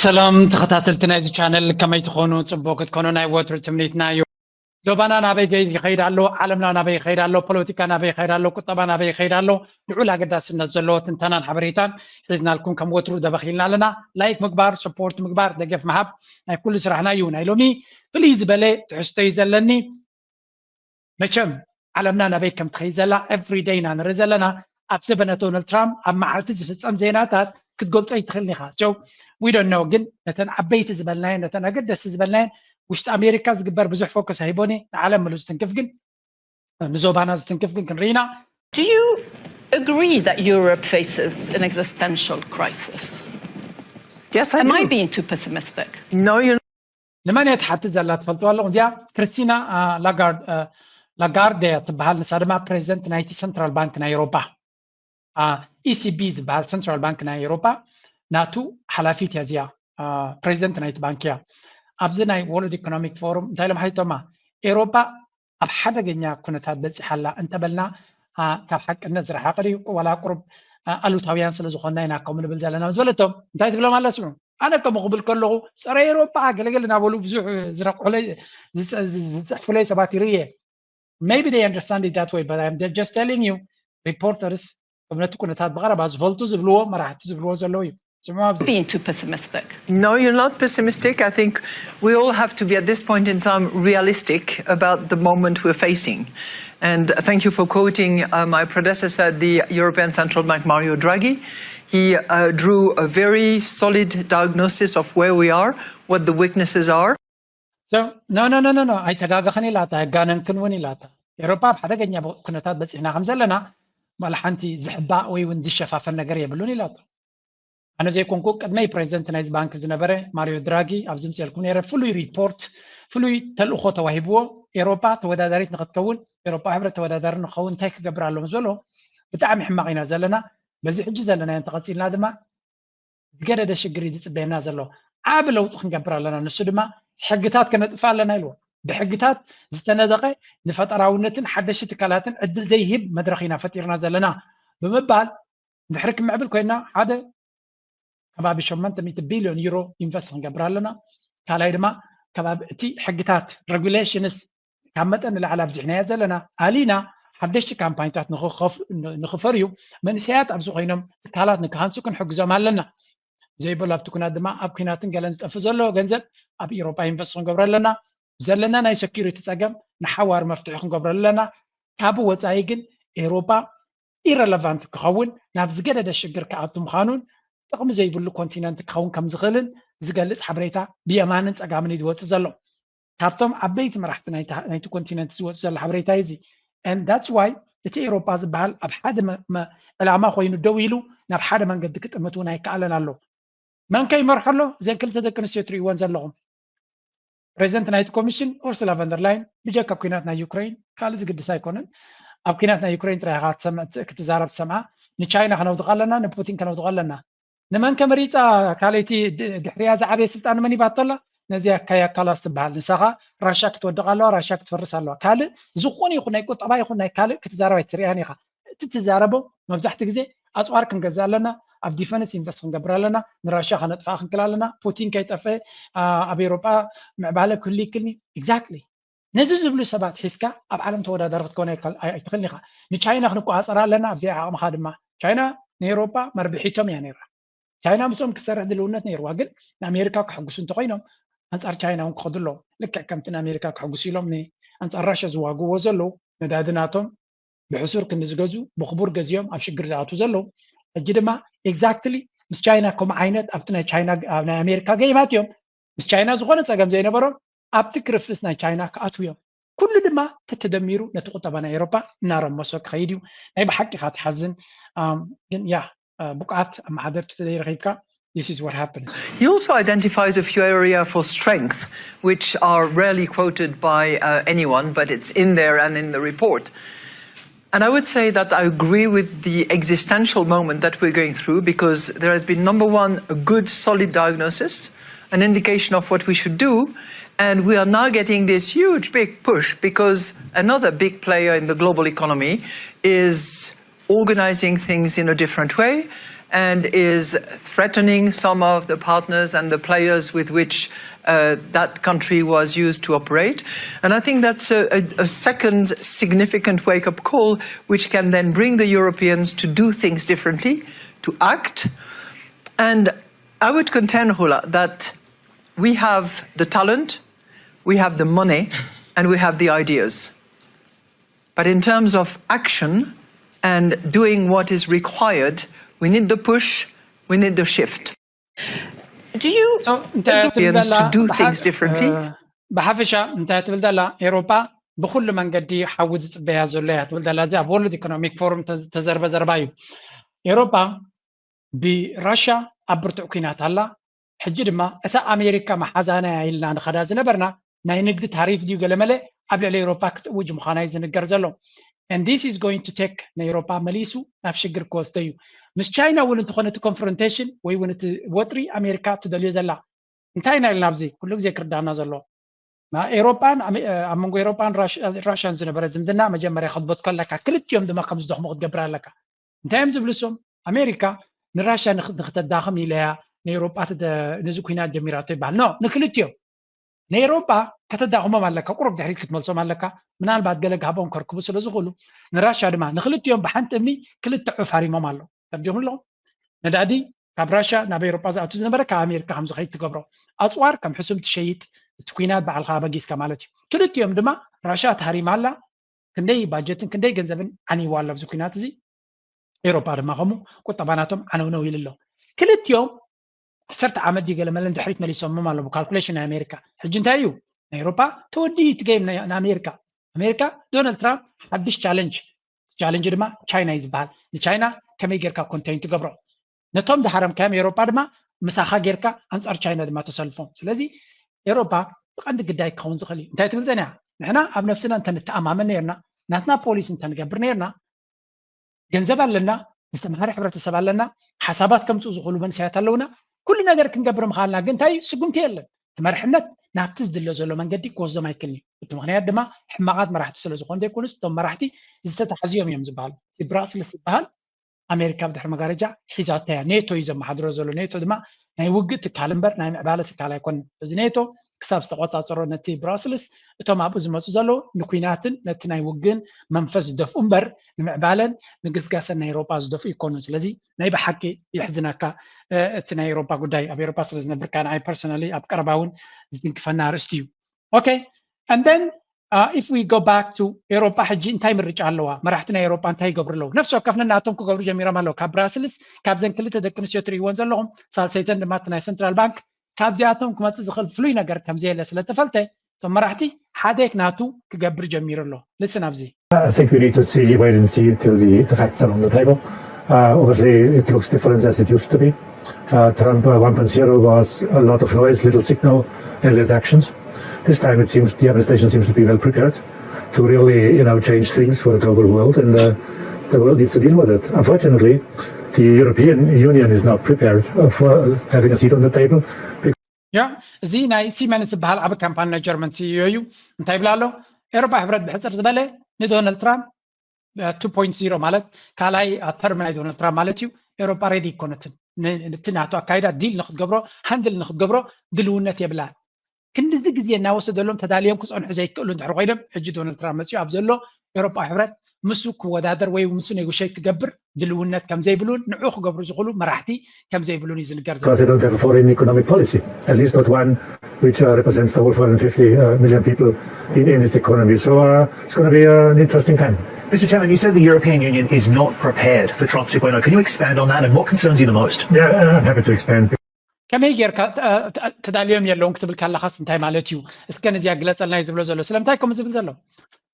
ሰላም ተኸታተልቲ ናይዚ ቻነል፣ ከመይ ትኾኑ? ጽቡቕ ክትኮኑ ናይ ወትሩ ትምኒትና እዩ። ዞባና ናበይ ገይ- ይኸይድ ኣሎ? ዓለምና ናበይ ይኸይድ ኣሎ? ፖለቲካ ናበይ ይኸይድ ኣሎ? ቁጠባ ናበይ ይኸይድ ኣሎ? ልዑል ኣገዳስነት ዘለዎ ትንተናን ሓበሬታን ሒዝናልኩም ከም ወትሩ ደበኺልና ኣለና። ላይክ ምግባር፣ ሰፖርት ምግባር፣ ደገፍ ምሃብ ናይ ኩሉ ስራሕና እዩ። ናይ ሎሚ ፍልይ ዝበለ ትሕዝቶ እዩ ዘለኒ። መቸም ዓለምና ናበይ ከም ትኸይድ ዘላ ኤቭሪ ደይ ኢና ንርኢ ዘለና። ኣብ ዘበነ ዶናልድ ትራምፕ ኣብ መዓልቲ ዝፍጸም ዜናታት ክትገልጾ ኣይትኽእልን ኢኻ። So we don't know፣ ግን ነተን ዓበይቲ ዝበልናየን ነተን ኣገደስቲ ዝበልናየን ውሽጢ ኣሜሪካ ዝግበር ብዙሕ ፎከስ ኣይቦኒ ንዓለም ምሉእ ዝትንክፍ ግን ንዞባና ዝትንክፍ ግን ክንርኢና። Do you agree that Europe faces an existential crisis? Yes, I Am I do. Being too pessimistic? No, you're ንመን እየ ትሓትት ዘላ ትፈልጥዋ ኣለኹ። እዚኣ ክርስቲና ላጋርድ ላጋርድ እያ ትበሃል። ንሳ ድማ ፕሬዚደንት ናይቲ ሰንትራል ባንክ ናይ ኤሮፓ፣ ኢሲቢ ዝበሃል ሰንትራል ባንክ ናይ ኤሮፓ ናቱ ሓላፊት እያ። እዚኣ ፕሬዚደንት ናይቲ ባንክ እያ። ኣብዚ ናይ ወርልድ ኢኮኖሚክ ፎሩም እንታይ ኢሎም ሓቲቶማ? ኤሮፓ ኣብ ሓደገኛ ኩነታት በፂሓ ኣላ እንተበልና ካብ ሓቅነት ዝረሓቐ ድዩ? ዋላ ቁሩብ ኣሉታውያን ስለ ዝኾንና ኢና ከምኡ ንብል ዘለና ምስ በለቶም እንታይ ትብሎም ኣላ? ስምዑ፣ ኣነ ከምኡ ክብል ከለኹ ጸረ ኤሮፓ ገለገለ እናበሉ ብዙሕ ዝረቑሑለይ ዝፅሕፉለይ ሰባት ይርኢ እየ። Maybe they understand it that way, but I'm just telling you, reporters ከም ነቲ ኩነታት ብቐረባ ዝፈልጡ ዝብልዎ፣ መራሕቲ ዝብልዎ ዘለዉ እዩ። ስምዑ ኣብዚ Being too pessimistic. No, you're not pessimistic. I think we all have to be at this point in time realistic about the moment we're facing. And thank you for quoting uh, my predecessor, the European Central Bank, Mario Draghi. He uh, drew a very solid diagnosis of where we are, what the weaknesses are. So, no, no, no, no, no. ኣይተጋገኽን ኢላታ፣ ኣይጋነንክን እውን ኢላታ። ኤሮፓ ኣብ ሓደገኛ ኩነታት በፂሕና ከም ዘለና ዋላ ሓንቲ ዝሕባእ ወይ እውን ዝሸፋፈን ነገር የብሉን ኢላታ። ኣነ ዘይኮንኩ ቅድመይ ፕሬዚደንት ናይዚ ባንክ ዝነበረ ማሪዮ ድራጊ ኣብዚ ምፅኤልኩም ነይረ። ፍሉይ ሪፖርት፣ ፍሉይ ተልእኾ ተዋሂብዎ። ኤሮፓ ተወዳዳሪት ንክትከውን፣ ኤሮፓ ሕብረት ተወዳዳሪ ንክኸውን እንታይ ክገብር ኣለዎ ምስ በሎ ብጣዕሚ ሕማቕ ኢና ዘለና። በዚ ሕጂ ዘለናዮ እንተቐፂልና ድማ ዝገደደ ሽግር እዩ ዝፅበየና ዘሎ። ዓቢ ለውጢ ክንገብር ኣለና። ንሱ ድማ ሕግታት ከነጥፍ ኣለና ኢልዎ። ብሕግታት ዝተነደቐ ንፈጠራውነትን ሓደሽቲ ትካላትን ዕድል ዘይህብ መድረኽ ኢና ፈጢርና ዘለና ብምባል ድሕሪ ክምዕብል ኮይና ሓደ ከባቢ ሸሞንተ ሚእቲ ቢልዮን ዩሮ ኢንቨስት ክንገብር ኣለና። ካልኣይ ድማ ከባቢ እቲ ሕግታት ሬጉሌሽንስ ካብ መጠን ንላዕሊ ኣብዚሕናዮ ዘለና ኣሊና ሓደሽቲ ካምፓኒታት ንኽኸፍ- ንኽፈርዩ መንእሰያት ኣብዚ ኮይኖም ትካላት ንክሃንፁ ክንሕግዞም ኣለና። ዘይበሉ ኣብቲ ኩናት ድማ ኣብ ኩናትን ገለን ዝጠፍእ ዘሎ ገንዘብ ኣብ ኤሮፓ ኢንቨስት ክንገብሮ ኣለና። ዘለና ናይ ሴኩሪቲ ፀገም ንሓዋሩ መፍትሒ ክንገብሮ ኣለና። ካብ ወፃኢ ግን ኤሮፓ ኢረለቫንት ክኸውን ናብ ዝገደደ ሽግር ክኣቱ ምዃኑን ጥቕሚ ዘይብሉ ኮንቲነንት ክኸውን ከም ዝኽእልን ዝገልፅ ሓበሬታ ብየማንን ፀጋምን እዩ ዝወፅእ ዘሎ። ካብቶም ዓበይቲ መራሕቲ ናይቲ ናይቲ ኮንቲነንት ዝወፅእ ዘሎ ሓበሬታ እዩ እዚ። And that's why እቲ ኤሮፓ ዝበሃል ኣብ ሓደ መ- መ- ዕላማ ኮይኑ ደው ኢሉ ናብ ሓደ መንገዲ ክጥምት እውን ኣይከኣለን ኣሎ። መን ከ ይመርሖ ኣሎ? እዘን ክልተ ደቂ ኣንስትዮ ትርእይወን ዘለኹም ፕሬዚደንት ናይቲ ኮሚሽን ኡርሱላ ቨንደርላይን ብጀካ ኩናት ናይ ዩክሬን ካልእ ዝግድስ ኣይኮነን። ኣብ ኩናት ናይ ዩክሬን ጥራይ ኢኻ ክትሰምዕ- ክትዛረብ ትሰምዓ። ንቻይና ከነውድቕ ኣለና፣ ንፑቲን ከነውድቕ ኣለና። ንመን ከ መሪፃ? ካልኣይቲ ድ- ድሕሪያ ዝዓበየ ስልጣን ንመን ይባቶ ኣላ? ነዚኣ ካያ ካላስ ትበሃል። ንሳ ኸ ራሻ ክትወድቕ ኣለዋ፣ ራሻ ክትፈርስ ኣለዋ። ካልእ ዝኾነ ይኹን ናይ ቁጠባ ይኹን ናይ ካልእ ክትዛረብ ኣይትርእያን ኢኻ። እቲ ትዛረቦ መብዛሕትኡ ግዜ ኣፅዋር ክንገዝእ ኣለና፣ ኣብ ዲፈንስ ኢንቨስት ክንገብር ኣለና፣ ንራሻ ከነጥፍኣ ክንክል ኣለና፣ ፑቲን ከይጠፍእ ኣ- ኣብ ኤሮጳ ምዕባለ ክህሉ ይክልኒ። Exactly። ነዚ ዝብሉ ሰባት ሒዝካ ኣብ ዓለም ተወዳዳሪ ክትኮን ኣይከል- ኣይ- ኣይትኽእልን ኢኻ። ንቻይና ክንቆፃፀራ ኣለና፣ ኣብዚኣ ዓቕምኻ ድማ። ቻይና ንኤሮጳ መርብሒቶም እያ ነይራ። ቻይና ምስኦም ክትሰርሕ ድልውነት ነይርዋ፣ ግን ንኣሜሪካ ከሐጉሱ እንተኮይኖም ኣንፃር ቻይና እውን ክኸዱ ኣለዎም። ልክዕ ከምቲ ንኣሜሪካ ከሐጉሱ ኢሎም ን- ኣንፃር ራሻ ዝዋግዎ ዘለዉ ነዳዲ ናቶም ብሕሱር ክንዲ ዝገዝኡ ብክቡር ገዚኦም ኣብ ሽግር ዝኣትዉ ዘለዉ። ሕጂ ድማ exactly ምስ ቻይና ከምኡ ዓይነት ኣብቲ ናይ ቻይና ኣብ ናይ ኣሜሪካ ገይማት እዮም ምስ ቻይና ዝኾነ ፀገም ዘይነበሮም ኣብቲ ክርፍስ ናይ ቻይና ክኣትዉ እዮም። ኩሉ ድማ ተተደሚሩ ነቲ ቁጠባ ናይ ኤሮፓ እናረመሶ ክኸይድ እዩ። ናይ ብሓቂ ኢኻ ትሓዝን። ኣም፣ ግን ያ አ፣ ብቕዓት ኣመሓደርቲ ተዘይረኺብካ this is what happens። He also identifies a few areas for strength, which are rarely quoted by uh, anyone, but it's in there and in the report. And I would say that I agree with the existential moment that we're going through because there has been, number one, a good solid diagnosis, an indication of what we should do. And we are now getting this huge big push because another big player in the global economy is organizing things in a different way. and is threatening some of the partners and the players with which uh, that country was used to operate. And I think that's a, a, a, second significant wake up call, which can then bring the Europeans to do things differently, to act. And I would contend, Hula, that we have the talent, we have the money, and we have the ideas. But in terms of action and doing what is required, we need the push, we need the shift. Do you Europeans to do things differently? ብሓፈሻ እንታይ ትብል ዘላ? ኤውሮጳ ብኩሉ መንገዲ ሓዊ ዝፅበያ ዘሎ እያ ትብል ዘላ። እዚኣ ኣብ ወርልድ ኢኮኖሚክ ፎርም ተዘርበ ዘረባ እዩ። ኤውሮጳ ብራሻ ኣብ ብርቱዕ ኩናት ኣላ። ሕጂ ድማ እታ ኣሜሪካ መሓዛና እያ ኢልና ንኸዳ ዝነበርና ናይ ንግዲ ታሪፍ ድዩ ገለመለ ኣብ ልዕሊ ኤውሮፓ ክትእውጅ ምዃና እዩ ዝንገር ዘሎ። And this is going to take ንኤውሮፓ መሊሱ ናብ ሽግር ክወስዶ እዩ። ምስ ቻይና እውን እንተኾነ እቲ ኮንፍሮንቴሽን ወይ እውን እቲ ወጥሪ ኣሜሪካ ትደልዮ ዘላ እንታይ ኢና ኢልና ኣብዚ ኩሉ ግዜ ክርዳና ዘሎ ኤውሮፓን ኣብ መንጎ ኤውሮፓን ራሽያን ዝነበረ ዝምድና መጀመርያ ክትበትኮ ኣለካ። ክልቲኦም ድማ ከም ዝደኽሙ ክትገብር ኣለካ። እንታይ እዮም ዝብሉ እሶም? ኣሜሪካ ንራሽያ ንክተዳኽም ኢለያ ንኤውሮጳ ነዚ ኩናት ጀሚራቶ ይበሃል። ኖ፣ ንክልቲኦም ንኤውሮጳ ከተዳኽሞም ኣለካ፣ ቁሩብ ድሕሪት ክትመልሶም ኣለካ። ምናልባት ገለ ጋህቦም ከርክቡ ስለ ዝኽእሉ ንራሽያ ድማ ንክልቲኦም ብሓንቲ እምኒ ክልተ ዑፍ ሃሪሞም ኣለዉ። ተርዲኹም ኣለኹም? ነዳዲ ካብ ራሽያ ናብ ኤውሮጳ ዝኣቱ ዝነበረ ካብ ኣሜሪካ ከም ዝኸይድ ትገብሮ። ኣፅዋር ከም ሕሱም ትሸይጥ፣ እቲ ኩናት ባዕልካ ኣበጊስካ ማለት እዩ። ክልቲኦም ድማ ራሽያ ተሃሪማ ኣላ። ክንደይ ባጀትን ክንደይ ገንዘብን ዓንይዋ ኣሎ ኣብዚ ኩናት እዚ። ኤውሮጳ ድማ ከምኡ ቁጠባ ናቶም ዓነውነው ኢሉ ኣሎ። ክልቲኦም ዓሰርተ ዓመት ድዩ ገለ መለ ንድሕሪት መሊሶሞም ኣለዉ ብካልኩሌሽን ናይ ኣሜሪካ። ሕጂ እንታይ እዩ ናይ ኤውሮጳ ተወዲኡ እቲ ጌም ንኣሜሪካ። ኣሜሪካ ዶናልድ ትራምፕ ሓድሽ ቻለንጅ ቻለንጅ ድማ ቻይና እዩ ዝበሃል። ንቻይና ከመይ ጌርካ ኮንቴን ትገብሮ ነቶም ዝሃረምካዮም ኤውሮጳ ድማ ምሳኻ ጌርካ ኣንጻር ቻይና ድማ ተሰልፎም። ስለዚ ኤውሮጳ ብቐንዲ ግዳይ ክኸውን ዝኽእል እዩ። እንታይ ትብል ጸኒሓ? ንሕና ኣብ ነፍስና እንተንተኣማመን ነርና ናትና ፖሊስ እንተንገብር ነርና ገንዘብ ኣለና፣ ዝተምሃረ ሕብረተሰብ ኣለና፣ ሓሳባት ከምፅኡ ዝኽእሉ መንእሰያት ኣለውና፣ ኩሉ ነገር ክንገብር ምኻልና ግን እንታይ እዩ ስጉምቲ የለን። እቲ መርሕነት ናብቲ ዝድለ ዘሎ መንገዲ ክወስዶም ኣይክልን እዩ። እቲ ምክንያት ድማ ሕማቓት መራሕቲ ስለ ዝኾኑ ዘይኮኑስ እቶም መራሕቲ ዝተታሕዙ እዮም እዮም ዝበሃሉ። እቲ ብራስልስ ዝበሃል ኣሜሪካ ብድሕሪ መጋረጃ ሒዛቶ እያ። ኔቶ እዩ ዘመሓድሮ ዘሎ። ኔቶ ድማ ናይ ውግእ ትካል እምበር ናይ ምዕባለ ትካል ኣይኮነን። እዚ ኔቶ ክሳብ ዝተቆፃፀሮ ነቲ ብራስልስ እቶም ኣብኡ ዝመፁ ዘለዉ ንኩናትን ነቲ ናይ ውግእን መንፈስ ዝደፍኡ እምበር ንምዕባለን ንግስጋሰን ናይ ኤውሮጳ ዝደፍኡ ይኮኑን። ስለዚ ናይ ብሓቂ የሕዝነካ እቲ ናይ ኤውሮጳ ጉዳይ። ኣብ ኤውሮጳ ስለ ዝነብርካ ንዓይ ፐርሰናሊ ኣብ ቀረባ እውን ዝትንክፈና ኣርእስቲ እዩ። Okay, and then uh, if we go back to ኤውሮጳ ሕጂ እንታይ ምርጫ ኣለዋ? መራሕቲ ናይ ኤውሮጳ እንታይ ይገብሩ ኣለዉ? ነፍሲ ወከፍ ነናቶም ክገብሩ ጀሚሮም ኣለዉ። ካብ ብራስልስ ካብዘን ክልተ ደቂ ኣንስትዮ ትርእይዎን ዘለኹም ሳልሰይተን ድማ እቲ ናይ ሰንትራል ባንክ ካብዚኣቶም ክመፅእ ዝኽእል ፍሉይ ነገር ከምዘየለ ስለ ተፈልጠ እቶም መራሕቲ ሓደክ ናቱ ክገብር ጀሚሩ ኣሎ። ልስን ኣብዚ I think we need to see, wait and see till the, the facts are on the table. Uh, obviously, it looks different as it used to be. Uh, Trump uh, one point zero was a lot of noise, little signal, and less actions. This time, it seems the administration seems to be well prepared to really, you know, change things for the global world, and uh, the world needs to deal with it. Unfortunately, the European Union is not prepared uh, for having a seat on the table. ያ እዚ ናይ ሲመንስ ዝበሃል ዓብ ካምፓኒ ናይ ጀርመን ሲኢኦ እዩ። እንታይ ይብል ኣሎ? ኤውሮጳ ሕብረት ብሕፅር ዝበለ ንዶናልድ ትራምፕ ቱ ፖይንት ዜሮ ማለት ካልኣይ ተርም ናይ ዶናልድ ትራምፕ ማለት እዩ። ኤውሮጳ ሬዲ ይኮነትን እቲ ናቱ ኣካይዳ ዲል ንክትገብሮ ሃንድል ንክትገብሮ ድልውነት የብላን። ክንድዚ ግዜ እናወሰደሎም ተዳልዮም ክፀንሑ ዘይክእሉ እንድሕር ኮይኖም ሕጂ ዶናልድ ትራምፕ መፅኡ ኣብ ዘሎ ኤውሮጳ ሕብረት ምስ ክወዳደር ወይ ምስ ኔጎሽት ክገብር ድልውነት ከም ዘይብሉን ንዑ ክገብሩ ዝኽእሉ መራሕቲ ከም ዘይብሉን እዩ ዝንገር ዘሎ። Because they don't have a foreign economic policy, at least not one which uh, represents the whole four hundred fifty uh, million people in, in this economy. So uh, it's going to be uh, an interesting time. Mister Chairman, you said the European Union is not prepared for Trump two point oh. Can you expand on that and what concerns you the most? Yeah, uh, I'm happy to expand. ከመይ ጌርካ ተዳልዮም የለውን ክትብል ካለኻስ እንታይ ማለት እዩ? እስከ ነዚኣ ግለፀልና እዩ ዝብሎ ዘሎ። ስለምንታይ ከምኡ ዝብል ዘሎ?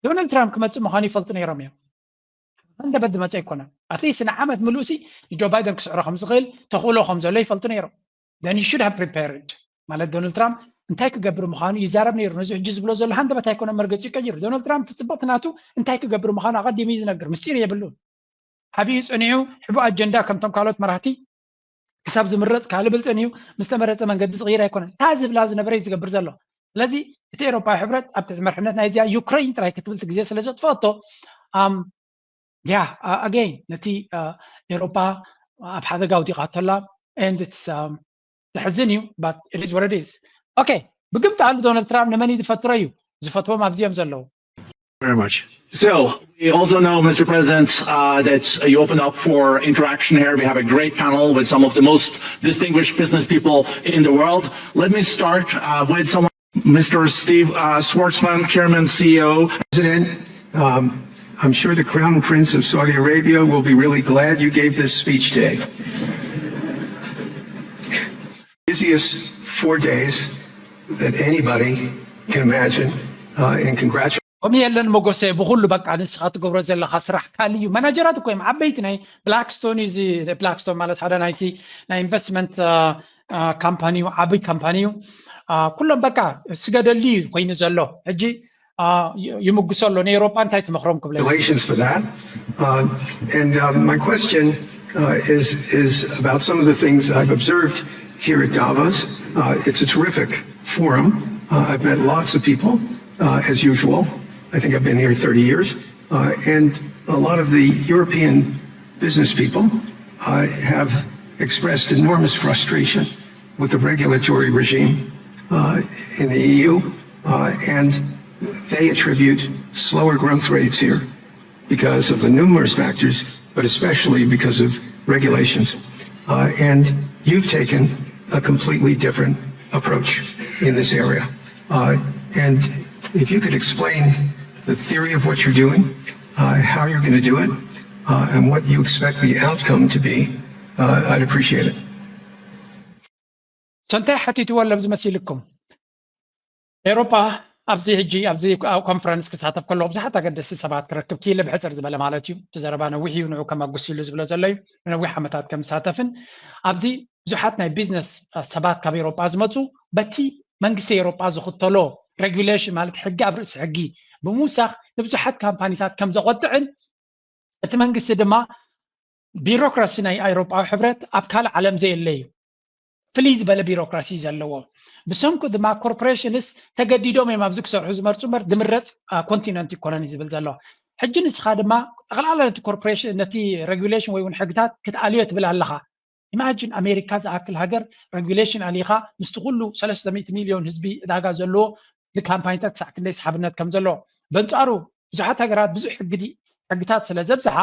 ዶናልድ ትራምፕ ክመፅእ ምዃኑ ይፈልጡ ነይሮም እዮም። ሃንደበት ዝመፀ ኣይኮነን። ኣትሊስት ንዓመት ምሉእሲ ንጆ ባይደን ክስዕሮ ከም ዝኽእል ተኽእሎ ከም ዘሎ ይፈልጡ ነይሮም። Then you should have prepared ማለት ዶናልድ ትራምፕ እንታይ ክገብር ምዃኑ ይዛረብ ነይሩ። ነዚ ሕጂ ዝብሎ ዘሎ ሃንደበት ኣይኮነን መርገፂኡ ቀይሩ። ዶናልድ ትራምፕ ትፅብቕቲ ናቱ እንታይ ክገብር ምዃኑ ኣቐዲሙ እዩ ዝነግር። ምስጢር የብሉን። ሓቢኡ ፀኒሑ ሕቡእ ኣጀንዳ ከምቶም ካልኦት መራሕቲ ክሳብ ዝምረፅ ካልእ ብል ፀኒሑ ምስ ተመረፀ መንገዲ ዝቕይር ኣይኮነን። እታ ዝብላ ዝነበረ እዩ ዝገብር ዘሎ። ስለዚ እቲ ኤውሮፓዊ ሕብረት ኣብ ትሕቲ መርሕነት ናይዚኣ ዩክረይን ጥራይ ክትብል እቲ ግዜ ስለ ዘጥፈአቶ ያ ኣገይን ነቲ ኤውሮፓ ኣብ ሓደጋ ውዲቓ ተላ and it's um, ዘሕዝን እዩ but it is what it is okay ብግምት ኣሉ ዶናልድ ትራምፕ ንመን እዩ ዝፈትሮ እዩ ዝፈትዎም ኣብዚ እዮም ዘለዉ Very much. So, we also know, Mister President, uh, that you opened up for interaction here. We have a great panel with some of the most distinguished business people in the world. Let me start uh, with someone, Mister Steve uh, Schwarzman, Chairman, C E O. President, um, I'm sure the Crown Prince of Saudi Arabia will be really glad you gave this speech today. Busiest four days that anybody can imagine, uh, and congratulations. ከምኡ የለን መጎሰ ብኩሉ በቃ ንስኻ ትገብሮ ዘለኻ ስራሕ ካልእ እዩ ማናጀራት እኮ እዮም ዓበይቲ ናይ ብላክስቶን እዩ እዚ ብላክስቶን ማለት ሓደ ናይቲ ናይ ኢንቨስትመንት ካምፓኒ እዩ ዓብይ ካምፓኒ እዩ ኩሎም በቃ ስገደሉ እዩ ኮይኑ ዘሎ ሕጂ ይምጉሶ ኣሎ ንኤሮጳ እንታይ ትመኽሮም ክብለ Congratulations for that. Uh, and uh, my question uh, is is about some of the things I've observed here at Davos. Uh, it's a terrific forum. Uh, I've met lots of people, uh, as usual. I think I've been here thirty years. Uh, and a lot of the European business people uh, have expressed enormous frustration with the regulatory regime uh, in the E U. Uh, and they attribute slower growth rates here because of the numerous factors, but especially because of regulations. Uh, and you've taken a completely different approach in this area. Uh, and if you could explain the theory of what you're doing, uh, how you're going to do it, uh, and what you expect the outcome to be, uh, I'd appreciate it. ሰንታይ ሓቲትዎ ኣለብዚ መሲልኩም ኤሮጳ ኣብዚ ሕጂ ኣብዚ ኮንፈረንስ ክሳተፍ ከለዎ ብዙሓት ኣገደስቲ ሰባት ክረክብ ክኢለ ብሕፅር ዝበለ ማለት እዩ እቲ ዘረባ ነዊሕ እዩ ንዑ ከመጉስ ኢሉ ዝብሎ ዘሎ እዩ ንነዊሕ ዓመታት ከም ዝሳተፍን ኣብዚ ብዙሓት ናይ ቢዝነስ ሰባት ካብ ኤሮጳ ዝመፁ በቲ መንግስቲ ኤሮጳ ዝኽተሎ ሬጉሌሽን ማለት ሕጊ ኣብ ርእሲ ሕጊ ብምውሳኽ ንብዙሓት ካምፓኒታት ከም ዘቆጥዕን እቲ መንግስቲ ድማ ቢሮክራሲ ናይ ኣውሮጳዊ ሕብረት ኣብ ካልእ ዓለም ዘየለ እዩ ፍልይ ዝበለ ቢሮክራሲ ዘለዎ ብሰንኩ ድማ ኮርፖሬሽንስ ተገዲዶም እዮም ኣብዚ ክሰርሑ ዝመርፁ እምበር ድምረፅ ኮንቲነንት ኢኮኖሚ ዝብል ዘሎ ሕጂ ንስኻ ድማ ጠቕላላ ነቲ ኮርፖሬሽን ነቲ ሬጉሌሽን ወይ እውን ሕግታት ክትኣልዮ ትብል ኣለኻ ኢማጂን ኣሜሪካ ዝኣክል ሃገር ሬጉሌሽን ኣሊኻ ምስቲ ኩሉ ሰለስተ ሚእቲ ሚልዮን ህዝቢ ዕዳጋ ዘለዎ ንካምፓኒታት ክሳዕ ክንደይ ሰሓብነት ከም ዘለዎ በንፃሩ ብዙሓት ሃገራት ብዙሕ ሕግታት ስለ ዘብዝሓ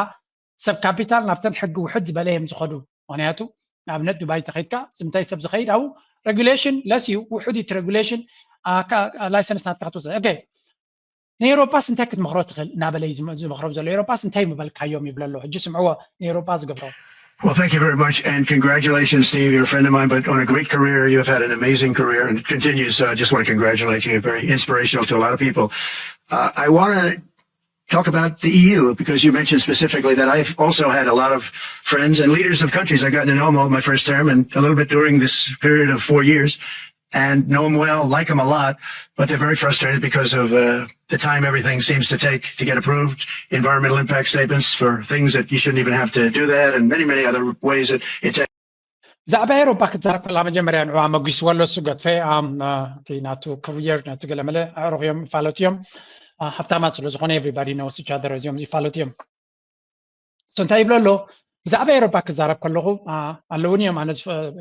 ሰብ ካፒታል ናብተን ሕጊ ውሕድ ዝበለ እዮም ዝኸዱ ምክንያቱ ንኣብነት ዱባይ ተኸይድካ ስምንታይ ሰብ ዝኸይድ ኣብኡ ሬጉሌሽን ለስ እዩ ውሕድ እቲ ሬጉሌሽን ላይሰንስ ናትካ ክትወስድ ንኤውሮጳስ እንታይ ክትመኽሮ ትኽእል እናበለ እዩ ዝመኽሮም ዘሎ ኤውሮጳስ እንታይ ምበልካዮም ይብሎ ኣሎ ሕጂ ስምዕዎ ንኤውሮጳ ዝገብሮ Well, thank you very much, and congratulations, Steve. You're a friend of mine, but on a great career. You have had an amazing career, and it continues. So I just want to congratulate you. Very inspirational to a lot of people. Uh, I want to talk about the E U because you mentioned specifically that I've also had a lot of friends and leaders of countries. I've gotten to know them all my first term and a little bit during this period of four years and know them well, like them a lot, but they're very frustrated because of uh, the time everything seems to take to get approved, environmental impact statements for things that you shouldn't even have to do that, and many, many other ways that it takes. ብዛዕባ ኤሮፓ ክትዛረብ ከላ መጀመርያ ንዑ ኣመጒስዎ ኣሎ እሱ ገድፈ እቲ ናቱ ክርየር ናቱ ገለመለ ኣዕሩኽ እዮም ይፋለጡ እዮም ሃብታማት ስለ ዝኾነ everybody knows each other እዚኦም ይፋለጡ እዮም እሱ እንታይ ይብሎ ኣሎ ብዛዕባ ኤሮፓ ክዛረብ ከለኹ ኣለውኒ እዮም ኣነ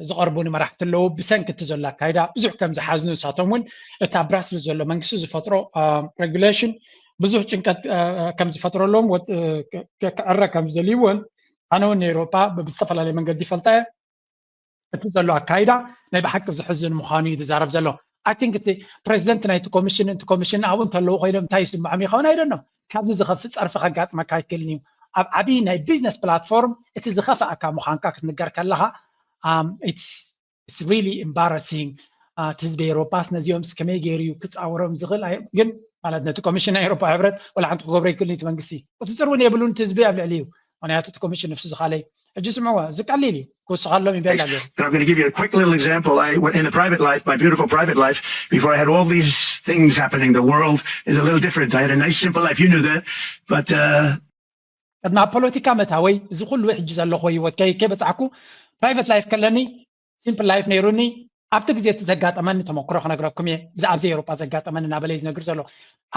ዝቐርቡኒ መራሕቲ ኣለዉ ብሰንኪ እቲ ዘሎ ኣካይዳ ብዙሕ ከም ዝሓዝኑ ንሳቶም እውን እቲ ኣብ ብራስልስ ዘሎ መንግስቲ ዝፈጥሮ regulation ብዙሕ ጭንቀት ከም ዝፈጥረሎም ክዕረ ከም ዝደልዩ እውን ኣነ እውን ንኤሮፓ ብዝተፈላለየ መንገዲ ይፈልጣ እየ እቲ ዘሎ ኣካይዳ ናይ ብሓቂ ዝሕዝን ምዃኑ እዩ ዝዛረብ ዘሎ I think እቲ ፕሬዚደንት ናይቲ ኮሚሽን እቲ ኮሚሽን ኣብኡ እንተለዉ ኮይኖም እንታይ ይስምዖም ይኸውን ኣይደኖ ካብዚ ዝኸፍእ ፀርፊ ከጋጥመካ ኣይክእልን እዩ ኣብ ዓብዪ ናይ ቢዝነስ ፕላትፎርም እቲ ዝኸፍኣካ ምዃንካ ክትንገር ከለኻ it's really embarrassing እቲ ህዝቢ ኤሮፓስ ነዚኦም ከመይ ገይሩ እዩ ክፃወሮም ዝኽእል ግን ማለት ነቲ ኮሚሽን ናይ ኤሮፓ ሕብረት ወላ ሓንቲ ክገብሮ ይክእል እቲ መንግስቲ ቁፅፅር እውን የብሉን እቲ ህዝቢ ኣብ ልዕሊ እዩ ምክንያቱ እቲ ኮሚሽን ንፍሱ ዝኻለይ ሕጂ ስምዕዎ እዚ ቀሊል እዩ ክውስኸሎም ይበላ ገይሩ I'm going to give you a quick little example. I went in the private life, my beautiful private life, before I had all these things happening. The world is a little different. I had a nice, simple life. You knew that. But uh, ቅድሚ ኣብ ፖለቲካ መታወይ እዚ ኩሉ ሕጂ ዘለኹ ህይወት ከይበፃዕኩ ፕራይቨት ላይፍ ከለኒ ሲምፕል ላይፍ ነይሩኒ ኣብቲ ግዜ እቲ ዘጋጠመኒ ተመክሮ ክነግረኩም እየ ብዛዕብዚ ኤሮጳ ዘጋጠመኒ እናበለ እዩ ዝነግር ዘሎ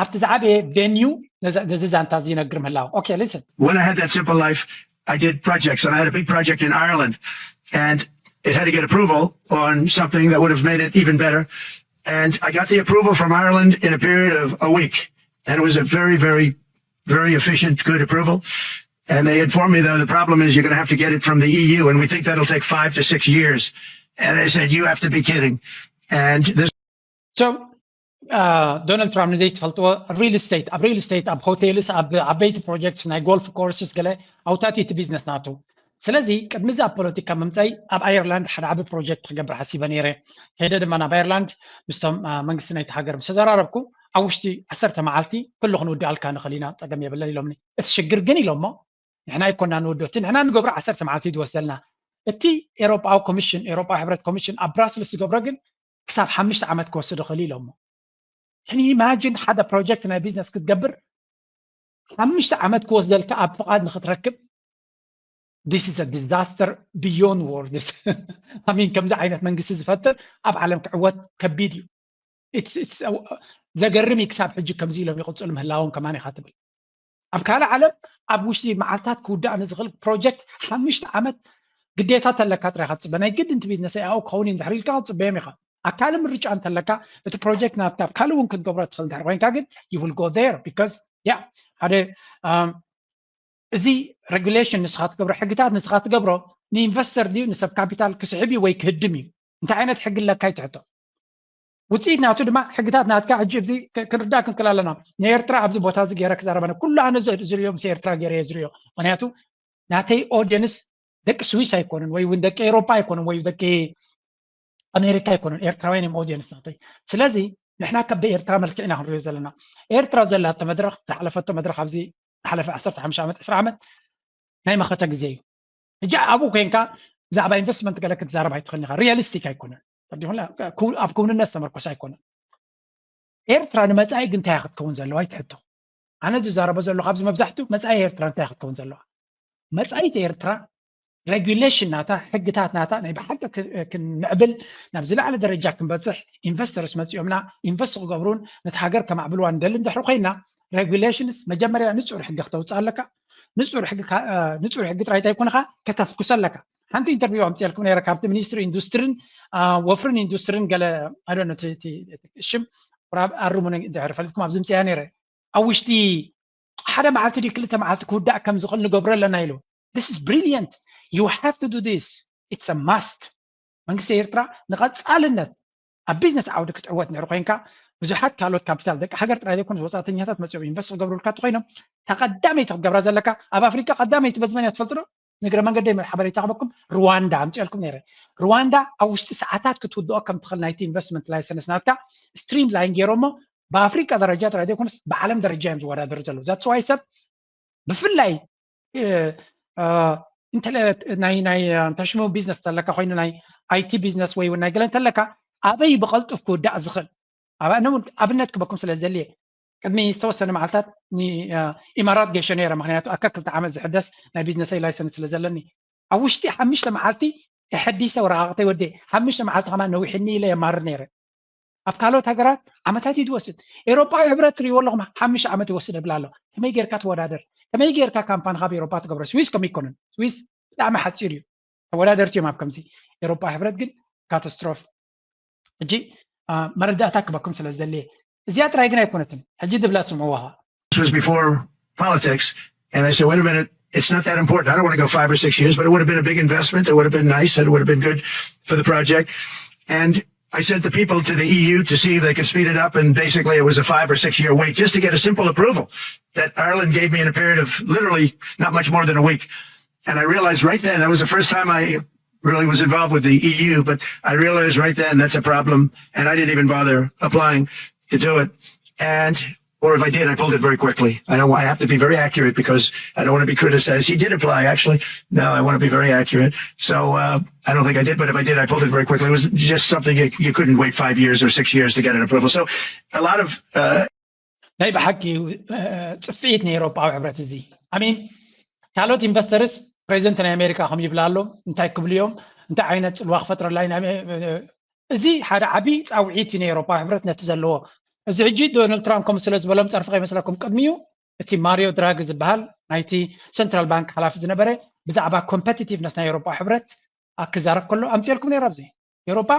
ኣብቲ ዝዓበየ ቬንዩ ነዚ ዛንታ እዚ ይነግር ምህላው okay listen when I had that simple life, I did projects, and I had a big project in Ireland, and it had to get approval on something that would have made it even better. And I got the approval from Ireland in a period of a week. And it was a very, very, very efficient, good approval. And they informed me, though, the problem is you're going to have to get it from the E U, and we think that'll take five to six years. And they said, "You have to be kidding." And this So ዶናልድ ትራምፕ ንዘይትፈልጥዎ ሪል ስቴት ኣብ ሪል ስቴት ኣብ ሆቴልስ ኣብ ዓበይቲ ፕሮጀክትስ ናይ ጎልፍ ኮርስስ ገለ ኣውታቲ እቲ ቢዝነስ ናቱ። ስለዚ ቅድሚ እዚ ኣብ ፖለቲካ ምምፀይ ኣብ ኣየርላንድ ሓደ ዓቢ ፕሮጀክት ክገብር ሓሲበ ነይረ። ከይደ ድማ ናብ ኣየርላንድ ምስቶም መንግስቲ ናይቲ ሃገር ምስ ተዘራረብኩ ኣብ ውሽጢ ዓሰርተ መዓልቲ ኩሉ ክንውድኣልካ ንኽእል ኢና፣ ፀገም የብለን ኢሎምኒ። እቲ ሽግር ግን ኢሎሞ ንሕና ኣይኮና ንወዶ እቲ ንሕና ንገብሮ ዓሰርተ መዓልቲ ዝወስደልና። እቲ ኤሮጳዊ ኮሚሽን ኤሮጳዊ ሕብረት ኮሚሽን ኣብ ብራስልስ ዝገብሮ ግን ክሳብ ሓሙሽተ ዓመት ክወስድ ይኽእል ኢሎሞ። Can you imagine ሓደ ፕሮጀክት ናይ ቢዝነስ ክትገብር ሓሙሽተ ዓመት ክወስደልካ ኣብ ፍቓድ ንክትረክብ? This is a disaster beyond words. I mean ከምዚ ዓይነት መንግስቲ ዝፈጥር ኣብ ዓለም ክዕወት ከቢድ እዩ። ዘገርም እዩ ክሳብ ሕጂ ከምዚ ኢሎም ይቕፅሉ ምህላዎም ከማን ኢኻ ትብል። ኣብ ካልእ ዓለም ኣብ ውሽጢ መዓልታት ክውዳእ ንዝኽእል ፕሮጀክት ሓሙሽተ ዓመት ግዴታ ተለካ ጥራይ ኢኻ ትፅበ። ናይ ግድን እቲ ቢዝነሰይ ኣብኡ ክኸውን እዩ እንድሕር ኢልካ ክትፅበዮም ኢኻ። ኣብ ካልእ ምርጫ እንተለካ እቲ ፕሮጀክት ናትካ ኣብ ካልእ እውን ክትገብሮ ትኽእል እንድሕር ኮይንካ ግን you will go there because yeah ሓደ እዚ ሬጉሌሽን ንስኻ ትገብሮ ሕግታት ንስኻ ትገብሮ ንኢንቨስተር ድዩ ንሰብ ካፒታል ክስሕብ እዩ ወይ ክህድም እዩ? እንታይ ዓይነት ሕጊ ኣለካ ይትሕቶ። ውፅኢት ናቱ ድማ ሕግታት ናትካ ሕጂ እዚ ክንርዳእ ክንክል ኣለና። ንኤርትራ ኣብዚ ቦታ እዚ ገይረ ክዛረበነ ኩሉ ኣነ ዝሪኦ ምስ ኤርትራ ገይረ እየ ዝሪኦ። ምክንያቱ ናተይ ኦዲየንስ ደቂ ስዊስ ኣይኮኑን ወይ እውን ደቂ ኤሮፓ ኣይኮኑን ወይ ደቂ ኣሜሪካ ኣይኮኑን። ኤርትራውያን እዮም ኦዲየንስ ናተይ። ስለዚ ንሕና ከበ ኤርትራ መልክዕ ኢና ክንሪኦ ዘለና። ኤርትራ ዘላቶ መድረኽ ዝሓለፈቶ መድረኽ ኣብዚ ዝሓለፈ ዓሰርተ ሓሙሽተ ዓመት ዕስራ ዓመት ናይ መኸተ ግዜ እዩ። ሕጂ ኣብኡ ኮይንካ ብዛዕባ ኢንቨስትመንት ገለ ክትዛረብ ኣይትኽእልን ኢኻ። ሪያሊስቲክ ኣይኮነን። ኣብ ክውንነት ዝተመርኮሰ ኣይኮነን። ኤርትራ ንመጻኢ ግን እንታይ ክትከውን ዘለዋ ይትሕቶ። ኣነ ዝዛረቦ ዘለኹ ኣብዚ መብዛሕትኡ መጻኢ ኤርትራ እንታይ ክትከውን ዘለዋ። መጻኢት ኤርትራ ሬጉሌሽን ናታ ሕግታት ናታ ናይ ብሓቂ ክንምዕብል ናብ ዝለዓለ ደረጃ ክንበፅሕ ኢንቨስተርስ መፂኦምና ኢንቨስት ክገብሩን ነቲ ሃገር ከማዕብልዋ ንደሊ እንድሕር ኮይና ሬጉሌሽንስ መጀመርያ ንፁር ሕጊ ክተውፅእ ኣለካ። ንፁር ሕጊ ጥራይ እንታይ ኮንካ ከተፍኩስ ኣለካ። ሓንቲ ኢንተርቪው ኣምፅኤልኩም ነረ ካብቲ ሚኒስትሪ ኢንዱስትሪን ወፍርን ኢንዱስትሪን ገለ ኣዶነ ሽም ኣርሙነ ድሕር ፈሊጥኩም ኣብዚ ምፅያ ነረ ኣብ ውሽጢ ሓደ መዓልቲ ድዩ ክልተ መዓልቲ ክውዳእ ከም ዝኽእል ንገብሮ ኣለና ኢሉ። This is brilliant. You have to do this. It's a must. መንግስቲ ኤርትራ ንቐጻልነት ኣብ ቢዝነስ ዓውዲ ክትዕወት ንድሕር ኮይንካ ብዙሓት ካልኦት ካፒታል ደቂ ሃገር ጥራይ ዘይኮኑ ወጻእተኛታት መጺኦም ኢንቨስት ክገብሩልካ እንተኮይኖም እታ ቀዳመይቲ ክትገብራ ዘለካ ኣብ ኣፍሪቃ ቀዳመይቲ በዚ መን እያ ትፈልጡ ዶ? ንእግረ መንገደይ ሓበሬታ ክበኩም ሩዋንዳ ኣምፅኦልኩም ነይረ። ሩዋንዳ ኣብ ውሽጢ ሰዓታት ክትውድኦ ከም ትኽእል ናይቲ ኢንቨስትመንት ላይሰንስ ናትካ ስትሪም ላይን ገይሮሞ ብኣፍሪቃ ደረጃ ጥራይ ዘይኮነስ ብዓለም ደረጃ እዮም ዝወዳደሩ ዘለዉ። That's why ሰብ ብፍላይ ናይ ናይ እንተሽሙ ቢዝነስ ተለካ ኮይኑ ናይ ኣይቲ ቢዝነስ ወይ እውን ናይ ገለ እንተለካ ኣበይ ብቐልጡፍ ክውዳእ ዝኽእል ኣብነት ክበኩም ስለ ዝደልየ ቅድሚ ዝተወሰነ መዓልታት ኢማራት ገይሾ ነይረ። ምክንያቱ ኣካ ክልተ ዓመት ዝሕደስ ናይ ቢዝነሰይ ላይሰንስ ስለ ዘለኒ ኣብ ውሽጢ ሓሙሽተ መዓልቲ የሐዲሰ ወረቃቅተይ ወደ ሓሙሽተ መዓልቲ ከማ ነዊሕኒ ኢለ የማርር ነይረ። ኣብ ካልኦት ሃገራት ዓመታት እዩ ዝወስድ። ኤሮፓዊ ሕብረት ትሪእዎ ኣለኹም ሓሙሽተ ዓመት ይወስድ እብል ኣሎ። ከመይ ጌርካ ትወዳደር? ከመይ ጌርካ ካምፓኒ ካብ ኤሮፓ ትገብሮ? ስዊስ ከም ይኮኑን ስዊስ ብጣዕሚ ሓፂር እዩ። ተወዳደርቲ እዮም ኣብ ከምዚ ኤሮፓ ሕብረት ግን ካታስትሮፍ። ሕጂ መረዳእታ ክበኩም ስለ ዝደልየ እዚኣ ጥራይ ግን ኣይኮነትን። ሕጂ ድብላ ስምዕዋ This was before politics. And I said, "Wait a minute, it's not that important. I don't want to go five or six years, but it would have been a big investment. It would have been nice and it would have been good for the project." And I sent the people to the E U to see if they could speed it up. And basically, it was a five or six year wait just to get a simple approval that Ireland gave me in a period of literally not much more than a week. And I realized right then, that was the first time I really was involved with the E U, but I realized right then that's a problem. And I didn't even bother applying to do it. And or if I did, I pulled it very quickly. I know I have to be very accurate because I don't want to be criticized. He did apply, actually. No, I want to be very accurate. So uh, I don't think I did, but if I did, I pulled it very quickly. It was just something you, you couldn't wait five years or six years to get an approval. So a lot of uh, ናይ ብሓቂ ፅፍዒት ናይ ኤሮፓዊ ሕብረት እዚ ኣሚን ካልኦት ኢንቨስተርስ ፕሬዚደንት ናይ ኣሜሪካ ከም ይብላ ኣሎ እንታይ ክብሉ እዮም እንታይ ዓይነት ፅልዋ ክፈጥረላ እዚ ሓደ ዓብዪ ፃውዒት እዩ ናይ ኤሮፓዊ ሕብረት ነቲ ዘለዎ እዚ ሕጂ ዶናልድ ትራምፕ ከም ስለ ዝበሎም ፀርፊ ከይመስለኩም ቅድሚኡ እቲ ማሪዮ ድራጊ ዝበሃል ናይቲ ሰንትራል ባንክ ሓላፊ ዝነበረ ብዛዕባ competitiveness ናይ ኤውሮጳ ሕብረት ክዛረብ ከሎ ኣምፅኤልኩም ነይረ። ኣብዚ ኤውሮጳ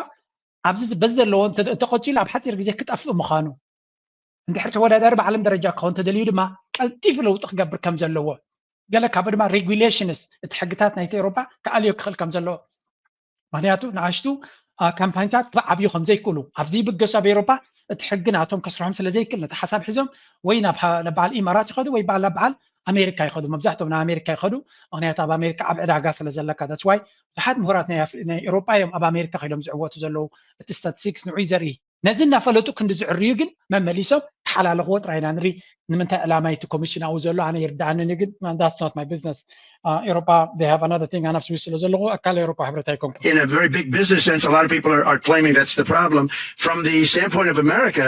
ኣብዚ በዚ ዘለዎ እንተቐፂሉ ኣብ ሓፂር ግዜ ክጠፍእ ምዃኑ፣ እንድሕር ተወዳዳሪ ብዓለም ደረጃ ክኸውን ተደልዩ ድማ ቀልጢፉ ለውጢ ክገብር ከም ዘለዎ፣ ገለ ካብኡ ድማ regulations፣ እቲ ሕግታት ናይቲ ኤውሮጳ ክኣልዮ ክኽእል ከም ዘለዎ። ምክንያቱ ንኣሽቱ ካምፓኒታት ክዓብዩ ከም ዘይክእሉ ኣብዚ ይብገሱ ኣብ ኤውሮጳ፣ እቲ ሕጊ ናቶም ከስርሖም ስለ ዘይክእል ነቲ ሓሳብ ሒዞም ወይ ናብ በዓል ኢማራት ይኸዱ ወይ ናብ በዓል ኣሜሪካ ይኸዱ። መብዛሕትኦም ናብ ኣሜሪካ ይኸዱ። ምክንያቱ ኣብ ኣሜሪካ ዓብ ዕዳጋ ስለ ዘለካ። That's why ብዙሓት ምሁራት ናይ ኤውሮጳ እዮም ኣብ ኣሜሪካ ከይዶም ዝዕወቱ ዘለዉ። እቲ statistics ንዑ ዘርኢ። ነዚ እናፈለጡ ክንዲ ዝዕርዩ ግን መመሊሶም ክሓላለኽዎ ጥራይ ኢና ንርኢ። ንምንታይ ዕላማ እቲ ኮሚሽን ኣብኡ ዘሎ ኣነ ይርድኣንን እዩ፣ ግን that's not my business። ኤውሮጳ they have another thing። ኣነ ኣብ ስዊስ ስለ ዘለኹ ኣካል ኤውሮጳ ሕብረት ኣይኮንኩ። In a very big business sense, a lot of people are, are claiming that's the problem. From the standpoint of America,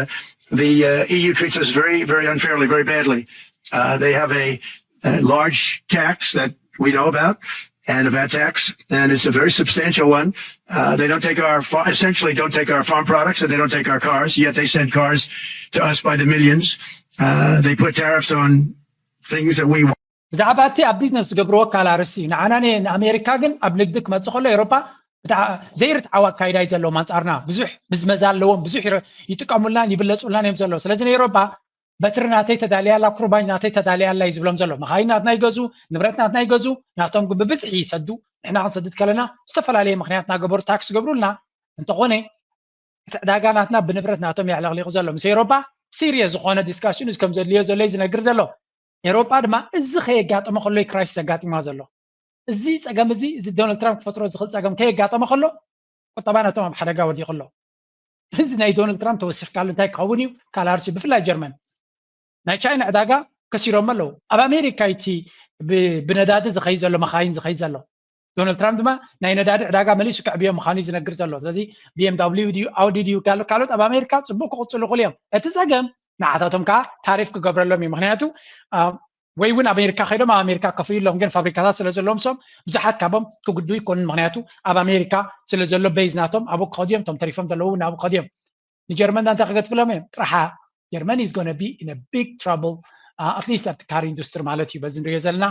the uh, E U treats us very, very unfairly, very badly. Uh, they have a, a large tax that we know about and a VAT tax, and it's a very substantial one. Uh, they don't take our essentially don't take our farm products, and they don't take our cars. Yet they send cars to us by the millions. Uh, they put tariffs on things that we want. ብዛዕባ እቲ ኣብ ቢዝነስ ዝገብርዎ ኣካል ኣርእስቲ ንዓና ንኣሜሪካ ግን ኣብ ንግዲ ክመፅእ ከሎ ኤውሮፓ ዘይርትዓዊ ኣካይዳ እዩ ዘለዎም ኣንፃርና። ብዙሕ ምዝመዛ ኣለዎም፣ ብዙሕ ይጥቀሙልናን ይብለፁልናን እዮም ዘለዉ። ስለዚ ንኤውሮፓ በትሪ ናተይ ተዳልያ ኣላ፣ ኩርባኝ ናተይ ተዳልያ ኣላ እዩ ዝብሎም ዘሎ። መኻይን ናትና ይገዙ፣ ንብረት ናትና ይገዙ፣ ናቶም ግን ብብዝሒ ይሰዱ። ንሕና ክንሰድድ ከለና ዝተፈላለየ ምክንያት እናገበሩ ታክስ ይገብሩልና። እንተኾነ እቲ ዕዳጋ ናትና ብንብረት ናቶም የዕለቕሊቑ ዘሎ። ምስ ኤውሮፓ serious ዝኾነ discussion እዩ ከም ዘድልዮ ዘሎ እዩ ዝነግር ዘሎ። ኤውሮፓ ድማ እዚ ከየጋጠመ ከሎ እዩ ክራይሲስ ኣጋጢማ ዘሎ። እዚ ፀገም እዚ እዚ ዶናልድ ትራምፕ ክፈጥሮ ዝኽእል ፀገም ከየጋጠመ ከሎ ቁጠባ ናቶም ኣብ ሓደጋ ወዲቑ ኣሎ። እዚ ናይ ዶናልድ ትራምፕ ተወሲኽካሉ እንታይ ክኸውን እዩ? ካልኣርሲ ብፍላይ ጀርመን ናይ ቻይና ዕዳጋ ከሲሮም ኣለዉ። ኣብ ኣሜሪካ እቲ ብነዳዲ ዝኸይ ዘሎ መኻይን ዝኸይ ዘሎ ዶናልድ ትራምፕ ድማ ናይ ነዳዲ ዕዳጋ መሊሱ ከዕብዮ ምዃኑ እዩ ዝነግር ዘሎ። ስለዚ ቢኤምዳብሊዩ ድዩ ኣውዲ ድዩ ካልኦት ኣብ ኣሜሪካ ፅቡቅ ክቕፅሉ ይኽእሉ እዮም። እቲ ፀገም ንዓታቶም ከዓ ታሪፍ ክገብረሎም እዩ። ምክንያቱ ወይ እውን ኣሜሪካ ከይዶም ኣብ ኣሜሪካ ከፍልዩ ኣለዎም። ግን ፋብሪካታት ስለ ዘለዎም ሶም ብዙሓት ካብኦም ክጉዱ ይኮኑን። ምክንያቱ ኣብ ኣሜሪካ ስለ ዘሎ ቤዝ ናቶም ኣብኡ ክኸዱ እዮም። እቶም ተሪፎም ዘለዉ እውን ኣብኡ ክኸዱ እዮም። ንጀርመን እንታይ ክገድፍሎም እዮም? ጥራሓ ጀርመን is gonna be in a big trouble, at least ኣብቲ ካር ኢንዱስትሪ ማለት እዩ። በዚ ንሪኦ ዘለና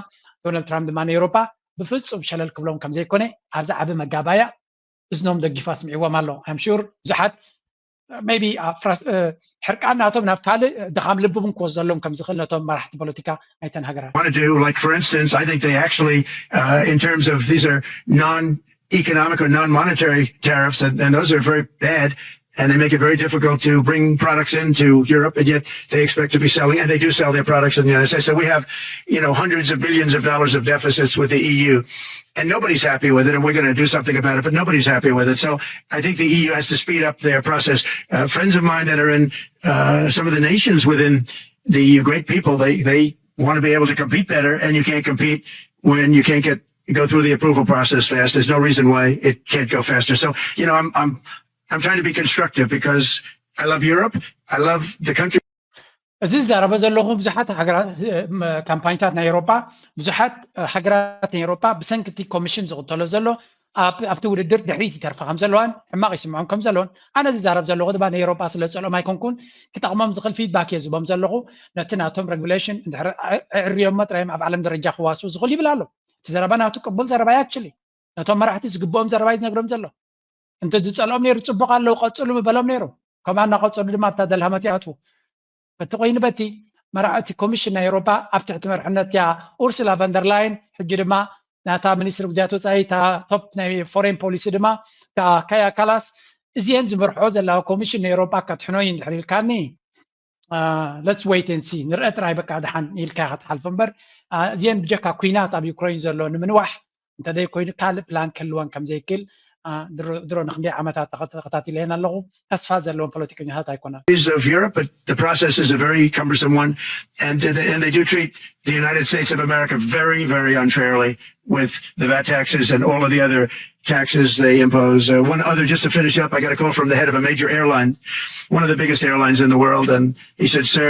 ዶናልድ ትራምፕ ድማ ንኤውሮፓ ብፍፁም ሸለል ክብሎም ከም ዘይኮነ ኣብዚ ዓቢ መጋባያ እዝኖም ደጊፋ ስምዒዎም ኣሎ። I'm sure ብዙሓት maybe ሕርቃን ናቶም ናብ ካልእ ድኻም ልቢ እውን ክወስደሎም ከም ዝኽእል ነቶም መራሕቲ ፖለቲካ ናይተን ሃገራት want to do. Like, for instance, I think they actually, uh, in terms of these are non economic or non-monetary tariffs, and, and those are very bad, and they make it very difficult to bring products into Europe, and yet they expect to be selling, and they do sell their products in the United States. So we have, you know, hundreds of billions of dollars of deficits with the E U, and nobody's happy with it, and we're going to do something about it, but nobody's happy with it. So I think the E U has to speed up their process. Uh, friends of mine that are in uh, some of the nations within the E U, great people, they, they want to be able to compete better, and you can't compete when you can't get go through the approval process fast. There's no reason why it can't go faster. So, you know, I'm I'm I'm trying to be constructive because I love Europe. I love the country. እዚ ዝዛረበ ዘለኹ ብዙሓት ሃገራት ካምፓኒታት ናይ ኤውሮጳ ብዙሓት ሃገራት ናይ ኤውሮጳ ብሰንኪ እቲ ኮሚሽን ዝቕተሎ ዘሎ ኣብቲ ውድድር ድሕሪት ይተርፋ ከም ዘለዋን ሕማቕ ይስምዖም ከም ዘለውን ኣነ ዝዛረብ ዘለኹ ድማ ንኤውሮጳ ስለ ዝጸልኦም ኣይኮንኩን። ክጠቕሞም ዝኽእል ፊድባክ እየ ዝቦም ዘለኹ። ነቲ ናቶም ሬጉሌሽን እንድሕር ኣዕርዮሞ ጥራዮም ኣብ ዓለም ደረጃ ክዋስኡ ዝኽእል ይብል ኣሎ። እቲ ዘረባ ናቱ ቅቡል ዘረባ እዩ። ኣክቹሊ ነቶም መራሕቲ ዝግብኦም ዘረባ እዩ ዝነግሮም ዘሎ። እንተ ዝጸልኦም ነይሩ ጽቡቕ ኣለዉ ቀጽሉ ምበሎም ነይሩ። ከምኣ እናቐጸሉ ድማ ኣብታ ደልሃመት ይኣትዉ። በቲ ኮይኑ በቲ መራሕቲ ኮሚሽን ናይ ኤውሮፓ ኣብ ትሕቲ መርሕነት እያ ኡርሱላ ቨንደርላይን ሕጂ ድማ ናታ ሚኒስትሪ ጉዳያት ወፃኢ እታ ቶፕ ናይ ፎሬን ፖሊሲ ድማ እታ ካያ ካላስ እዚአን ዝመርሕኦ ዘለዋ ኮሚሽን ናይ ኤውሮፓ ከትሕኖ እዩ እንድሕር ኢልካኒ let's wait and see ንርአ ጥራይ በቃ ድሓን ኢልካ ክትሓልፎ እምበር እዚአን ብጀካ ኩናት ኣብ ዩክሬን ዘሎ ንምንዋሕ እንተዘይ ኮይኑ ካልእ ፕላን ክህልወን ከም ዘይክእል ድሮ ንክንደይ ዓመታት ተኸታቲለየን ኣለኹ። ተስፋ ዘለዎም ፖለቲከኛታት ኣይኮነን። Of Europe, but the process is a very cumbersome one, and and they do treat the United States of America very, very unfairly with the VAT taxes and all of the other taxes they impose. Uh, one other, just to finish up, I got a call from the head of a major airline, one of the biggest airlines in the world, and he said, "Sir,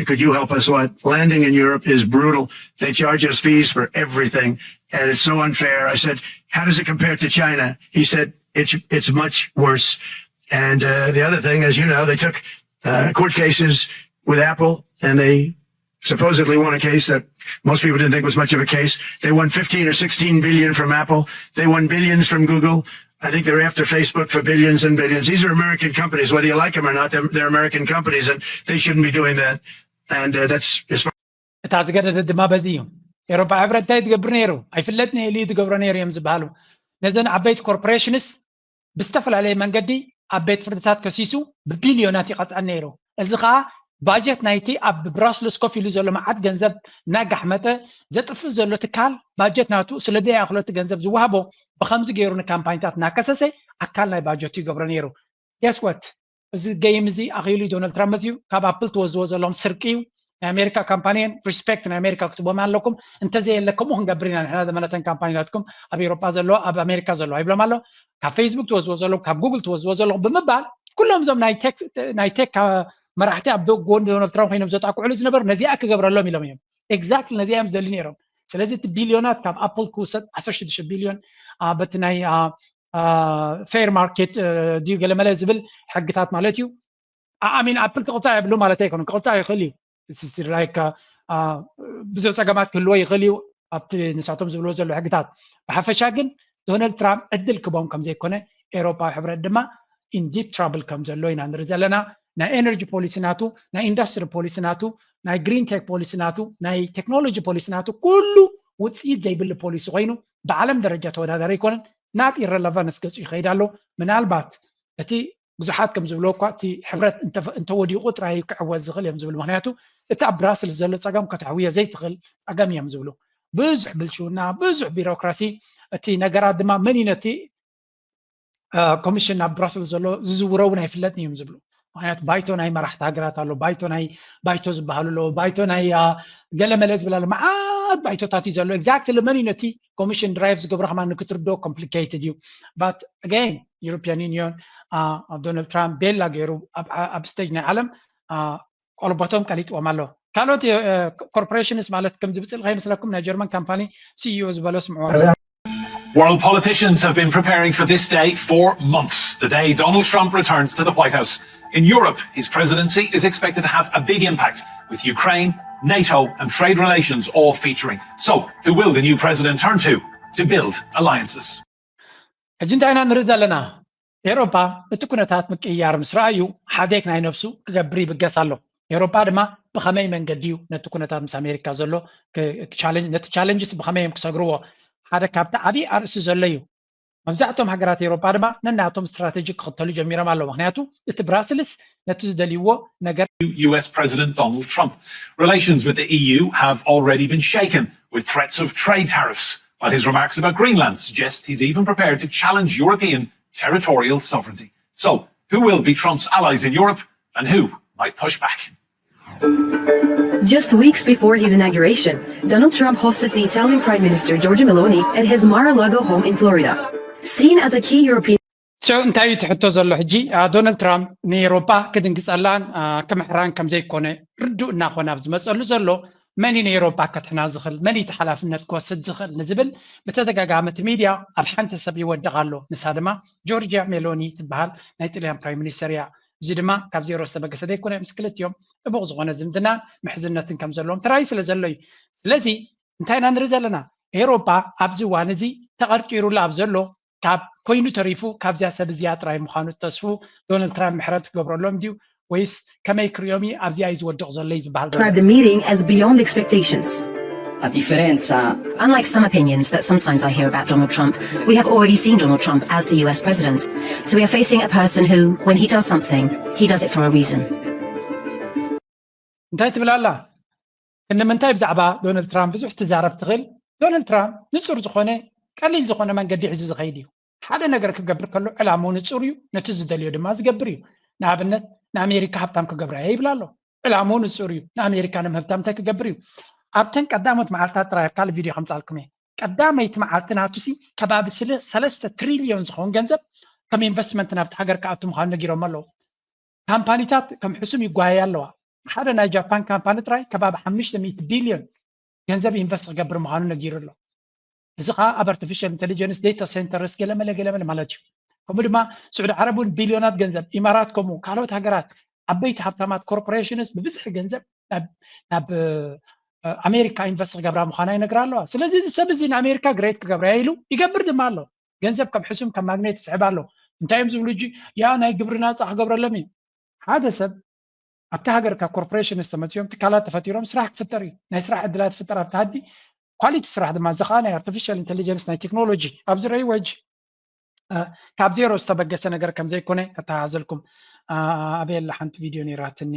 could you help us? What landing in Europe is brutal. They charge us fees for everything." And it's so unfair. I said, "How does it compare to China?" He said, "It's it's much worse." And uh, the other thing, as you know, they took uh, court cases with Apple, and they supposedly won a case that most people didn't think was much of a case. They won fifteen or sixteen billion from Apple. They won billions from Google. I think they're after Facebook for billions and billions. These are American companies, whether you like them or not. They're, they're American companies, and they shouldn't be doing that. And uh, that's as far እታ ዝገደደት ድማ በዚ እዩ። ኤሮፓ ሕብረት እንታይ ትገብር ነይሩ? ኣይፍለጥን እየ ኢሉ እዩ ትገብሮ ነይሩ እዮም ዝበሃሉ። ነዘን ዓበይቲ ኮርፖሬሽንስ ብዝተፈላለየ መንገዲ ኣብ ቤት ፍርድታት ከሲሱ ብቢልዮናት ይቐፅዐን ነይሩ። እዚ ከዓ ባጀት ናይቲ ኣብ ብራስልስ ኮፍ ኢሉ ዘሎ መዓት ገንዘብ እናጋሕመጠ ዘጥፍእ ዘሎ ትካል ባጀት ናቱ ስለ ደይኣኽሎ እቲ ገንዘብ ዝወሃቦ ብኸምዚ ገይሩ ንካምፓኒታት እናከሰሰ ኣካል ናይ ባጀቱ ይገብሮ ነይሩ። Guess what? እዚ ገይም እዚ ኣኽኢሉ እዩ ዶናልድ ትራምፕ መፅዩ ካብ ኣፕል ትወዝዎ ዘለኹም ስርቂ እዩ። ናይ ኣሜሪካ ካምፓኒየን ሪስፔክት ናይ ኣሜሪካ ክትቦም ኣለኩም። እንተዘየለ ከምኡ ክንገብር ኢና ንሕና ዘመነተን ካምፓኒታትኩም ኣብ ኤሮጳ ዘለዎ ኣብ ኣሜሪካ ዘለዎ ይብሎም ኣሎ። ካብ ፌስቡክ ትወዝዎ ዘለኹም ካብ ጉግል ትወዝዎ ዘለኹም ብምባል ኩሎም እዞም ናይ ቴክ ናይ ቴክ መራሕቲ ኣብ ጎን ዶናልድ ትራምፕ ኮይኖም ዘጣቅዕሉ ዝነበሩ ነዚኣ ክገብረሎም ኢሎም እዮም። ኤግዛክትሊ ነዚኣ እዮም ዝደልዩ ነይሮም። ስለዚ እቲ ቢልዮናት ካብ ኣፕል ክውሰድ ዓሰርተ ሽዱሽተ ቢልዮን በቲ ናይ ፌር ማርኬት ድዩ ገለመለ ዝብል ሕግታት ማለት እዩ። ኣሚን ኣፕል ክቕፃዕ የብሉ ማለት ኣይኮነ ክቕፃዕ ይኽእል እዩ። ብዙሕ ፀገማት ክህልዎ ይኽእል እዩ ኣብቲ ንሳቶም ዝብልዎ ዘሎ ሕግታት። ብሓፈሻ ግን ዶናልድ ትራምፕ ዕድል ክቦም ከምዘይኮነ ኤሮፓዊ ሕብረት ድማ ኢንዲፕ ትራብል ከም ዘሎ ኢና ንርኢ ዘለና። ናይ ኤነርጂ ፖሊሲ ናቱ፣ ናይ ኢንዱስትሪ ፖሊሲ ናቱ፣ ናይ ግሪን ቴክ ፖሊሲ ናቱ፣ ናይ ቴክኖሎጂ ፖሊሲ ናቱ ኩሉ ውፅኢት ዘይብሉ ፖሊሲ ኮይኑ ብዓለም ደረጃ ተወዳዳሪ ኣይኮነን። ናብ ኢረለቫንስ ገፁ ይኸይድ ኣሎ። ምናልባት እቲ ብዙሓት ከም ዝብልዎ እኳ እቲ ሕብረት እንተወዲቑ ጥራይ ክዕወት ዝኽእል እዮም ዝብሉ። ምክንያቱ እቲ ኣብ ብራስልስ ዘሎ ፀገም ከተሕውዮ ዘይትኽእል ፀገም እዮም ዝብሉ። ብዙሕ ብልሽውና፣ ብዙሕ ቢሮክራሲ፣ እቲ ነገራት ድማ መን እዩ ነቲ ኮሚሽን ኣብ ብራስልስ ዘሎ ዝዝውሮ እውን ኣይፍለጥን እዮም ዝብሉ። ምክንያቱ ባይቶ ናይ መራሕቲ ሃገራት ኣሎ፣ ባይቶ ናይ ባይቶ ዝበሃሉ ኣለዎ፣ ባይቶ ናይ ገለመለ ዝብል ኣሎ፣ መዓት ባይቶታት እዩ ዘሎ። ኤግዛክትሊ መን እዩ ነቲ ኮሚሽን ድራይቭ ዝገብሮ ከማ ንክትርድኦ ኮምፕሊኬትድ እዩ። ባት ኣገይን ዩሮፒያን ዩኒዮን ዶናልድ ትራምፕ ቤላ ገይሩ ኣብ ስቴጅ ናይ ዓለም ቆልቦቶም ቀሊጥዎም ኣሎ። ካልኦት ኮርፖሬሽንስ ማለት ከምዚ ብፅልኢ ከይመስለኩም ናይ ጀርመን ካምፓኒ ሲኢኦ ዝበሎ ስምዕዎ። World politicians have been preparing for this day for months, the day Donald Trump returns to the White House. In Europe, his presidency is expected to have a big impact, with Ukraine, NATO, and trade relations all featuring. So, who will the new president turn to to build alliances? ሕጂ እንታይ ኢና ንርኢ ዘለና? ኤሮፓ እቲ ኩነታት ምቅይያር ምስ ረኣዩ ሓዴክ ናይ ነብሱ ክገብር ይብገስ ኣሎ። ኤሮፓ ድማ ብኸመይ መንገዲ እዩ ነቲ ኩነታት ምስ ኣሜሪካ ዘሎ ነቲ ቻለንጅስ ብኸመይ እዮም ክሰግርዎ? ሓደ ካብቲ ዓብዪ ኣርእስቲ ዘሎ እዩ። መብዛሕትኦም ሃገራት ኤሮፓ ድማ ነናቶም ስትራተጂ ክኽተሉ ጀሚሮም ኣለዉ። ምክንያቱ እቲ ብራስልስ ነቲ ዝደልይዎ ነገር U S President Donald Trump. Relations with the E U have already been shaken with threats of trade tariffs, while his remarks about Greenland suggest he's even prepared to challenge European territorial sovereignty. So, who will be Trump's allies in Europe and who might push back? Just weeks before his inauguration, Donald Trump hosted the Italian Prime Minister Giorgia Meloni at his Mar-a-Lago home in Florida. Seen as a key European So እንታይ እዩ ትሕቶ ዘሎ ሕጂ? ዶናልድ ትራምፕ ንኤሮፓ ክድንግፀላን ክምሕራን ከምዘይኮነ ርዱእ እናኾነ ኣብ ዝመፀሉ ዘሎ መን እዩ ንኤሮፓ ከትሕና ዝኽእል፣ መን እዩ ሓላፍነት ክወስድ ዝኽእል ንዝብል ብተደጋጋሚ እቲ ሚድያ ኣብ ሓንቲ ሰብ ይወድቕ ኣሎ። ንሳ ድማ ጆርጂያ ሜሎኒ ትበሃል ናይ ጥልያን ፕራይም ሚኒስተር እያ። እዚ ድማ ካብ ዜሮ ዝተበገሰ ዘይኮነ ምስ ክልቲኦም ጥቡቕ ዝኾነ ዝምድናን ምሕዝነትን ከም ዘለዎም ተራእዩ ስለ ዘሎ እዩ። ስለዚ እንታይ ኢና ንርኢ ዘለና? ኤሮፓ ኣብዚ እዋን እዚ ተቐርቂሩላ ኣብ ዘሎ ካብ ኮይኑ ተሪፉ ካብዚያ ሰብ እዚኣ ጥራይ ምዃኑ ተስፉ ዶናልድ ትራምፕ ምሕረት ክገብረሎም ድዩ ወይስ ከመይ ክሪኦም እዩ ኣብዚኣ እዩ ዝወድቕ ዘሎ እዩ ዝበሃል ዘሎ? Describe the meeting as beyond expectations. A differenza Unlike some opinions that sometimes I hear about Donald Trump, we have already seen Donald Trump as the U S president. So we are facing a person who, when he does something, he does it for a reason. እንታይ ትብል ኣላ? ክንዲ ምንታይ ብዛዕባ ዶናልድ ትራምፕ ብዙሕ ትዛረብ ትኽእል? ዶናልድ ትራምፕ ንጹር ዝኾነ ቀሊል ዝኾነ መንገዲ ሒዙ ዝኸይድ እዩ። ሓደ ነገር ክገብር ከሎ ዕላምኡ ንጹር እዩ፣ ነቲ ዝደልዮ ድማ ዝገብር እዩ። ንኣብነት ንኣሜሪካ ሃብታም ክገብራ እየ ይብል ኣሎ። ዕላምኡ ንጹር እዩ። ንኣሜሪካ ንምሃብታም እንታይ ክገብር እዩ? ኣብተን ቀዳሞት መዓልታት ጥራይ ኣብ ካልእ ቪድዮ ከምጻልኩም እየ። ቀዳመይቲ መዓልቲ ናቱሲ ከባቢ ስለ ሰለስተ ትሪልዮን ዝኸውን ገንዘብ ከም ኢንቨስትመንት ናብቲ ሃገር ክኣቱ ምዃኑ ነጊሮም ኣለዉ። ካምፓኒታት ከም ሕሱም ይጓየያ ኣለዋ። ሓደ ናይ ጃፓን ካምፓኒ ጥራይ ከባቢ ሓሙሽተ ሚእቲ ቢልዮን ገንዘብ ኢንቨስት ክገብር ምዃኑ ነጊሩ ኣሎ። እዚ ከዓ ኣብ ኣርቲፊሻል ኢንቴሊጀንስ ዴታ ሴንተርስ ገለመለ ገለመለ ማለት እዩ። ከምኡ ድማ ስዑዲ ዓረብ እውን ቢልዮናት ገንዘብ፣ ኢማራት ከምኡ ካልኦት ሃገራት ዓበይቲ ሃብታማት ኮርፖሬሽንስ ብብዝሒ ገንዘብ ናብ ኣሜሪካ ኢንቨስት ክገብራ ምዃና ይነግራ ኣለዋ። ስለዚ እዚ ሰብ እዚ ንኣሜሪካ ግሬት ክገብራ ኢሉ ይገብር ድማ ኣሎ። ገንዘብ ከም ሕሱም ከም ማግኔት ይስሕብ ኣሎ። እንታይ እዮም ዝብሉ እጂ? ያ ናይ ግብሪ ናፃ ክገብረሎም እዩ። ሓደ ሰብ ኣብቲ ሃገርካ ኮርፖሬሽን ዝተመፅኦም ትካላት ተፈጢሮም ስራሕ ክፍጠር እዩ። ናይ ስራሕ ዕድላት ፍጠር ኣብቲ ሃዲ፣ ኳሊቲ ስራሕ ድማ እዚ ከዓ ናይ ኣርቲፊሻል ኢንቴሊጀንስ ናይ ቴክኖሎጂ ኣብዚ ረእይዎ ሕጂ ካብ ዜሮ ዝተበገሰ ነገር ከም ዘይኮነ ከተሓዘልኩም። ኣበየላ ሓንቲ ቪድዮ ነይራትኒ፣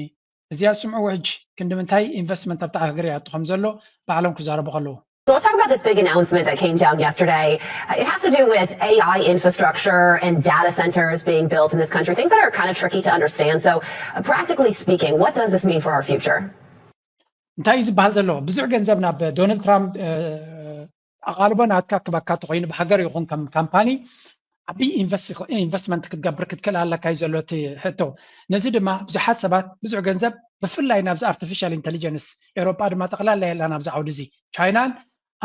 እዚኣ ስምዕዎ ሕጂ። ክንዲ ምንታይ ኢንቨስትመንት ኣብታ ሃገር ይኣቱ ከም ዘሎ ባዕሎም ክዛረቡ ከለዉ። So let's talk about this big announcement that came down yesterday. Uh, It has to do with A I infrastructure and data centers being built in this country, things that are kind of tricky to understand. So, uh, practically speaking, what does this mean for our future? እንታይ እዩ ዝበሃል ዘሎ? ብዙሕ ገንዘብ ናብ ዶናልድ ትራምፕ ኣቓልቦ ናትካ ክበካ ተኮይኑ ብሃገር ይኹን ከም ካምፓኒ ዓብዪ ኢንቨስትመንት ክትገብር ክትክእል ኣለካ እዩ ዘሎ እቲ ሕቶ። ነዚ ድማ ብዙሓት ሰባት ብዙሕ ገንዘብ ብፍላይ ናብዚ ኣርቲፊሻል ኢንቴሊጀንስ፣ ኤውሮጳ ድማ ጠቕላላ የላን ኣብዚ ዓውዲ እዚ። ቻይናን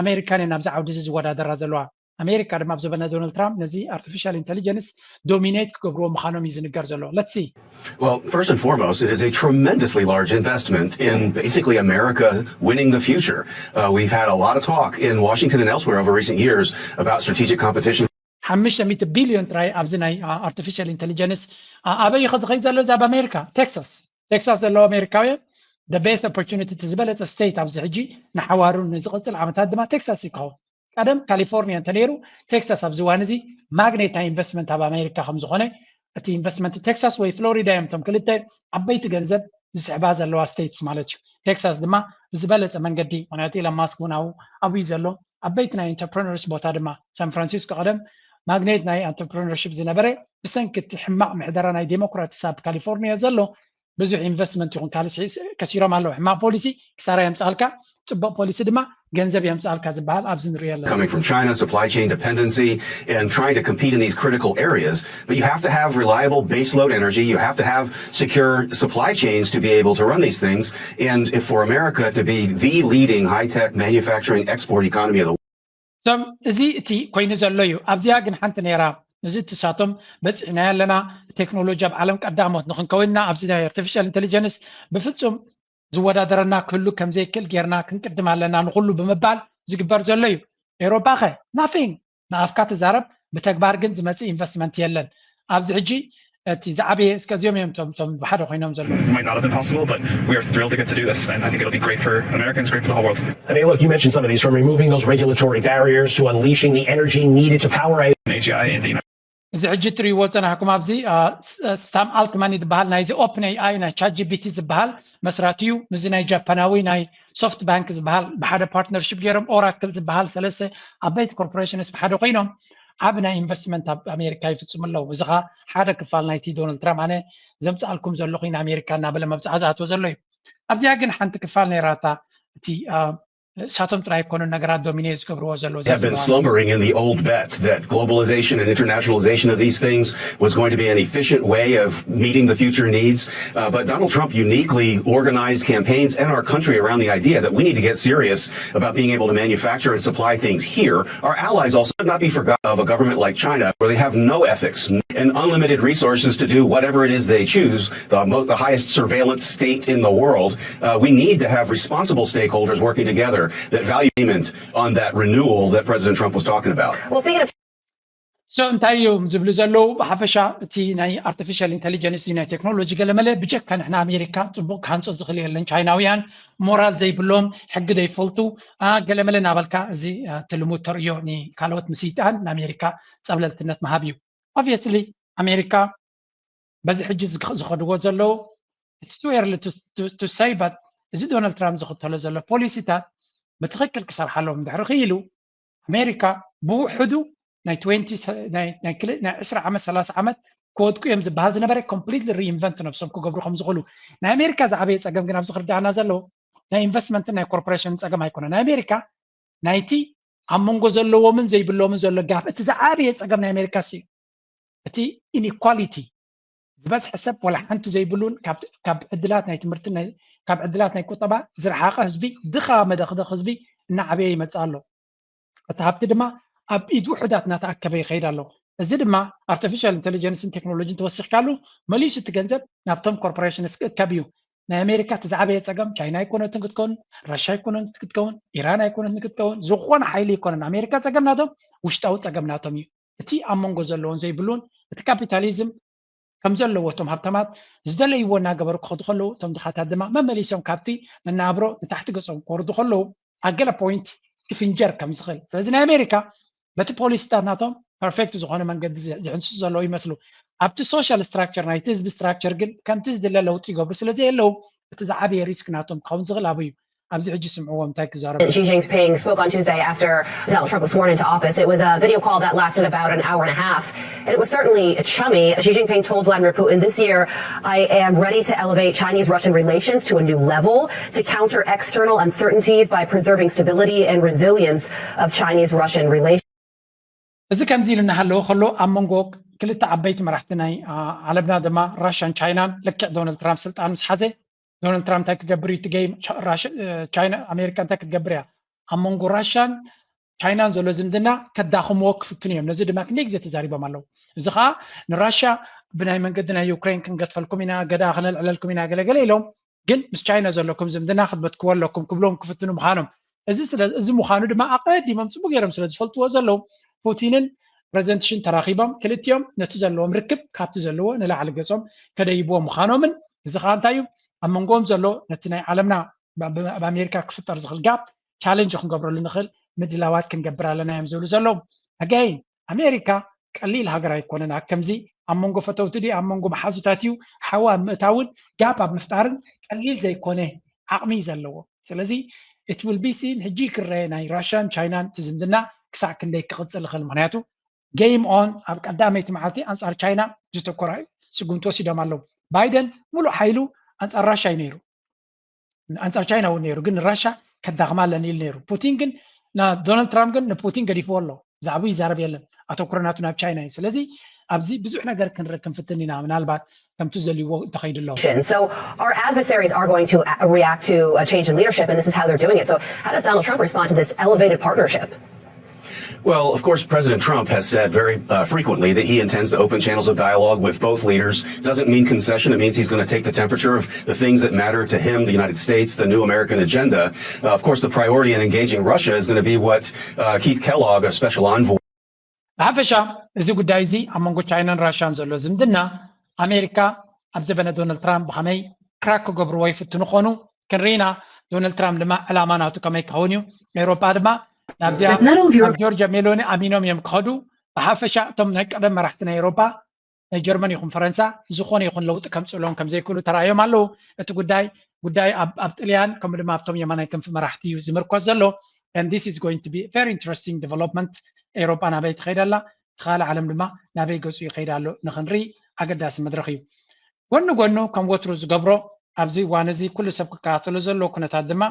ኣሜሪካን እየን ኣብዚ ዓውዲ እዚ ዝወዳደራ ዘለዋ። ኣሜሪካ ድማ ኣብ ዘበነ ዶናልድ ትራምፕ ነዚ ኣርቲፊሻል ኢንቴሊጀንስ ዶሚኔት ክገብርዎ ምዃኖም እዩ ዝንገር ዘሎ። Let's see. Well, first and foremost, it is a tremendously large investment in basically America winning the future. Uh, we've had a lot of talk in Washington and elsewhere over recent years about strategic competition. ሓሙሽተ ሚእቲ ቢልዮን ጥራይ ኣብዚ ናይ ኣርቲፊሻል ኢንቴሊጀንስ። ኣበይ እዩ ዝኸይድ ዘሎ? እዚ ኣብ ኣሜሪካ ቴክሳስ። ቴክሳስ ዘለዉ ኣሜሪካውያን the best opportunity፣ እቲ ዝበለፀ ስቴት ኣብዚ ሕጂ ንሓዋሩ ንዝቕፅል ዓመታት ድማ ቴክሳስ እዩ ክኸውን። ቀደም ካሊፎርኒያ እንተነይሩ፣ ቴክሳስ ኣብዚ እዋን እዚ ማግኔት ናይ ኢንቨስትመንት ኣብ ኣሜሪካ ከም ዝኾነ፣ እቲ ኢንቨስትመንት ቴክሳስ ወይ ፍሎሪዳ እዮም እቶም ክልተ ዓበይቲ ገንዘብ ዝስሕባ ዘለዋ ስቴትስ ማለት እዩ። ቴክሳስ ድማ ብዝበለፀ መንገዲ፣ ምክንያቱ ኢሎን ማስክ እውን ኣብኡ ኣብዩ ዘሎ፣ ዓበይቲ ናይ ኢንተርፕረነርስ ቦታ ድማ። ሳን ፍራንሲስኮ ቀደም ማግኔት ናይ ኢንተርፕረነርሽፕ ዝነበረ፣ ብሰንኪ እቲ ሕማቕ ምሕደራ ናይ ዴሞክራትስ ኣብ ካሊፎርኒያ ዘሎ ብዙሕ ኢንቨስትመንት ይኹን ካልእ ከሲሮም ኣለዉ። ሕማቕ ፖሊሲ ክሳራ የምፅኣልካ፣ ፅቡቕ ፖሊሲ ድማ ገንዘብ የምፅኣልካ ዝበሃል ኣብዚ ንሪኦ ኣለና። Coming from China, supply chain dependency, and trying to compete in these critical areas. But you have to have reliable baseload energy. You have to have secure supply chains to be able to run these things. And if for America to be the leading high-tech manufacturing export economy of the So እዚ እቲ ኮይኑ ዘሎ እዩ። ኣብዚኣ ግን ሓንቲ ነይራ፣ እዚ እትሳቶም በፂሕናዮ ኣለና፣ ቴክኖሎጂ ኣብ ዓለም ቀዳሞት ንክንከውንና ኣብዚ ናይ ኣርቲፊሻል ኢንቴሊጀንስ ብፍፁም ዝወዳደረና ክህሉ ከም ዘይክእል ጌርና ክንቅድም ኣለና ንኩሉ ብምባል ዝግበር ዘሎ እዩ። ኤውሮጳ ከ ናፊንግ፣ ብኣፍካ ትዛረብ፣ ብተግባር ግን ዝመፅእ ኢንቨስትመንት የለን። ኣብዚ ሕጂ እቲ ዝዓበየ እስከ እዚኦም እዮም እቶም እቶም ብሓደ ኮይኖም ዘለዉ። It might not have been possible, but we are thrilled to get to do this, and I think it'll be great for Americans, great for the whole world. I mean, look, you mentioned some of these, from removing those regulatory barriers to unleashing the energy needed to power A I. An A G I in the United እዚ ሕጂ እትሪእዎ ዝፀናሕኩም ኣብዚ ሳም ኣልትማን ዝበሃል ናይዚ ኦፕን ኤኣይ ናይ ቻት ጂፒቲ ዝበሃል መስራቲ እዩ። ምስዚ ናይ ጃፓናዊ ናይ ሶፍት ባንክ ዝበሃል ብሓደ ፓርትነርሽፕ ገይሮም ኦራክል ዝበሃል ሰለስተ ዓበይቲ ኮርፖሬሽንስ ብሓደ ኮይኖም ዓብ ናይ ኢንቨስትመንት ኣብ ኣሜሪካ ይፍፅሙ ኣለዉ። እዚ ኸዓ ሓደ ክፋል ናይቲ ዶናልድ ትራምፕ ኣነ ዘምፅኣልኩም ዘለኹ ንኣሜሪካ እናበለ መብፅዓ ዝኣትዎ ዘሎ እዩ። ኣብዚኣ ግን ሓንቲ ክፋል ነይራታ እቲ እሳቶም ጥራይ ኣይኮኑን ነገራት ዶሚኔት ዝገብርዎ ዘለዉ። have been slumbering in the old bet that globalization and internationalization of these things was going to be an efficient way of meeting the future needs. Uh, but Donald Trump uniquely organized campaigns and our country around the idea that we need to get serious about being able to manufacture and supply things here. Our allies also should not be forgotten of a government like China, where they have no ethics and unlimited resources to do whatever it is they choose, the, mo- the highest surveillance state in the world. Uh, we need to have responsible stakeholders working together that value payment on that renewal that President Trump was talking about. Well, speaking of So እንታይ እዮም ዝብሉ ዘለዉ? ብሓፈሻ እቲ ናይ ኣርቲፊሻል ኢንቴሊጀንስ ናይ ቴክኖሎጂ ገለመለ ብጀካ ንሕና ኣሜሪካ ፅቡቕ ክሃንፆ ዝኽእል የለን። ቻይናውያን ሞራል ዘይብሎም፣ ሕጊ ዘይፈልጡ፣ ገለመለ እናበልካ እዚ እቲ ልሙድ ተርእዮ ንካልኦት ምስይጣን ንኣሜሪካ ፀብለልትነት ምሃብ እዩ። ኦብቪየስሊ ኣሜሪካ በዚ ሕጂ ዝኸድዎ ዘለዉ it's too early to say, but እዚ ዶናልድ ትራምፕ ዝኽተሎ ዘሎ ፖሊሲታት ብትኽክል ክሰርሓሎም እንድሕር ክኢሉ ኣሜሪካ ብውሕዱ ናይ ናይ ዕስራ ዓመት ሰላሳ ዓመት ክወድቁ እዮም ዝበሃል ዝነበረ ኮምፕሊትሊ ሪኢንቨንት ነብሶም ክገብሩ ከም ዝኽእሉ ናይ ኣሜሪካ ዝዓበየ ፀገም ግን ኣብዚ ክርዳኣና ዘለዎ ናይ ኢንቨስትመንትን ናይ ኮርፖሬሽንን ፀገም ኣይኮነ ናይ ኣሜሪካ ናይቲ ኣብ መንጎ ዘለዎምን ዘይብሎምን ዘሎ ጋፕ እቲ ዝዓበየ ፀገም ናይ ኣሜሪካ ሲ እቲ ኢኒኳሊቲ ዝበዝሐ ሰብ ወላ ሓንቲ ዘይብሉን ካብ ዕድላት ናይ ትምህርቲ ካብ ዕድላት ናይ ቁጠባ ዝረሓቐ ህዝቢ ድኻ መደኽደኽ ህዝቢ እናዓበየ ይመፅእ ኣሎ። እቲ ሃብቲ ድማ ኣብ ኢድ ውሑዳት እናተኣከበ ይኸይድ ኣሎ። እዚ ድማ ኣርቲፊሻል ኢንቴሊጀንስን ቴክኖሎጂን ተወሲኽካሉ መሊሱ እቲ ገንዘብ ናብቶም ኮርፖሬሽንስ ክእከብ እዩ። ናይ ኣሜሪካ እቲ ዝዓበየ ፀገም ቻይና ኣይኮነትን ክትከውን፣ ራሻ ኣይኮነትን ክትከውን፣ ኢራን ኣይኮነትን ክትከውን፣ ዝኾነ ሓይሊ ኣይኮነን። ኣሜሪካ ፀገም ናቶም ውሽጣዊ ፀገም ናቶም እዩ። እቲ ኣብ መንጎ ዘለዎን ዘይብሉን፣ እቲ ካፒታሊዝም ከም ዘለዎ እቶም ሃብታማት ዝደለይዎ እናገበሩ ክኸዱ ከለዉ፣ እቶም ድኻታት ድማ መመሊሶም ካብቲ መናብሮ ንታሕቲ ገጾም ክወርዱ ከለዉ፣ ኣብ ገለ ፖይንት ክፍንጀር ከም ዝኽእል። ስለዚ ናይ ኣሜሪካ በቲ ፖሊሲታት ናቶም ፐርፌክት ዝኾነ መንገዲ ዝ- ዝሕንሱ ዘለዉ ይመስሉ። ኣብቲ ሶሻል ስትራክቸር ናይቲ ህዝቢ ስትራክቸር ግን ከምቲ ዝድለ ለውጢ ይገብሩ ስለ ዘየለዉ፣ እቲ ዝዓበየ ሪስክ ናቶም ክኸውን ዝኽእል ኣብኡ እዩ። ኣብዚ ሕጂ ስምዕዎ እንታይ ክዛረቡ። Xi Jinping spoke on Tuesday after Donald Trump was sworn into office. It was a video call that lasted about an hour and a half. And it was certainly chummy. Xi Jinping told Vladimir Putin this year, I am ready to elevate Chinese Russian relations to a new level to counter external uncertainties by preserving stability and resilience of Chinese Russian relations. እዚ ከምዚ ኢሉ እናሃለወ ከሎ ኣብ መንጎ ክልተ ዓበይቲ መራሕቲ ናይ ዓለምና ድማ ራሽያን ቻይናን ልክዕ ዶናልድ ትራምፕ ስልጣን ምስ ሓዘ፣ ዶናልድ ትራምፕ እንታይ ክገብር እዩ? እቲ ገይም ቻይና ኣሜሪካ እንታይ ክትገብር እያ? ኣብ መንጎ ራሽያን ቻይናን ዘሎ ዝምድና ከዳኽምዎ ክፍትኑ እዮም። ነዚ ድማ ክንደይ ግዜ ተዛሪቦም ኣለዉ። እዚ ከዓ ንራሽያ ብናይ መንገዲ ናይ ዩክሬን ክንገትፈልኩም ኢና፣ ገዳ ክነልዕለልኩም ኢና ገለገለ ኢሎም ግን ምስ ቻይና ዘለኩም ዝምድና ክትበትክዎ ኣለኩም ክብሎም ክፍትኑ ምዃኖም። እዚ ስለ እዚ ምዃኑ ድማ ኣቐዲሞም ፅቡቅ ገይሮም ስለ ዝፈልጥዎ ዘለዉ ፑቲንን ፕረዚደንት ሽን ተራኺቦም ክልቲኦም ነቲ ዘለዎም ርክብ ካብቲ ዘለዎ ንላዕሊ ገጾም ከደይብዎ ምዃኖምን እዚ ከዓ እንታይ እዩ ኣብ መንጎኦም ዘሎ ነቲ ናይ ዓለምና ኣብ ኣሜሪካ ክፍጠር ዝኽእል ጋፕ ቻለንጅ ክንገብረሉ ንኽእል ምድላዋት ክንገብር ኣለና እዮም ዝብሉ ዘለዉ ኣጋይን ኣሜሪካ ቀሊል ሃገር ኣይኮነን ኣብ ከምዚ ኣብ መንጎ ፈተውቲ ድዩ ኣብ መንጎ መሓዙታት እዩ ሓዊ ኣብ ምእታውን ጋፕ ኣብ ምፍጣርን ቀሊል ዘይኮነ ዓቕሚ እዩ ዘለዎ ስለዚ it will be seen ሕጂ ክረአ ናይ ራሽያን ቻይናን እቲ ዝምድና ክሳዕ ክንደይ ክቕፅል ይኽእል ምክንያቱ game on ኣብ ቀዳመይቲ መዓልቲ ኣንፃር ቻይና ዝተኮራ እዩ ስጉምቲ ወሲዶም ኣለዉ ባይደን ሙሉእ ሓይሉ ኣንፃር ራሻ እዩ ነይሩ ኣንፃር ቻይና እውን ነይሩ ግን ራሻ ከዳኽማ ኣለኒ ኢሉ ነይሩ ፑቲን ግን ዶናልድ ትራምፕ ግን ንፑቲን ገዲፍዎ ኣሎ ብዛዕባኡ ይዛረብ የለን ኣተኩሮ ናቱ ናብ ቻይና እዩ ስለዚ ኣብዚ ብዙሕ ነገር ክንርኢ ክንፍትን ኢና ምናልባት ከምቲ ዝደልይዎ እንተኸይዱ ኣለዉ So our adversaries are going to react to a change in leadership, and this is how they're doing it. So how does Donald Trump respond to this elevated partnership? Well, of course, President Trump has said very uh, frequently that he intends to open channels of dialogue with both leaders. Doesn't mean concession. It means he's going to take the temperature of the things that matter to him, the United States, the new American agenda. Uh, of course, the priority in engaging Russia is going to be what uh, Keith Kellogg, a special envoy. ብሓፈሻ እዚ ጉዳይ እዚ ኣብ መንጎ ቻይናን ራሽያን ዘሎ ዝምድና ኣሜሪካ ኣብ ዘበነ ዶናልድ ትራምፕ ብኸመይ ክራክ ክገብርዎ ይፍትኑ ኾኑ ክንርኢና ዶናልድ ትራምፕ ድማ ዕላማ ናቱ ከመይ ክኸውን እዩ ኤውሮጳ ድማ ናብዚኣ ኣብ ጆርጅ ሜሎኒ ኣሚኖም እዮም ክኸዱ ብሓፈሻ እቶም ናይ ቀደም መራሕቲ ናይ ኤውሮጳ ናይ ጀርመን ይኹን ፈረንሳ ዝኾነ ይኹን ለውጢ ከምፅእሎም ከም ዘይክእሉ ተራእዮም ኣለዉ እቲ ጉዳይ ጉዳይ ኣብ ጥልያን ከምኡ ድማ ኣብቶም የማናይ ክንፊ መራሕቲ እዩ ዝምርኮስ ዘሎ and this is going to be very interesting development ኤውሮጳ ናበይ ትኸይድ ኣላ እቲ ካልእ ዓለም ድማ ናበይ ገፁ ይኸይድ ኣሎ ንኽንርኢ ኣገዳሲ መድረኽ እዩ ጎኒ ጎኑ ከም ወትሩ ዝገብሮ ኣብዚ እዋን እዚ ኩሉ ሰብ ክከታተሎ ዘሎ ኩነታት ድማ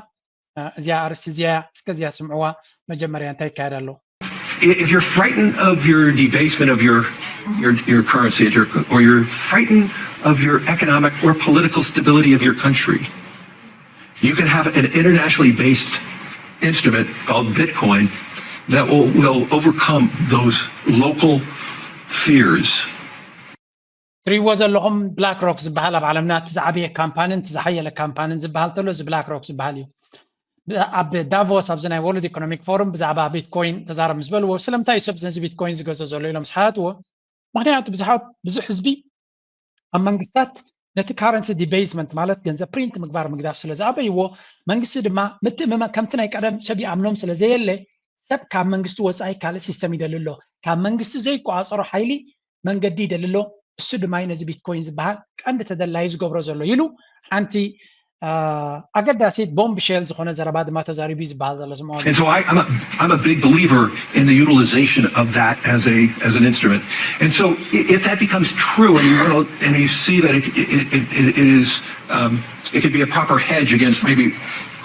እዚኣ ኣርእስቲ እዚኣ እስከ እዚኣ ስምዕዋ መጀመርያ እንታይ ይካየድ ኣሎ if you're frightened of your debasement of your your, your currency your, or you're frightened of your economic or political stability of your country, you can have an internationally based instrument called Bitcoin that will, will overcome those local fears. ትሪእዎ ዘለኹም ብላክ ሮክ ዝበሃል ኣብ ዓለምና እቲ ዝዓበየ ካምፓንን እቲ ዝሓየለ ካምፓንን ዝበሃል ተሎ እዚ ብላክ ሮክ ዝበሃል እዩ ኣብ ዳቮስ ኣብዚ ናይ ወርልድ ኢኮኖሚክ ፎረም ብዛዕባ ቢትኮይን ተዛረብ ምስ በልዎ ስለምንታይ እዩ ሰብ ነዚ ቢትኮይን ዝገዝኦ ዘሎ ኢሎም ዝሓትዎ ምክንያቱ ብዙሓት ብዙሕ ህዝቢ ኣብ መንግስታት ነቲ ካረንሲ ዲቤስመንት ማለት ገንዘብ ፕሪንት ምግባር ምግዳፍ ስለ ዝኣበይዎ መንግስቲ ድማ ምትእምማ ከምቲ ናይ ቀደም ሰብ ይኣምኖም ስለ ዘየለ ሰብ ካብ መንግስቲ ወፃኢ ካልእ ሲስተም ይደሊ ኣሎ ካብ መንግስቲ ዘይቆፃፀሮ ሓይሊ መንገዲ ይደሊ ኣሎ እሱ ድማ ነዚ ቢትኮይን ዝበሃል ቀንዲ ተደላዩ ዝገብሮ ዘሎ ኢሉ ሓንቲ ኣገዳሲት ቦምብ ሼል ዝኾነ ዘረባ ድማ ተዛሪቡ እዩ ዝበሃል ዘሎ ስምዖን And so I, I'm, a, I'm a big believer in the utilization of that as a as an instrument. And so i- if that becomes true, and you want to, and you see that it it, it, it, it is, um, it could be a proper hedge against maybe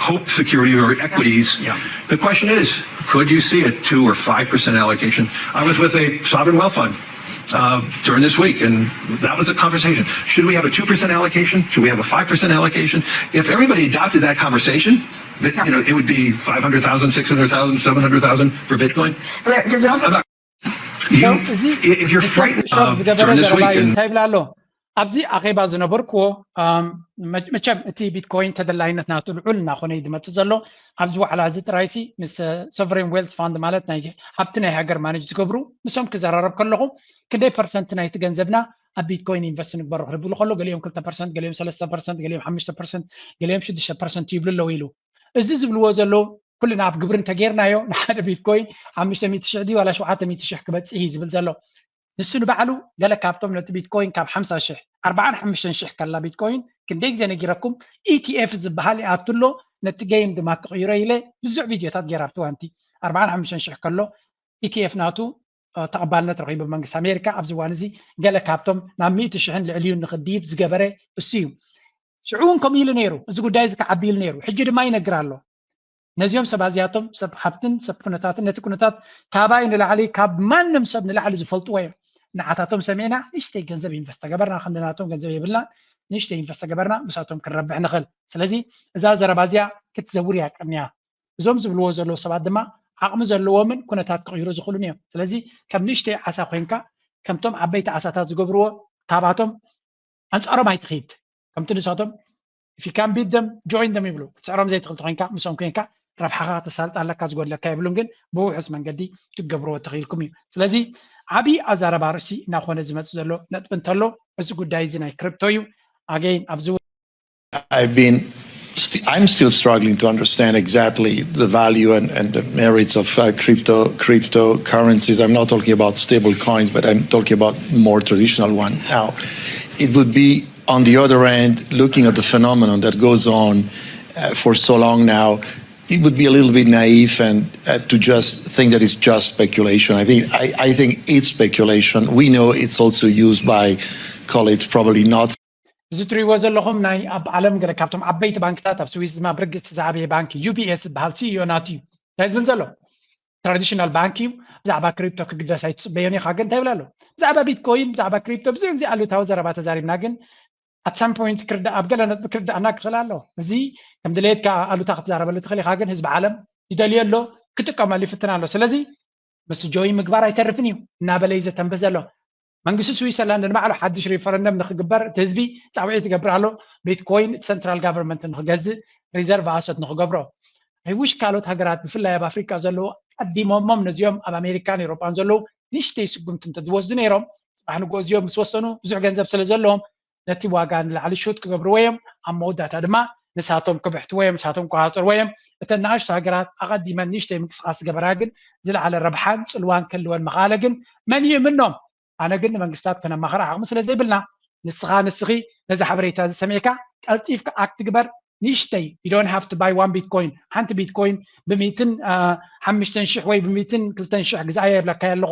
hope security or equities. Yeah. The question is, could you see a two or five percent allocation? I was with a sovereign wealth fund uh, during this week, and that was the conversation. Should we have a two percent allocation? Should we have a five percent allocation? If everybody adopted that conversation, that, you know, it would be five hundred thousand, six hundred thousand, seven hundred thousand for Bitcoin. But there, there's also I'm not, you, እዚ if you're ሪሰርች frightened ሾክ uh, ዝገበረ during this ዘረባ week, እዩ and እንታይ ይብላ ኣሎ ኣብዚ ኣኼባ ዝነበርክዎ፣ መቸም እቲ ቢትኮይን ተደላይነት ናቱ ልዑል እናኾነ እዩ ዝመፅእ ዘሎ። ኣብዚ ዋዕላ እዚ ጥራይሲ ምስ ሶቨሬን ዌልት ፋንድ፣ ማለት ናይ ሃብቲ ናይ ሃገር ማኔጅ ዝገብሩ፣ ንሶም ክዘራረብ ከለኹ፣ ክንደይ ፐርሰንት ናይቲ ገንዘብና ኣብ ቢትኮይን ኢንቨስት ንግበሮ ክብሉ ከሎ፣ ገሊኦም ክልተ ፐርሰንት፣ ገሊኦም ሰለስተ ፐርሰንት፣ ገሊኦም ሓሙሽተ ፐርሰንት፣ ገሊኦም ሽዱሽተ ፐርሰንት ይብሉ ኣለዉ ኢሉ። እዚ ዝብልዎ ዘለዉ ኩልና ኣብ ግብሪ እንተጌርናዮ፣ ንሓደ ቢትኮይን ሓሙሽተ ሚእቲ ሽሕ ድዩ ዋላ ሸውዓተ ሚእቲ ሽሕ ክበፅሕ እዩ ዝብል ዘሎ። ንሱ ንባዕሉ ገለ ካብቶም ነቲ ቢትኮይን ካብ ሓምሳ ሽሕ፣ ኣርባዓን ሓሙሽተን ሽሕ ከላ ቢትኮይን፣ ክንደይ ግዜ ነጊረኩም፣ ኢቲኤፍ ዝበሃል ይኣቱ ኣሎ፣ ነቲ ጌም ድማ ክቕይሮ ኢለ ብዙሕ ቪድዮታት ገይረ ኣብቲ ዋንቲ። ኣርባዓን ሓሙሽተን ሽሕ ከሎ ኢቲኤፍ ናቱ ተቐባልነት ረኺቡ ብመንግስቲ ኣሜሪካ። ኣብዚ እዋን እዚ ገለ ካብቶም ናብ ሚእቲ ሽሕን ልዕሊኡን ንኽድይብ ዝገበረ እሱ እዩ። ሽዑ እውን ከምኡ ኢሉ ነይሩ፣ እዚ ጉዳይ እዚ ክዓቢ ኢሉ ነይሩ። ሕጂ ድማ ይነግር ኣሎ። ነዚኦም ሰብ ኣዚያቶም ሰብ ሃብትን ሰብ ኩነታትን ነቲ ኩነታት ካባይ ንላዕሊ ካብ ማንም ሰብ ንላዕሊ ዝፈልጥዎ እዮም። ንዓታቶም ሰሚዕና ንእሽተይ ገንዘብ ኢንቨስት ተገበርና፣ ክንዲ ናቶም ገንዘብ የብልና፣ ንእሽተይ ኢንቨስት ተገበርና ምሳቶም ክንረብሕ ንኽእል። ስለዚ እዛ ዘረባ እዚኣ ክትዘውር እያ ቀንያ። እዞም ዝብልዎ ዘለዉ ሰባት ድማ ዓቕሚ ዘለዎምን ኩነታት ክቕይሩ ዝኽእሉን እዮም። ስለዚ ከም ንእሽተይ ዓሳ ኮይንካ ከምቶም ዓበይቲ ዓሳታት ዝገብርዎ ካባቶም ኣንጻሮም ኣይትኺድ። ከምቲ ንሳቶም if you can beat them, join them ይብሉ። ክትስዕሮም ዘይትኽእል ተኮይንካ፣ ምስኦም ኮይንካ ረብሓኻ ከተሳልጥ ኣለካ፣ ዝጎድለካ የብሉን። ግን ብውሑስ መንገዲ ክትገብርዎ ተኽኢልኩም እዩ። ስለዚ ዓብዪ ኣዛረባ ርእሲ እናኾነ ዝመጽእ ዘሎ ነጥቢ እንተሎ፣ እዚ ጉዳይ እዚ ናይ ክሪፕቶ እዩ። ኣገይን ኣብዚ I've been st- I'm still struggling to understand exactly the value and, and the merits of uh, crypto cryptocurrencies. I'm not talking about stable coins, but I'm talking about more traditional one. Now, it would be on the other end, looking at the phenomenon that goes on uh, for so long now, it would be a little bit naive and uh, to just think that it's just speculation. I think I, I think it's speculation. We know it's also used by, call it, probably not እዚ ትሪእዎ ዘለኹም ናይ ኣብ ዓለም ገለ ካብቶም ዓበይቲ ባንክታት፣ ኣብ ስዊስ ድማ ብርግስቲ ዝዓበየ ባንክ ዩ ቢ ኤስ ዝበሃል ሲኢኦ ናቱ እዩ። እንታይ ዝብል ዘሎ? ትራዲሽናል ባንክ እዩ። ብዛዕባ ክሪፕቶ ክግደስ ኣይትፅበዮን ኢኻ። ግን እንታይ ይብል ኣሎ? ብዛዕባ ቢትኮይን፣ ብዛዕባ ክሪፕቶ ብዙሕ ግዜ ኣሉታዊ ዘረባ ተዛሪብና፣ ግን ኣት ሳም ፖይንት ክርዳእ፣ ኣብ ገለ ነጥቢ ክርዳእና ክኽእል ኣሎ። እዚ ከም ድሌትካ ኣሉታ ክትዛረበሉ ትኽእል ኢኻ፣ ግን ህዝቢ ዓለም ዝደልዮ ኣሎ፣ ክጥቀመሉ ይፍትን ኣሎ። ስለዚ ምስ ጆይ ምግባር ኣይተርፍን እዩ እናበለ እዩ ዘተንብህ ዘሎ። መንግስቲ ስዊሰርላንድ ንባዕሉ ሓድሽ ሪፈረንደም ንክግበር እቲ ህዝቢ ፃውዒት ይገብር ኣሎ። ቢትኮይን እቲ ሰንትራል ጋቨርንመንት ንክገዝእ፣ ሪዘርቭ ኣሰት ንክገብሮ። ኣይውሽ ካልኦት ሃገራት ብፍላይ ኣብ ኣፍሪካ ዘለዉ ቀዲሞሞም ነዚኦም ኣብ ኣሜሪካን ኤውሮጳን ዘለዉ ንእሽተይ ስጉምቲ እንተዝወስዱ ነይሮም፣ ፅባሕ ንግሆ እዚኦም ምስ ወሰኑ ብዙሕ ገንዘብ ስለ ዘለዎም ነቲ ዋጋ ንላዕሊ ሹት ክገብርዎ እዮም። ኣብ መወዳእታ ድማ ንሳቶም ክብሕትዎ እዮም፣ ንሳቶም ክቆፃፀርዎ እዮም። እተን ንኣሽቱ ሃገራት ኣቐዲመን ንእሽተይ ምንቅስቃስ ዝገበራ ግን ዝለዓለ ረብሓን ፅልዋን ክህልወን ምኽኣለ ግን መን ይእምኖም? ኣነ ግን ንመንግስታት ከነማኽር ዓቕሚ ስለ ዘይብልና፣ ንስኻ ንስኺ ነዚ ሓበሬታ እዚ ሰሚዕካ ቀልጢፍካ ኣክት ግበር። ንእሽተይ፣ you don't have to buy one Bitcoin፣ ሓንቲ ቢትኮይን ብሚእትን ሓምሽተን ሽሕ ወይ ብሚእትን ክልተን ሽሕ ግዛእያ የብለካይ ኣለኹ።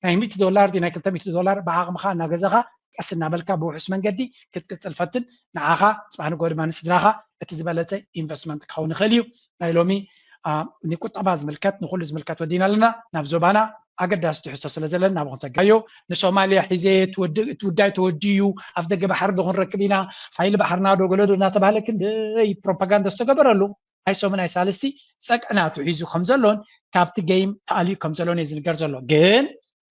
ናይ ሚእቲ ዶላር ድዩ ናይ ክልተ ሚእቲ ዶላር ብዓቕምኻ እናገዛኻ ቀስ እናበልካ ብውሑስ መንገዲ ክትቅፅል ፈትን። ንዓኻ ፅባሕ ንግሆ ድማ ንስድራኻ እቲ ዝበለፀ ኢንቨስትመንት ክኸውን ይኽእል እዩ። ናይ ሎሚ ንቁጠባ ዝምልከት ንኩሉ ዝምልከት ወዲና ኣለና። ናብ ዞባና ኣገዳሲ ትሕዝቶ ስለ ዘለና ናብኡ ክንሰግር። ኣዮ ንሶማልያ ሒዘ እቲ ውዳይ ተወዲኡ ኣፍ ደገ ባሕሪ ዶ ክንረክብ ኢና ሓይሊ ባሕርና ዶ ገለ ዶ እናተባህለ ክንደይ ፕሮፓጋንዳ ዝተገበረሉ ኣይሶምን ኣይሳልስቲ ፀቅዒ ናቱ ሒዙ ከም ዘሎን ካብቲ ጌም ተኣልዩ ከም ዘሎን እዩ ዝንገር ዘሎ። ግን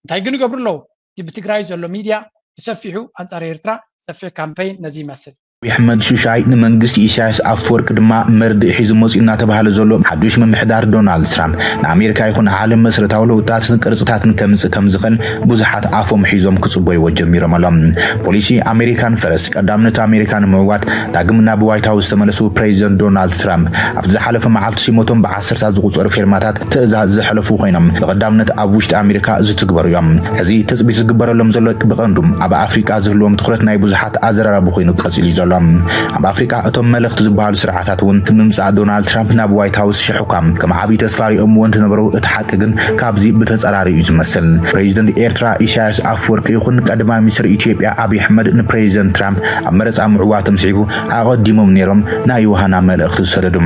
እንታይ ግን ይገብሩ ኣለዉ? እቲ ብትግራይ ዘሎ ሚድያ ብሰፊሑ ኣንፃር ኤርትራ ሰፊሕ ካምፔይን ነዚ ይመስል። ኣሕመድ ሹሻይ ንመንግስቲ ኢሳያስ ኣፈወርቂ ድማ መርድእ ሒዙ መፅኡ እናተባህለ ዘሎ ሓዱሽ ምምሕዳር ዶናልድ ትራምፕ ንኣሜሪካ ይኹን ዓለም መሰረታዊ ለውጥታትን ቅርፅታትን ከምፅእ ከም ዝኽእል ብዙሓት ኣፎም ሒዞም ክፅበይዎ ጀሚሮም ኣለዉ። ፖሊሲ ኣሜሪካን ፈረስት ቀዳምነት ኣሜሪካ ንምዕዋት ዳግም ናብ ዋይት ሃውስ ዝተመለሱ ፕሬዚደንት ዶናልድ ትራምፕ ኣብቲ ዝሓለፈ መዓልቲ ሲሞቶም ብዓሰርታት ዝቑፀሩ ፌርማታት ትእዛዝ ዘሕለፉ ኮይኖም ብቐዳምነት ኣብ ውሽጢ ኣሜሪካ ዝትግበሩ እዮም። ሕዚ ትፅቢት ዝግበረሎም ዘሎ ብቐንዱ ኣብ ኣፍሪቃ ዝህልዎም ትኹረት ናይ ብዙሓት ኣዘራራቢ ኮይኑ ቀፂሉ እዩ ዘሎ። ኣብ ኣፍሪቃ እቶም መለኽቲ ዝበሃሉ ስርዓታት እውን ምምፃእ ዶናልድ ትራምፕ ናብ ዋይት ሃውስ ሽሕኳ ከም ዓብዪ ተስፋ ሪኦምዎ እንትነበሩ እቲ ሓቂ ግን ካብዚ ብተፃራሪ እዩ ዝመስል። ፕሬዚደንት ኤርትራ ኢሳያስ ኣፈወርቂ ይኹን ቀዳማይ ሚኒስትር ኢትዮጵያ ኣብይ ኣሕመድ ንፕሬዚደንት ትራምፕ ኣብ መረፃ ምዕዋቶም ስዒቡ ኣቐዲሞም ነይሮም ናይ ዮሃና መልእኽቲ ዝሰደዱ።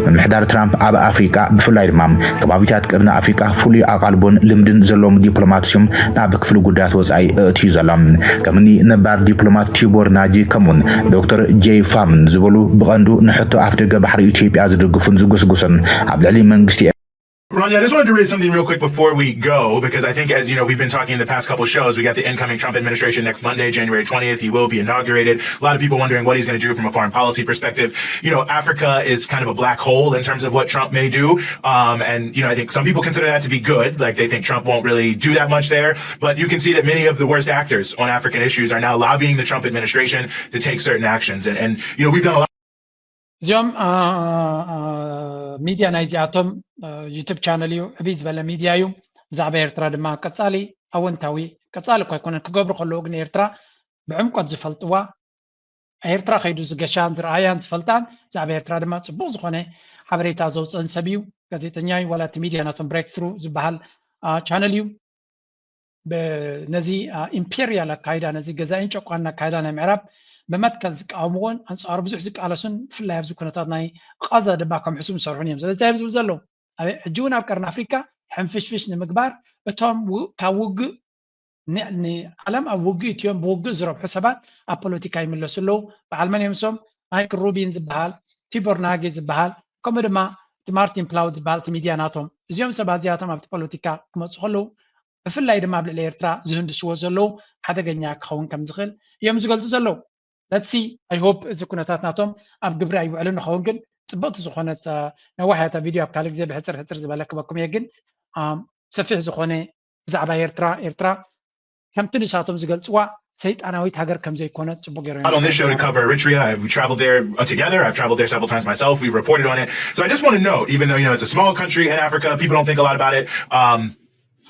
ምምሕዳር ትራምፕ ኣብ ኣፍሪቃ ብፍላይ ድማ ከባቢታት ቀርኒ ኣፍሪቃ ፍሉይ ኣቓልቦን ልምድን ዘለዎም ዲፕሎማት እዮም ናብ ክፍሊ ጉዳያት ወፃኢ ኣእትዩ ዘሎ። ከምኒ ነባር ዲፕሎማት ቲቦር ናጂ ከምኡን ዶክተር ጄይ ፋምን ዝበሉ ብቐንዱ ንሕቶ ኣፍደገ ባሕሪ ኢትዮጵያ ዝድግፉን ዝጉስጉሱን ኣብ ልዕሊ መንግስቲ Ronnie, I just wanted to read something real quick before we go, because I think, as you know, we've been talking in the past couple shows. We got the incoming Trump administration next Monday, January twentieth. He will be inaugurated. A lot of people wondering what he's going to do from a foreign policy perspective. You know, Africa is kind of a black hole in terms of what Trump may do. Um, and, you know, I think some people consider that to be good. Like, they think Trump won't really do that much there. But you can see that many of the worst actors on African issues are now lobbying the Trump administration to take certain actions. And, and you know, we've done a lot. እዚኦም ሚድያ ናይዚኣቶም ዩቱብ ቻነል እዩ፣ ዕብይ ዝበለ ሚድያ እዩ። ብዛዕባ ኤርትራ ድማ ቀፃሊ ኣወንታዊ፣ ቀፃሊ እኳ ኣይኮነን፣ ክገብሩ ከለዉ ግን ኤርትራ ብዕምቆት ዝፈልጥዋ፣ ኤርትራ ከይዱ ዝገሻን ዝረኣያን ዝፈልጣን፣ ብዛዕባ ኤርትራ ድማ ፅቡቅ ዝኾነ ሓበሬታ ዘውፅእን ሰብ እዩ። ጋዜጠኛ እዩ። ዋላ እቲ ሚድያ ናቶም ብሬክትሩ ዝበሃል ቻነል እዩ። ነዚ ኢምፔሪያል ኣካይዳ፣ ነዚ ገዛኢን ጨቋንን ኣካይዳ ናይ ምዕራብ ብመትከል ዝቃወምዎን ኣንፃሩ ብዙሕ ዝቃለሱን፣ ብፍላይ ኣብዚ ኩነታት ናይ ቃዛ ድማ ከም ሕሱም ዝሰርሑን እዮም። ስለዚ እንታይ እዮም ዝብሉ ዘለዉ? ሕጂ እውን ኣብ ቀርኒ ኣፍሪካ ሕንፍሽፍሽ ንምግባር እቶም ካብ ውግእ ንዓለም ኣብ ውግእ እትዮም ብውግእ ዝረብሑ ሰባት ኣብ ፖለቲካ ይምለሱ ኣለዉ። በዓል መን እዮም እሶም? ማይክል ሩቢን ዝበሃል፣ ቲቦር ናጌ ዝበሃል፣ ከምኡ ድማ እቲ ማርቲን ፕላውድ ዝበሃል እቲ ሚድያ ናቶም። እዚኦም ሰባት እዚኣቶም ኣብቲ ፖለቲካ ክመፁ ከለዉ ብፍላይ ድማ ኣብ ልዕሊ ኤርትራ ዝህንድስዎ ዘለዉ ሓደገኛ ክኸውን ከም ዝኽእል እዮም ዝገልፁ ዘለዉ። ለትሲ ኣይ ሆፕ እዚ ኩነታት ናቶም ኣብ ግብሪ ኣይውዕልን ንኸውን። ግን ፅብቕቲ ዝኾነት ነዋሕያታ ቪድዮ ኣብ ካልእ ግዜ ብሕፅር ሕፅር ዝበለ ክበኩም እየ። ግን ሰፊሕ ዝኾነ ብዛዕባ ኤርትራ ኤርትራ ከምቲ ንሳቶም ዝገልፅዋ ሰይጣናዊት ሃገር ከም ዘይኮነት ፅቡቅ ገይሩ on this show to cover Eritrea. I've traveled there uh, together. I've traveled there several times myself. We've reported on it. So I just want to note, even though you know it's a small country in Africa, people don't think a lot about it. Um,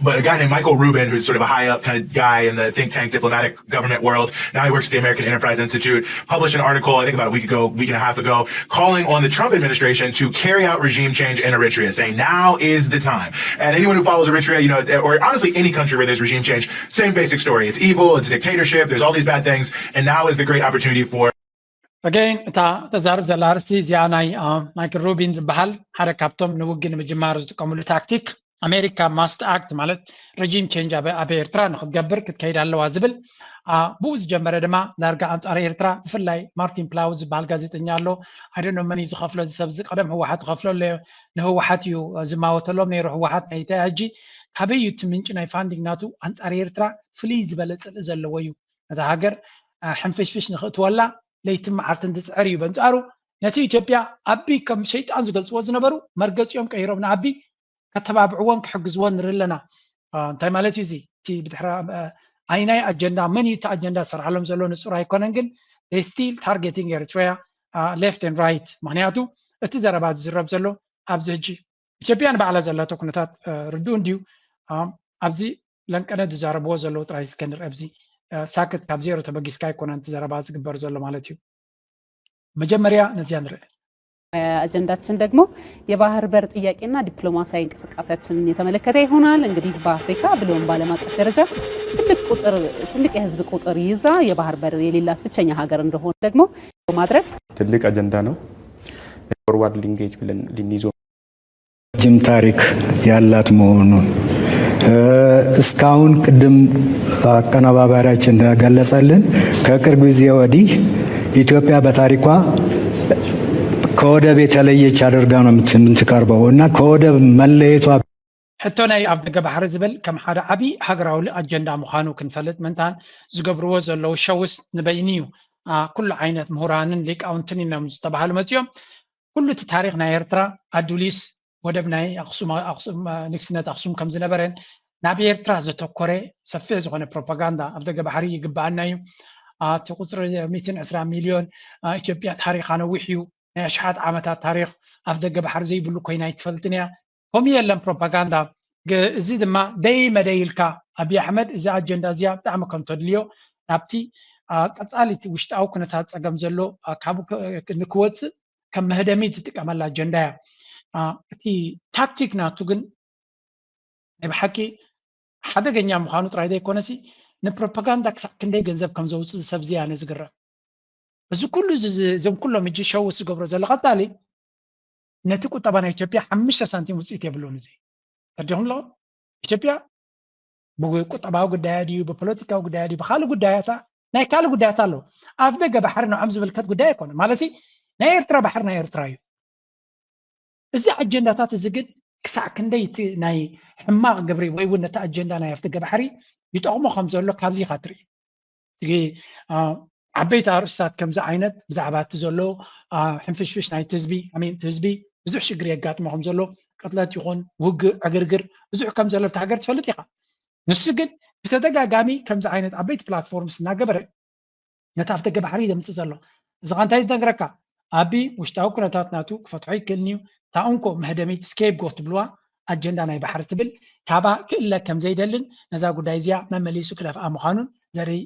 but a guy named Michael Rubin, who's sort of a high up kind of guy in the think tank diplomatic government world, now he works at the American Enterprise Institute, published an article, I think about a week ago, week and a half ago, calling on the Trump administration to carry out regime change in Eritrea, saying now is the time. And anyone who follows Eritrea, you know, or honestly any country where there's regime change, same basic story. It's evil, it's a dictatorship, there's all these bad things, and now is the great opportunity for Again, እታ ተዛርብ ዘላ ኣርእስቲ እዚኣ ናይ ማይክል ሩቢን ዝበሃል ሓደ ካብቶም ንውግእ ንምጅማር ዝጥቀምሉ ታክቲክ ኣሜሪካ ማስት ኣክት ማለት ሬጂም ቼንጅ ኣብ ኤርትራ ንክትገብር ክትከይድ ኣለዋ ዝብል ብኡ ዝጀመረ ድማ ዳርጋ ኣንፃር ኤርትራ ብፍላይ ማርቲን ፕላው ዝበሃል ጋዜጠኛ ኣሎ። ኣይደኖ መን እዩ ዝኸፍሎ እዚ ሰብ እዚ ቀደም ህወሓት ዝኸፍሎ ኣሎ። ንህወሓት እዩ ዝማወተሎም ነይሩ ህወሓት ናይ ኢትዮጵያ። ሕጂ ካበይ እዩ እቲ ምንጪ ናይ ፋንዲንግ ናቱ? ኣንፃር ኤርትራ ፍልይ ዝበለ ፅልኢ ዘለዎ እዩ። ነታ ሃገር ሕንፍሽፍሽ ንክእትወላ ለይትን መዓልትን ዝፅዕር እዩ። በንፃሩ ነቲ ኢትዮጵያ ኣቢ ከም ሸይጣን ዝገልፅዎ ዝነበሩ መርገፂኦም ቀይሮም ንኣቢ ከተባብዕዎን ክሕግዝዎን ንርኢ ኣለና። እንታይ ማለት እዩ እዚ? እቲ ብድሕሪ ኣይናይ ኣጀንዳ መን እዩ እቲ ኣጀንዳ ዝሰርሓሎም ዘሎ ንፁር ኣይኮነን። ግን ስቲል ታርጌቲንግ ኤርትራ ሌፍት ን ራይት። ምክንያቱ እቲ ዘረባ ዝዝረብ ዘሎ ኣብዚ ሕጂ ኢትዮጵያ ንባዕላ ዘለቶ ኩነታት ርዱእ እንድዩ። ኣብዚ ለንቀነ ዝዛረብዎ ዘለዉ ጥራይ እስከ ንርኢ። ኣብዚ ሳክት ካብ ዜሮ ተበጊስካ ኣይኮነን እቲ ዘረባ ዝግበር ዘሎ ማለት እዩ። መጀመርያ ነዚያ ንርኢ። አጀንዳችን ደግሞ የባህር በር ጥያቄና ዲፕሎማሲያዊ እንቅስቃሴያችንን የተመለከተ ይሆናል። እንግዲህ በአፍሪካ ብሎም በዓለም አቀፍ ደረጃ ትልቅ ቁጥር ትልቅ የህዝብ ቁጥር ይዛ የባህር በር የሌላት ብቸኛ ሀገር እንደሆነ ደግሞ በማድረግ ትልቅ አጀንዳ ነው። ፎርዋርድ ሊንጌጅ ብለን ልንይዞ ረጅም ታሪክ ያላት መሆኑን እስካሁን ቅድም አቀነባባሪያችን እንደገለጸልን ከቅርብ ጊዜ ወዲህ ኢትዮጵያ በታሪኳ ከወደብ የተለየች አድርጋ ነው የምትቀርበው እና ከወደብ መለየቷ ሕቶ ናይ ኣፍደገ ባሕሪ ዝብል ከም ሓደ ዓብዪ ሃገራዊ ኣጀንዳ ምዃኑ ክንፈልጥ ምእንታን ዝገብርዎ ዘለዉ ሸውስ ንበይኑ እዩ። ኩሉ ዓይነት ምሁራንን ሊቃውንትን ኢኖም ዝተባሃሉ መፂኦም ኩሉ እቲ ታሪክ ናይ ኤርትራ ኣዱሊስ ወደብ ናይ ኣክሱም ኣክሱም ንግስነት ኣክሱም ከም ዝነበረን ናብ ኤርትራ ዘተኮረ ሰፊሕ ዝኾነ ፕሮፓጋንዳ ኣብ ደገ ባሕሪ ይግበኣና እዩ። እቲ ቁፅሪ ሚእትን ዕስራ ሚልዮን ኢትዮጵያ ታሪኻ ነዊሕ እዩ። ናይ ኣሽሓት ዓመታት ታሪክ ኣፍ ደገ ባሕሪ ዘይብሉ ኮይና ኣይትፈልጥን እያ። ከምኡ የለን ፕሮፓጋንዳ። እዚ ድማ ደይ መደይ ኢልካ ኣብይ ኣሕመድ እዚ ኣጀንዳ እዚኣ ብጣዕሚ ከም ተድልዮ ናብቲ ቀፃሊ እቲ ውሽጣዊ ኩነታት ፀገም ዘሎ ካብኡ ንክወፅእ ከም መህደሚ ዝጥቀመላ ኣጀንዳ እያ። እቲ ታክቲክ ናቱ ግን ናይ ብሓቂ ሓደገኛ ምዃኑ ጥራይ ዘይኮነሲ ንፕሮፓጋንዳ ክሳዕ ክንደይ ገንዘብ ከም ዘውፅእ ሰብ እዚ ኣነ ዝግረም። እዚ ኩሉ እዞም ኩሎም እጂ ሸው ዝገብሮ ዘሎ ቀፃሊ ነቲ ቁጠባ ናይ ኢትዮጵያ ሓሙሽተ ሳንቲም ውፅኢት የብሉን። እዚ ተረዲኹም ኣለኹም? ኢትዮጵያ ብቁጠባዊ ጉዳያ ድዩ ብፖለቲካዊ ጉዳያ ድዩ ብካልእ ጉዳያታ ናይ ካልእ ጉዳያት ኣለዉ። ኣፍ ደገ ባሕሪ ንዖም ዝምልከት ጉዳይ ኣይኮነ ማለት ናይ ኤርትራ ባሕሪ ናይ ኤርትራ እዩ። እዚ ኣጀንዳታት እዚ ግን ክሳዕ ክንደይ እቲ ናይ ሕማቕ ግብሪ ወይ እውን ነቲ ኣጀንዳ ናይ ኣፍደገ ባሕሪ ይጠቕሞ ከም ዘሎ ካብዚ ኢኻ ትርኢ። እቲ ዓበይቲ ኣርእስታት ከምዚ ዓይነት ብዛዕባ እቲ ዘሎ ሕንፍሽፍሽ ናይቲ ህዝቢ፣ ኣሜንቲ ህዝቢ ብዙሕ ሽግር የጋጥሞ ከም ዘሎ፣ ቅትለት ይኹን ውግእ፣ ዕግርግር ብዙሕ ከም ዘሎ ኣብቲ ሃገር ትፈልጥ ኢኻ። ንሱ ግን ብተደጋጋሚ ከምዚ ዓይነት ዓበይቲ ፕላትፎርምስ እናገበረ ነቲ ኣፍደገ ባሕሪ ዘምፅእ ዘሎ። እዚ ኸ እንታይ ዝነግረካ? ኣቢ ውሽጣዊ ኩነታት ናቱ ክፈትሖ ይክእልን እዩ። እታ እንኮ መህደሚት ስኬፕጎት ትብልዋ ኣጀንዳ ናይ ባሕሪ ትብል ካባ ክእለ ከም ዘይደልን ነዛ ጉዳይ እዚኣ መመሊሱ ክደፍኣ ምዃኑን ዘርኢ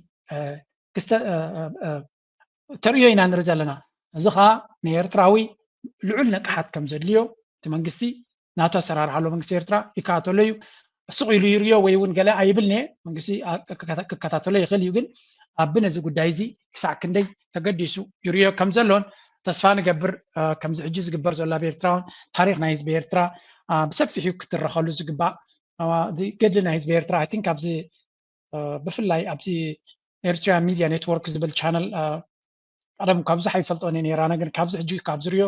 ክስተ ተርእዮ ኢና ንርኢ ዘለና። እዚ ከዓ ንኤርትራዊ ልዑል ንቕሓት ከም ዘድልዮ እቲ መንግስቲ ናቱ ኣሰራርሓ ኣሎ። መንግስቲ ኤርትራ ይከታተሎ እዩ። ስቕ ኢሉ ይርእዮ ወይ እውን ገለ ኣይብል እየ። መንግስቲ ክከታተሎ ይኽእል እዩ፣ ግን ኣቢ ነዚ ጉዳይ እዚ ክሳዕ ክንደይ ተገዲሱ ይርእዮ ከም ዘሎን ተስፋ ንገብር። ከምዚ ሕጂ ዝግበር ዘሎ ኣብ ኤርትራ እውን ታሪኽ ናይ ህዝቢ ኤርትራ ብሰፊሑ ክትረኸሉ ዝግባእ ገድሊ ናይ ህዝቢ ኤርትራ። I think ኣብዚ ብፍላይ ኣብዚ ኤርትራ ሚድያ ኔትወርክ ዝብል ቻነል ቀደም ካብ ብዙሕ ኣይፈልጦን እየ ነይራነ፣ ግን ካብዚ ሕጂ ካብ ዝርእዮ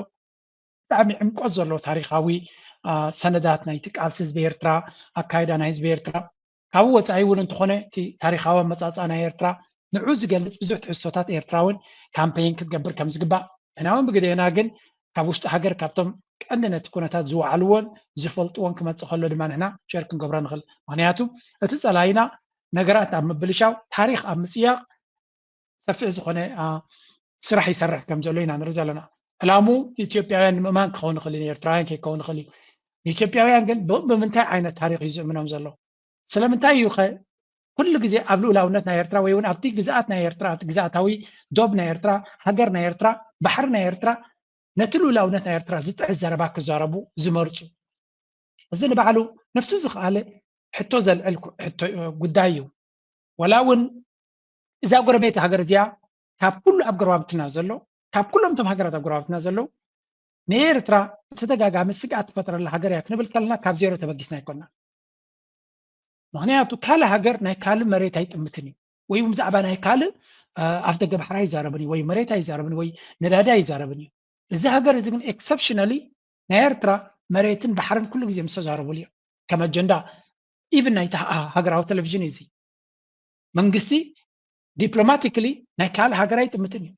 ብጣዕሚ ዕምቆት ዘለዎ ታሪኻዊ ሰነዳት ናይቲ ቃልሲ ህዝቢ ኤርትራ፣ ኣካይዳ ናይ ህዝቢ ኤርትራ፣ ካብኡ ወፃኢ እውን እንተኾነ እቲ ታሪኻዊ ኣመፃፅኣ ናይ ኤርትራ ንዑ ዝገልፅ ብዙሕ ትሕዝቶታት ኤርትራ እውን ካምፔይን ክትገብር ከም ዝግባእ፣ ንሕና እውን ብግዴና ግን ካብ ውሽጢ ሃገር ካብቶም ቀንዲ ነቲ ኩነታት ዝወዓልዎን ዝፈልጥዎን ክመፅእ ከሎ ድማ ንሕና ሸር ክንገብሮ ንኽእል። ምክንያቱ እቲ ፀላኢና ነገራት ኣብ ምብልሻው፣ ታሪኽ ኣብ ምፅያቕ ሰፊሕ ዝኾነ ስራሕ ይሰርሕ ከም ዘሎ ኢና ንርኢ ዘለና። ዕላሙ ኢትዮጵያውያን ንምእማን ክኸውን ይኽእል እዩ፣ ኤርትራውያን ከይከውን ይኽእል እዩ። ንኢትዮጵያውያን ግን ብምንታይ ዓይነት ታሪኽ እዩ ዝእምኖም ዘሎ? ስለምንታይ እዩ ከ ኩሉ ግዜ ኣብ ልኡላውነት ናይ ኤርትራ ወይ እውን ኣብቲ ግዝኣት ናይ ኤርትራ፣ ኣብቲ ግዝኣታዊ ዶብ ናይ ኤርትራ፣ ሃገር ናይ ኤርትራ፣ ባሕሪ ናይ ኤርትራ፣ ነቲ ልኡላውነት ናይ ኤርትራ ዝጥሕስ ዘረባ ክዛረቡ ዝመርጹ? እዚ ንባዕሉ ነፍሱ ዝኸኣለ ሕቶ ዘልዕል ጉዳይ እዩ። ወላ እውን እዛ ጎረቤት ሃገር እዚኣ ካብ ኩሉ ኣብ ጎረባብትና ዘሎ፣ ካብ ኩሎም እቶም ሃገራት ኣብ ጎረባብትና ዘለዉ ንኤርትራ ብተደጋጋሚ ስግኣት ትፈጥረላ ሃገር እያ ክንብል ከለና ካብ ዜሮ ተበጊስና ኣይኮንና። ምክንያቱ ካልእ ሃገር ናይ ካልእ መሬት ኣይጥምትን እዩ፣ ወይ ብዛዕባ ናይ ካልእ ኣፍደገ ባሕሪ ኣይዛረብን እዩ፣ ወይ መሬት ኣይዛረብን ወይ ነዳዲ ኣይዛረብን እዩ። እዚ ሃገር እዚ ግን ኤክሰፕሽናሊ ናይ ኤርትራ መሬትን ባሕርን ኩሉ ግዜ ምስ ተዛረቡሉ እዮም ከም ኣጀንዳ። ኢቭን ናይቲ ሃገራዊ ቴሌቪዥን እዚ መንግስቲ ዲፕሎማቲክሊ ናይ ካልእ ሃገር ኣይጥምትን እዩ።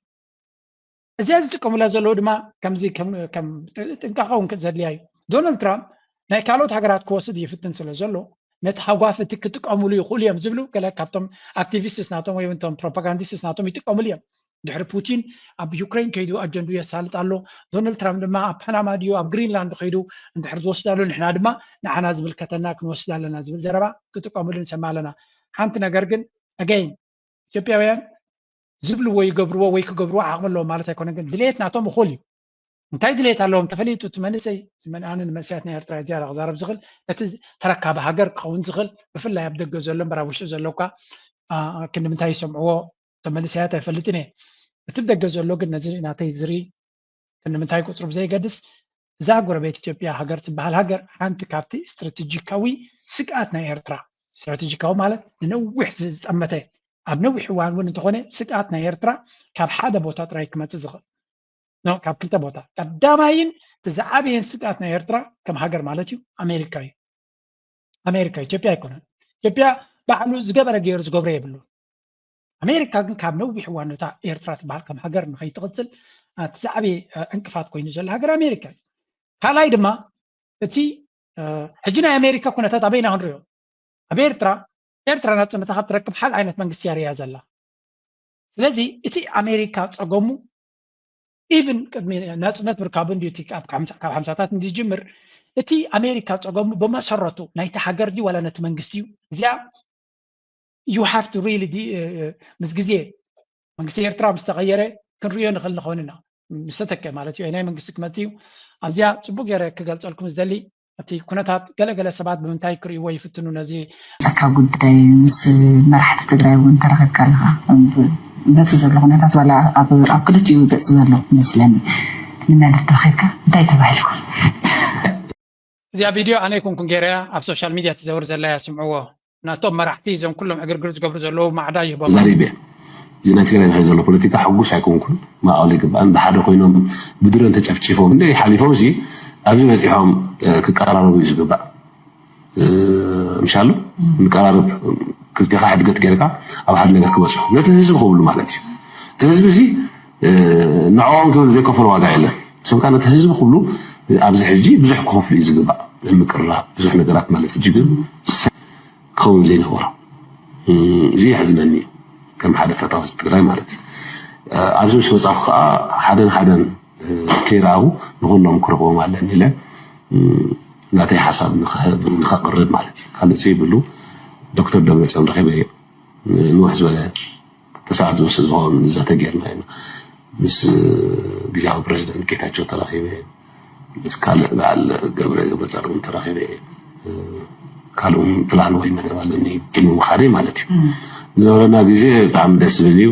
እዚኣ ዝጥቀሙላ ዘለዉ ድማ ከምዚ ከም ጥንቃቐ እውን ዘድልያ እዩ። ዶናልድ ትራምፕ ናይ ካልኦት ሃገራት ክወስድ ይፍትን ስለ ዘሎ ነቲ ሃጓፍ እቲ ክጥቀሙሉ ይኽእሉ እዮም ዝብሉ ገለ ካብቶም ኣክቲቪስትስ ናቶም ወይ እቶም ፕሮፓጋንዲስትስ ናቶም ይጥቀሙሉ እዮም። ድሕሪ ፑቲን ኣብ ዩክሬን ከይዱ ኣጀንዱ የሳልጥ ኣሎ። ዶናልድ ትራምፕ ድማ ኣብ ፓናማ ድዩ ኣብ ግሪንላንድ ከይዱ እንድሕር ዝወስድ ኣሎ፣ ንሕና ድማ ንዓና ዝምልከተና ክንወስድ ኣለና ዝብል ዘረባ ክጥቀሙሉ ንሰምዕ ኣለና። ሓንቲ ነገር ግን ኣገይን ኢትዮጵያውያን ዝብልዎ ይገብርዎ ወይ ክገብርዎ ዓቕሚ ኣለዎም ማለት ኣይኮነን፣ ግን ድሌት ናቶም እኹል እዩ። እንታይ ድሌት ኣለዎም ተፈሊጡ እቲ መንእሰይ፣ ኣነ ንመንእሰያት ናይ ኤርትራ ዝያዳ ክዛረብ ዝኽእል ነቲ ተረካቢ ሃገር ክኸውን ዝኽእል ብፍላይ ኣብ ደገ ዘሎ እምበር ኣብ ውሽጢ ዘሎ እኳ ክንዲ ምንታይ ይሰምዕዎ እቶም መንእሰያት ኣይፈልጥን እየ። እቲ ብደገ ዘሎ ግን ነዚ ናተይ ዝርኢ ክንዲ ምንታይ ቁፅሩ ብዘይገድስ እዛ ጎረቤት ኢትዮጵያ ሃገር ትበሃል ሃገር ሓንቲ ካብቲ ስትራቴጂካዊ ስግኣት ናይ ኤርትራ፣ ስትራቴጂካዊ ማለት ንነዊሕ ዝጠመተ ኣብ ነዊሕ እዋን እውን እንተኾነ ስግኣት ናይ ኤርትራ ካብ ሓደ ቦታ ጥራይ ክመፅእ ዝኽእል ካብ ክልተ ቦታ ቀዳማይን እቲ ዝዓበየን ስግኣት ናይ ኤርትራ ከም ሃገር ማለት እዩ ኣሜሪካ እዩ። ኣሜሪካ ኢትዮጵያ ኣይኮነን። ኢትዮጵያ ባዕሉ ዝገበረ ገይሩ ዝገብሮ የብሉ። ኣሜሪካ ግን ካብ ነዊሕ እዋን ነታ ኤርትራ ትበሃል ከም ሃገር ንኸይትቕፅል እቲ ዝዓበየ ዕንቅፋት ኮይኑ ዘሎ ሃገር ኣሜሪካ እዩ። ካልኣይ ድማ እቲ ሕጂ ናይ ኣሜሪካ ኩነታት ኣበይና ክንሪኦ ኣብ ኤርትራ ኤርትራ ናፅነታ ካብ ትረክብ ሓደ ዓይነት መንግስቲ እያ ርእያ ዘላ። ስለዚ እቲ ኣሜሪካ ፀገሙ ኢቭን ቅድሚ ናፅነት ምርካቡ እንዲ ካብ ሓምሳታት እንዲ ዝጅምር እቲ ኣሜሪካ ፀገሙ ብመሰረቱ ናይቲ ሃገር ድዩ ዋላ ነቲ መንግስቲ እዩ? እዚኣ you have to really ምስ ግዜ መንግስቲ ኤርትራ ምስ ተቐየረ ክንሪኦ ንኽእል ንኸውን ኢና። ምስ ተተከ ማለት እዩ ናይ መንግስቲ ክመፅእ እዩ። ኣብዚኣ ፅቡቅ ገይረ ክገልፀልኩም ዝደሊ እቲ ኩነታት ገለገለ ሰባት ብምንታይ ክርእይዎ ይፍትኑ ነዚ ጸካ ጉዳይ ምስ መራሕቲ ትግራይ እውን ተረኺብካ ኣለኻ። በቲ ዘሎ ኩነታት ዋላ ኣብ ክልቲኡ ገፅ ዘሎ መስለኒ ንመን ረኺብካ እንታይ ተባሂልኩም? እዚኣ ቪድዮ ኣነ ይኩንኩን ገይረያ ኣብ ሶሻል ሚድያ ትዘውር ዘላ እያ ስምዕዎ። ናቶም መራሕቲ እዞም ኩሎም ዕግርግር ዝገብሩ ዘለዉ ማዕዳ ይህቦም። ተዛሪበ እያ። እዚ ናይ ትግራይ ዝኸ ዘሎ ፖለቲካ ሕጉስ ኣይኮንኩን። ማእቐል ይግባእን ብሓደ ኮይኖም ብድሮን ተጨፍጪፎም እንደ ሓሊፎም ሲ ኣብዚ በፂሖም ክቀራረቡ እዩ ዝግባእ። ምሻሉ ንቀራረብ ክልቴኻ ሕድገት ጌርካ ኣብ ሓደ ነገር ክበፅሑ ነቲ ህዝቢ ክብሉ ማለት እዩ። እቲ ህዝቢ እዚ ንዕኦም ክብል ዘይከፈሉ ዋጋ የለን። ስምካ ነቲ ህዝቢ ክብሉ ኣብዚ ሕጂ ብዙሕ ክኸፍሉ እዩ ዝግባእ። ምቅራብ ብዙሕ ነገራት ማለት ሕጂ ግን ክኸውን ዘይነበሮ። እዚ የሕዝነኒ ከም ሓደ ፈታዊ ህዝቢ ትግራይ ማለት እዩ። ኣብዚ ምስ መፃኹ ከዓ ሓደን ሓደን ከይረኣኹ ንኩሎም ክረኽቦም ኣለኒ ኢለ ናተይ ሓሳብ ንኸቕርብ ማለት እዩ። ካልእ ዘይብሉ ዶክተር ደብረፅዮን ረኺበዮ። ንውሕ ዝበለ ተሰዓት ዝወስድ ዝኸውን ዘተ ጌርና ኢና። ምስ ግዜያዊ ፕረዚደንት ጌታቸው ተራኺበ፣ ምስ ካልእ በዓል ገብረ ገብረፃድቅን ተራኺበ። ካልኡም ፕላን ወይ መደብ ኣለኒ ቅድሚ ምኻደይ ማለት እዩ። ዝነበረና ግዜ ብጣዕሚ ደስ ዝብል እዩ።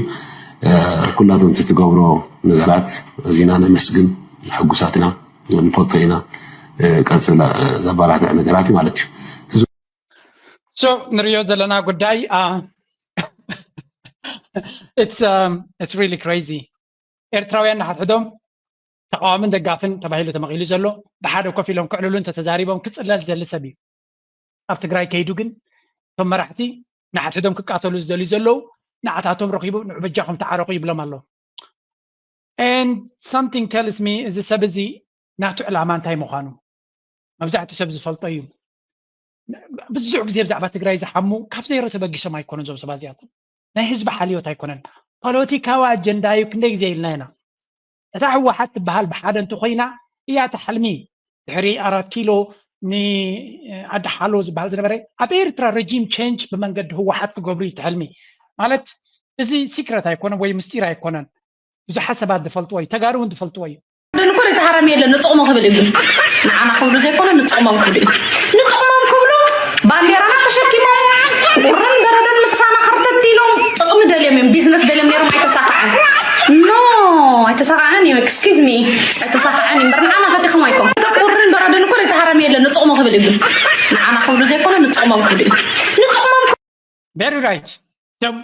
ኩላቶም እቲ ትገብሮ ነገራት ኣዚና ነመስግን፣ ሕጉሳት ኢና፣ ንፈልጦ ኢና። ቀፅል ዘባራትዕ ነገራት እዩ ማለት እዩ። So ንሪኦ ዘለና ጉዳይ it's it's really crazy። ኤርትራውያን ንሓድሕዶም ተቃዋምን ደጋፍን ተባሂሉ ተመቒሉ ዘሎ ብሓደ ኮፍ ኢሎም ክዕልሉ እንተተዛሪቦም ክፅለል ዘሊ ሰብ እዩ። ኣብ ትግራይ ከይዱ ግን እቶም መራሕቲ ንሓድሕዶም ክቃተሉ ዝደልዩ ዘለዉ ንዓታቶም ረኺቡ ንዑ በጃኹም ተዓረቑ ይብሎም ኣሎ። And something tells me እዚ ሰብ እዚ ናቱ ዕላማ እንታይ ምዃኑ መብዛሕትኡ ሰብ ዝፈልጦ እዩ። ብዙሕ ግዜ ብዛዕባ ትግራይ ዝሓሙ ካብ ዜሮ ተበጊሶም ኣይኮኑን እዞም ሰባት እዚኣቶም። ናይ ህዝቢ ሓልዮት ኣይኮነን፣ ፖለቲካዊ ኣጀንዳ እዩ። ክንደይ ግዜ ኢልና ኢና እታ ህወሓት ትበሃል ብሓደ እንተኮይና እያ እታ ሕልሚ። ድሕሪ ኣራት ኪሎ ንዓዲ ሓሎ ዝበሃል ዝነበረ ኣብ ኤርትራ regime change ብመንገዲ ህወሓት ክገብሩ እዩ እቲ ሕልሚ። ማለት እዚ secret ኣይኮነን ወይ ምስጢር ኣይኮነን። ብዙሓት ሰባት ዝፈልጥዎ እዩ፣ ተጋሩ እውን ዝፈልጥዎ እዩ። ደን እኮ ዘይተሃረመ የለን ንጥቕሙ ክብል እዩ። ንዓና ክብሉ ዘይኮነ ንጥቕሞም ክብሉ እዩ። ንጥቕሞም ክብሉ ባንዴራና ተሸኪሞም ቁርን በረዶን ምሳና ከርተት ኢሎም ጥቕሚ ደልዮም እዮም። ቢዝነስ ደልዮም ነይሮም ኣይተሳካዐን። ኖ ኣይተሳካዐን እዩ። Excuse me ኣይተሳካዐን እዩ። እምበር ንዓና ፈቲኹም ኣይኮም። ቁርን በረዶን እኮ ዘይተሃረመ የለን ንጥቕሙ ክብል እዩ። ንዓና ክብሉ ዘይኮነ ንጥቕሞም ክብሉ እዩ። ንጥቕሞም Very right። እቶም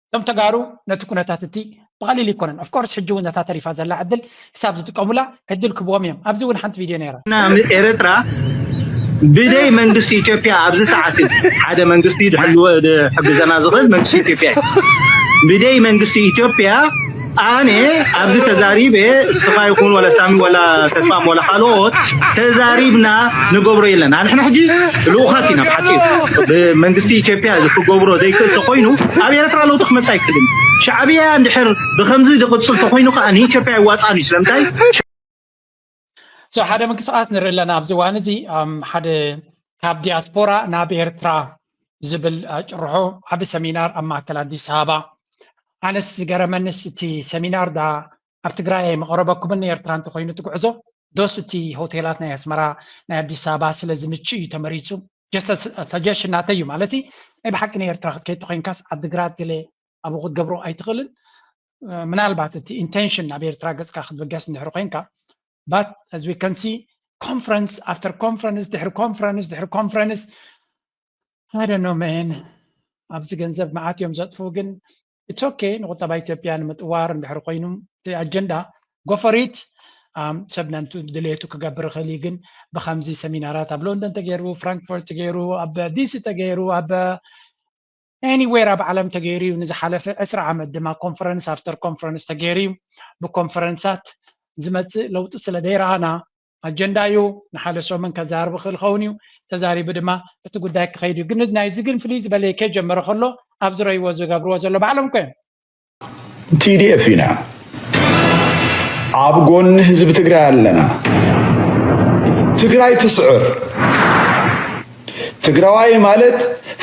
እቶም ተጋሩ ነቲ ኩነታት እቲ ብቐሊል ይኮነን። Of course ሕጂ እውን ነታ ተሪፋ ዘላ ዕድል ክሳብ ዝጥቀሙላ ዕድል ክብዎም እዮም። ኣብዚ እውን ሓንቲ ቪድዮ ነይራ። እና ኤርትራ ብደይ መንግስቲ ኢትዮጵያ ኣብዚ ሰዓት ሓደ መንግስቲ ድሕልወ ድሕግዘና ዝኽእል መንግስቲ ኢትዮጵያ እዩ። ብደይ መንግስቲ ኢትዮጵያ ኣነ ኣብዚ ተዛሪበ ስፋ ይኹን ወላ ሳሚ ወላ ተስፋም ወላ ካልኦት ተዛሪብና ንገብሮ የለን። ኣንሕና ሕጂ ልኡኻት ኢና ብሓፂሩ ብመንግስቲ ኢትዮጵያ ክገብሮ ዘይክእል ተኮይኑ ኣብ ኤርትራ ለውጢ ክመፅእ ኣይክእልን። ሻዕብያ እንድሕር ብከምዚ ዝቕፅል ተኮይኑ ከዓ ንኢትዮጵያ ኣይዋፃን እዩ። ስለምንታይ? So ሓደ ምንቅስቃስ ንርኢ ኣለና ኣብዚ እዋን እዚ ሓደ ካብ ዲያስፖራ ናብ ኤርትራ ዝብል ጭርሖ ዓቢ ሰሚናር ኣብ ማእከል ኣዲስ ኣበባ። ኣነስ ዝገረመንስ እቲ ሰሚናር ዳ ኣብ ትግራይ ኣይመቐረበኩምን ንኤርትራ እንተኮይኑ እቲ ጉዕዞ ዶስ እቲ ሆቴላት ናይ ኣስመራ ናይ ኣዲስ ኣበባ ስለ ዝምቹ እዩ ተመሪፁ? Just suggestion ናተይ እዩ ማለት ናይ ብሓቂ ንኤርትራ ክትከይድ ተኮይንካስ ዓድግራት ገለ ኣብኡ ክትገብሮ ኣይትኽእልን። ምናልባት እቲ intention ናብ ኤርትራ ገፅካ ክትብገስ እንድሕር ኮይንካ but as we can see conference after conference ድሕሪ conference ድሕሪ conference I don't know man ኣብዚ ገንዘብ መዓት እዮም ዘጥፍኡ ግን it's okay ንቁጠባ ኢትዮጵያ ንምጥዋር እንድሕር ኮይኑ እቲ ኣጀንዳ go for it ሰብ ነንቱ ድሌቱ ክገብር ይኽእል እዩ ግን ብከምዚ ሰሚናራት ኣብ ሎንደን ተገይሩ ፍራንክፈርት ተገይሩ ኣብ ዲሲ ተገይሩ ኣብ anywhere ኣብ ዓለም ተገይሩ እዩ ንዝሓለፈ ዕስራ ዓመት ድማ conference after conference ተገይሩ እዩ ብኮንፈረንሳት ዝመፅእ ለውጢ ስለ ዘይረኣና ኣጀንዳ እዩ ንሓደ ሰሙን ከዛርብ ይኽእል ኸውን እዩ ተዛሪቡ ድማ እቲ ጉዳይ ክኸይድ እዩ ግን ናይዚ ግን ፍልይ ዝበለ ከጀመረ ከሎ ኣብ ዝረይዎ ዝገብርዎ ዘሎ ባዕሎም እኮ እዮም ቲዲኤፍ ኢና ኣብ ጎኒ ህዝቢ ትግራይ ኣለና ትግራይ ትስዕር ትግራዋይ ማለት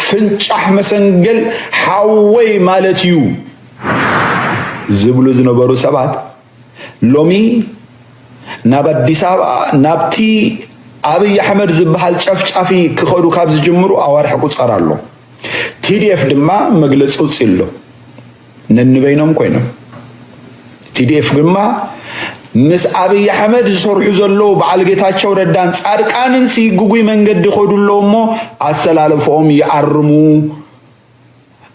ፍንጫሕ መሰንገል ሓወይ ማለት እዩ ዝብሉ ዝነበሩ ሰባት ሎሚ ናብ ኣዲስ ኣበባ ናብቲ ኣብይ ኣሕመድ ዝበሃል ጨፍጫፊ ክኸዱ ካብ ዝጅምሩ ኣዋርሕ ቁፀር ኣሎ። ቲዲኤፍ ድማ መግለፂ ኣውፂኡ ኣሎ። ነንበይኖም ኮይኖም ቲዲኤፍ ድማ ምስ ኣብይ ኣሕመድ ዝሰርሑ ዘለዉ በዓል ጌታቸው ረዳን ፃድቃንን ሲ ግጉይ መንገዲ ይኸዱ ኣለዉ እሞ ኣሰላልፈኦም ይኣርሙ።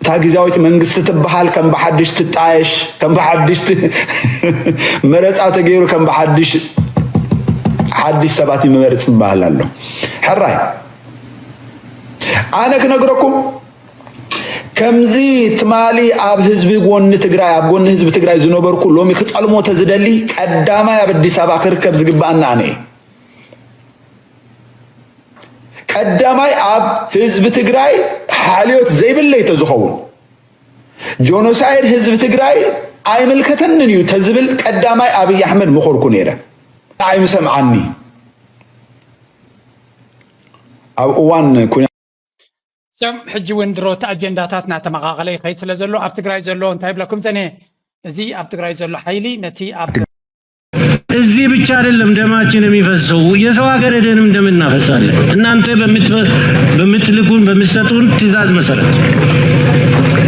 እታ ግዝያዊት መንግስቲ ትበሃል ከም ብሓድሽ ትጣየሽ፣ ከም ብሓድሽ መረፃ ተገይሩ ከም ብሓድሽ ሓድሽ ሰባት ይመርጽ ይበሃል ኣሎ። ሕራይ ኣነ ክነግረኩም፣ ከምዚ ትማሊ ኣብ ህዝቢ ጎኒ ትግራይ፣ ኣብ ጎኒ ህዝቢ ትግራይ ዝነበርኩ፣ ሎሚ ክጠልሞ ተዝደሊ፣ ቀዳማይ ኣብ ኣዲስ ኣበባ ክርከብ ዝግባኣና ኣነ እየ። ቀዳማይ ኣብ ህዝቢ ትግራይ ሓልዮት ዘይብለይ ተዝኸውን፣ ጆኖሳይድ ህዝቢ ትግራይ ኣይምልከተንን እዩ ተዝብል፣ ቀዳማይ ኣብይ ኣሕመድ ምኾርኩ ነይረ። ኣይምሰምዓኒ። ኣብ እዋን ኩና- ሰም ሕጂ እውን ድሮ እቲ ኣጀንዳታት እናተመቓቐለ ይኸይድ ስለ ዘሎ፣ ኣብ ትግራይ ዘሎ እንታይ ይብለኩም ጸኒሐ፣ እዚ ኣብ ትግራይ ዘሎ ሓይሊ ነቲ ኣብ እዚህ ብቻ አይደለም ደማችን የሚፈሰው፣ የሰው ሀገር ሄደንም ደም እናፈሳለን። እናንተ በምትፈ- በምትልኩን በምትሰጡን ትእዛዝ መሰረት።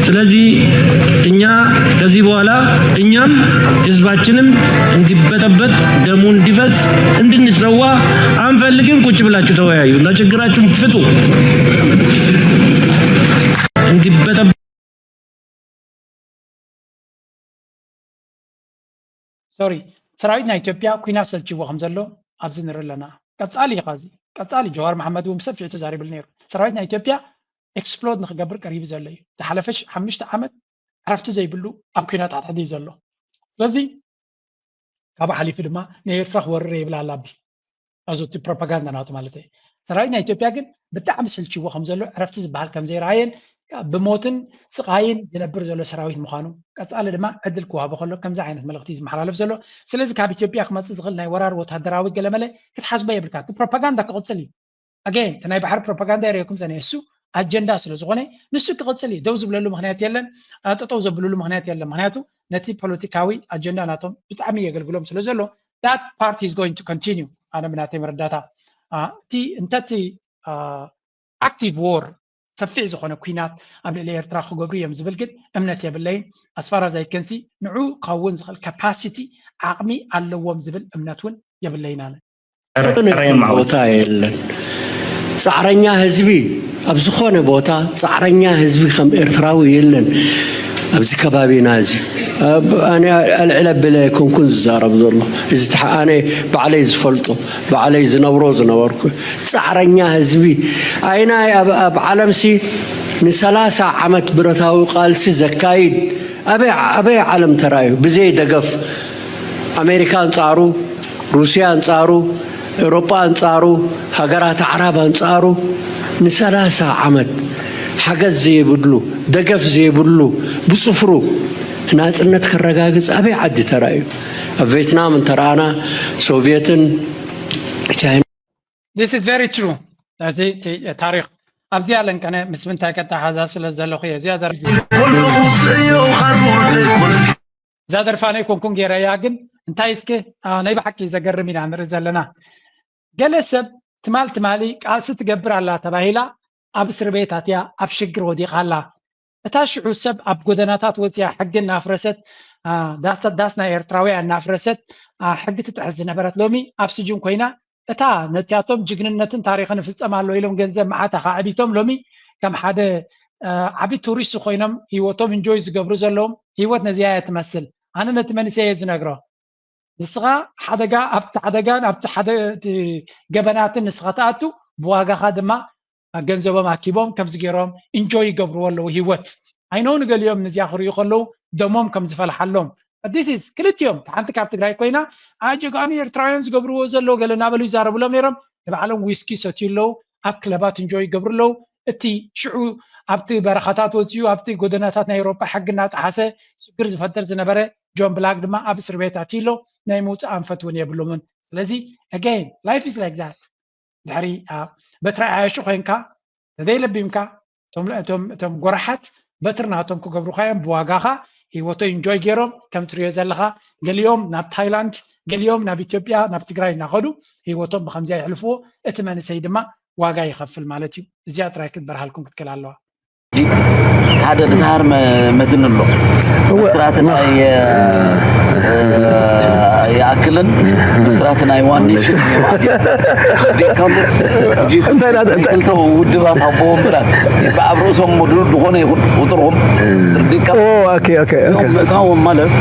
ስለዚህ እኛ ከዚህ በኋላ እኛም ህዝባችንም እንዲበጠበጥ፣ ደሙ እንዲፈስ፣ እንድንሰዋ አንፈልግም። ቁጭ ብላችሁ ተወያዩ እና ችግራችሁን ፍቱ። እንዲበጠበጥ ሶሪ፣ ሰራዊት ናይ ኢትዮጵያ ኩናት ሰልችዎ ከም ዘሎ ኣብዚ ንርኢ ኣለና። ቀጻሊ እዩ ኸዚ ቀጻሊ። ጀዋር መሓመድ እውን ብሰፊሑ ተዛሪብሉ ነይሩ። ሰራዊት ናይ ኢትዮጵያ ኤክስፕሎድ ንክገብር ቀሪቡ ዘሎ እዩ። ዝሓለፈ ሽ- ሓሙሽተ ዓመት ዕረፍቲ ዘይብሉ ኣብ ኩናት ኣትሕዲ እዩ ዘሎ። ስለዚ ካብኡ ሓሊፉ ድማ ንኤርትራ ክወርር ይብል ኣላቢ። እዚ እቲ ፕሮፓጋንዳ ናቱ ማለት እዩ። ሰራዊት ናይ ኢትዮጵያ ግን ብጣዕሚ ሰልችዎ ከም ዘሎ፣ ዕረፍቲ ዝበሃል ከም ዘይረኣየን ብሞትን ስቓይን ዝነብር ዘሎ ሰራዊት ምዃኑ፣ ቀጻሊ ድማ ዕድል ክወሃቦ ከሎ ከምዚ ዓይነት መልእኽቲ እዩ ዝመሓላለፍ ዘሎ። ስለዚ ካብ ኢትዮጵያ ክመጽእ ዝኽእል ናይ ወራር ወታደራዊ ገለመለ ክትሓስቦ የብልካ። እቲ ፕሮፓጋንዳ ክቕጽል እዩ። ኣገይን እቲ ናይ ባሕሪ ፕሮፓጋንዳ የርእየኩም ዘነ እሱ ኣጀንዳ ስለ ዝኾነ ንሱ ክቕጽል እዩ። ደው ዝብለሉ ምኽንያት የለን፣ ኣ፣ ጠጠው ዘብልሉ ምኽንያት የለን። ምኽንያቱ ነቲ ፖለቲካዊ ኣጀንዳ ናቶም ብጣዕሚ የገልግሎም ስለ ዘሎ that part is going to continue። ኣነ ብናተይ መረዳታ ኣ፣ እቲ እንተ እቲ ኣክቲቭ ዎር ሰፊሕ ዝኾነ ኩናት ኣብ ልዕሊ ኤርትራ ክገብሩ እዮም ዝብል ግን እምነት የብለይን። ኣስፋራ ዛይከንሲ ንዑ ክኸውን ዝኽእል ካፓሲቲ ዓቕሚ ኣለዎም ዝብል እምነት እውን የብለይን ኣነ። ዝኾነ ቦታ የለን። ፃዕረኛ ህዝቢ ኣብ ዝኾነ ቦታ ፃዕረኛ ህዝቢ ከም ኤርትራዊ የለን። ኣብዚ ከባቢና እዚ ኣነ ኣልዕለ ብለ ኮንኩን ዝዛረብ ዘሎ እዚ ኣነ ባዕለይ ዝፈልጦ ባዕለይ ዝነብሮ ዝነበርኩ ፃዕረኛ ህዝቢ ኣይናይ ኣብ ዓለምሲ ንሰላሳ ዓመት ብረታዊ ቃልሲ ዘካይድ ኣበይ ዓለም ተራዩ ብዘይ ደገፍ ኣሜሪካ ኣንፃሩ ሩስያ ኣንፃሩ፣ ኤውሮጳ ኣንፃሩ፣ ሃገራት ኣዕራብ ኣንፃሩ ንሰላሳ ዓመት ሓገዝ ዘይብሉ፣ ደገፍ ዘይብሉ፣ ብፅፍሩ ናፅነት ከረጋግፅ ኣበይ ዓዲ ተራእዩ? ኣብ ቬትናም እንተረኣና ሶቭየትን ቻይና This is very true። እዚ ታሪክ ኣብዚኣ ለንቀነ ምስ ምንታይ ቀጣሓዛ ስለ ዘለኹ እየ እዚኣ ዘር እዛ ደርፋ ናይ ኮንኩን ገይረያ ግን እንታይ እስኪ ናይ ብሓቂ ዘገርም ኢና ንርኢ ዘለና። ገለ ሰብ ትማል ትማሊ ቃልሲ ትገብር ኣላ ተባሂላ ኣብ እስር ቤት ኣትያ ኣብ ሽግር ወዲቓ ኣላ። እታ ሽዑ ሰብ ኣብ ጎደናታት ወፅያ ሕጊ እናፍረሰት ዳስ ናይ ኤርትራውያን እናፍረሰት ሕጊ ትጥሕስ ዝነበረት ሎሚ ኣብ ስጅን ኮይና እታ ነቲያቶም ጅግንነትን ታሪኽን ይፍፀም ኣሎ ኢሎም ገንዘብ መዓት ኣኻዕቢቶም ሎሚ ከም ሓደ ዓቢ ቱሪስት ኮይኖም ህይወቶም እንጆይ ዝገብሩ ዘለዎም ህይወት ነዚኣ እያ ትመስል። ኣነ ነቲ መንእሰይ እየ ዝነግሮ። ንስኻ ሓደጋ ኣብቲ ሓደጋን ኣብቲ ሓደ ገበናትን ንስኻ ትኣቱ ብዋጋኻ ድማ ገንዘቦም ኣኪቦም ከምዚ ገይሮም ኢንጆይ ይገብርዎ ኣለዉ ህይወት። ኣይነው ንገሊኦም ነዚኣ ክርእዩ ከለዉ ደሞም ከም ዝፈልሓሎም ኣዲስ ኢዝ ክልቲኦም ሓንቲ ካብ ትግራይ ኮይና ኣጀጋኑ ኤርትራውያን ዝገብርዎ ዘለዉ ገለ እናበሉ ይዛረብሎም ነይሮም። ንባዕሎም ዊስኪ ይሰትዩ ኣለዉ፣ ኣብ ክለባት እንጆይ ይገብሩ ኣለዉ። እቲ ሽዑ ኣብቲ በረኻታት ወፂኡ ኣብቲ ጎደናታት ናይ ኤውሮጳ ሕጊ እናጠሓሰ ሽግር ዝፈጥር ዝነበረ ጆን ብላክ ድማ ኣብ እስር ቤት ኣትዩ ኣሎ። ናይ ምውፃእ ኣንፈት እውን የብሎምን። ስለዚ again life is like that። ድሕሪ በትሪ ኣያሹ ኮይንካ ተዘይለቢምካ እቶም ጎረሓት በትሪ ናቶም ክገብሩካ እዮም ብዋጋኻ ህይወቶ ኢንጆይ ገይሮም ከም ትሪኦ ዘለኻ ገሊኦም ናብ ታይላንድ ገሊኦም ናብ ኢትዮጵያ ናብ ትግራይ እናኸዱ ህይወቶም ብከምዚያ የሕልፍዎ። እቲ መንእሰይ ድማ ዋጋ ይኸፍል ማለት እዩ። እዚኣ ጥራይ ክትበርሃልኩም ክትክእል ኣለዋ። ሓደ ድትሃር መትን ኣሎ መስራት ናይ ይኣክልን መስራት ናይ ዋን ኔሽን ክልተ ውድባት ኣቦ ወንበራት ብኣብ ርእሶም ዝኾነ ይኹን ቁፅርኹም ምእታዎም ማለት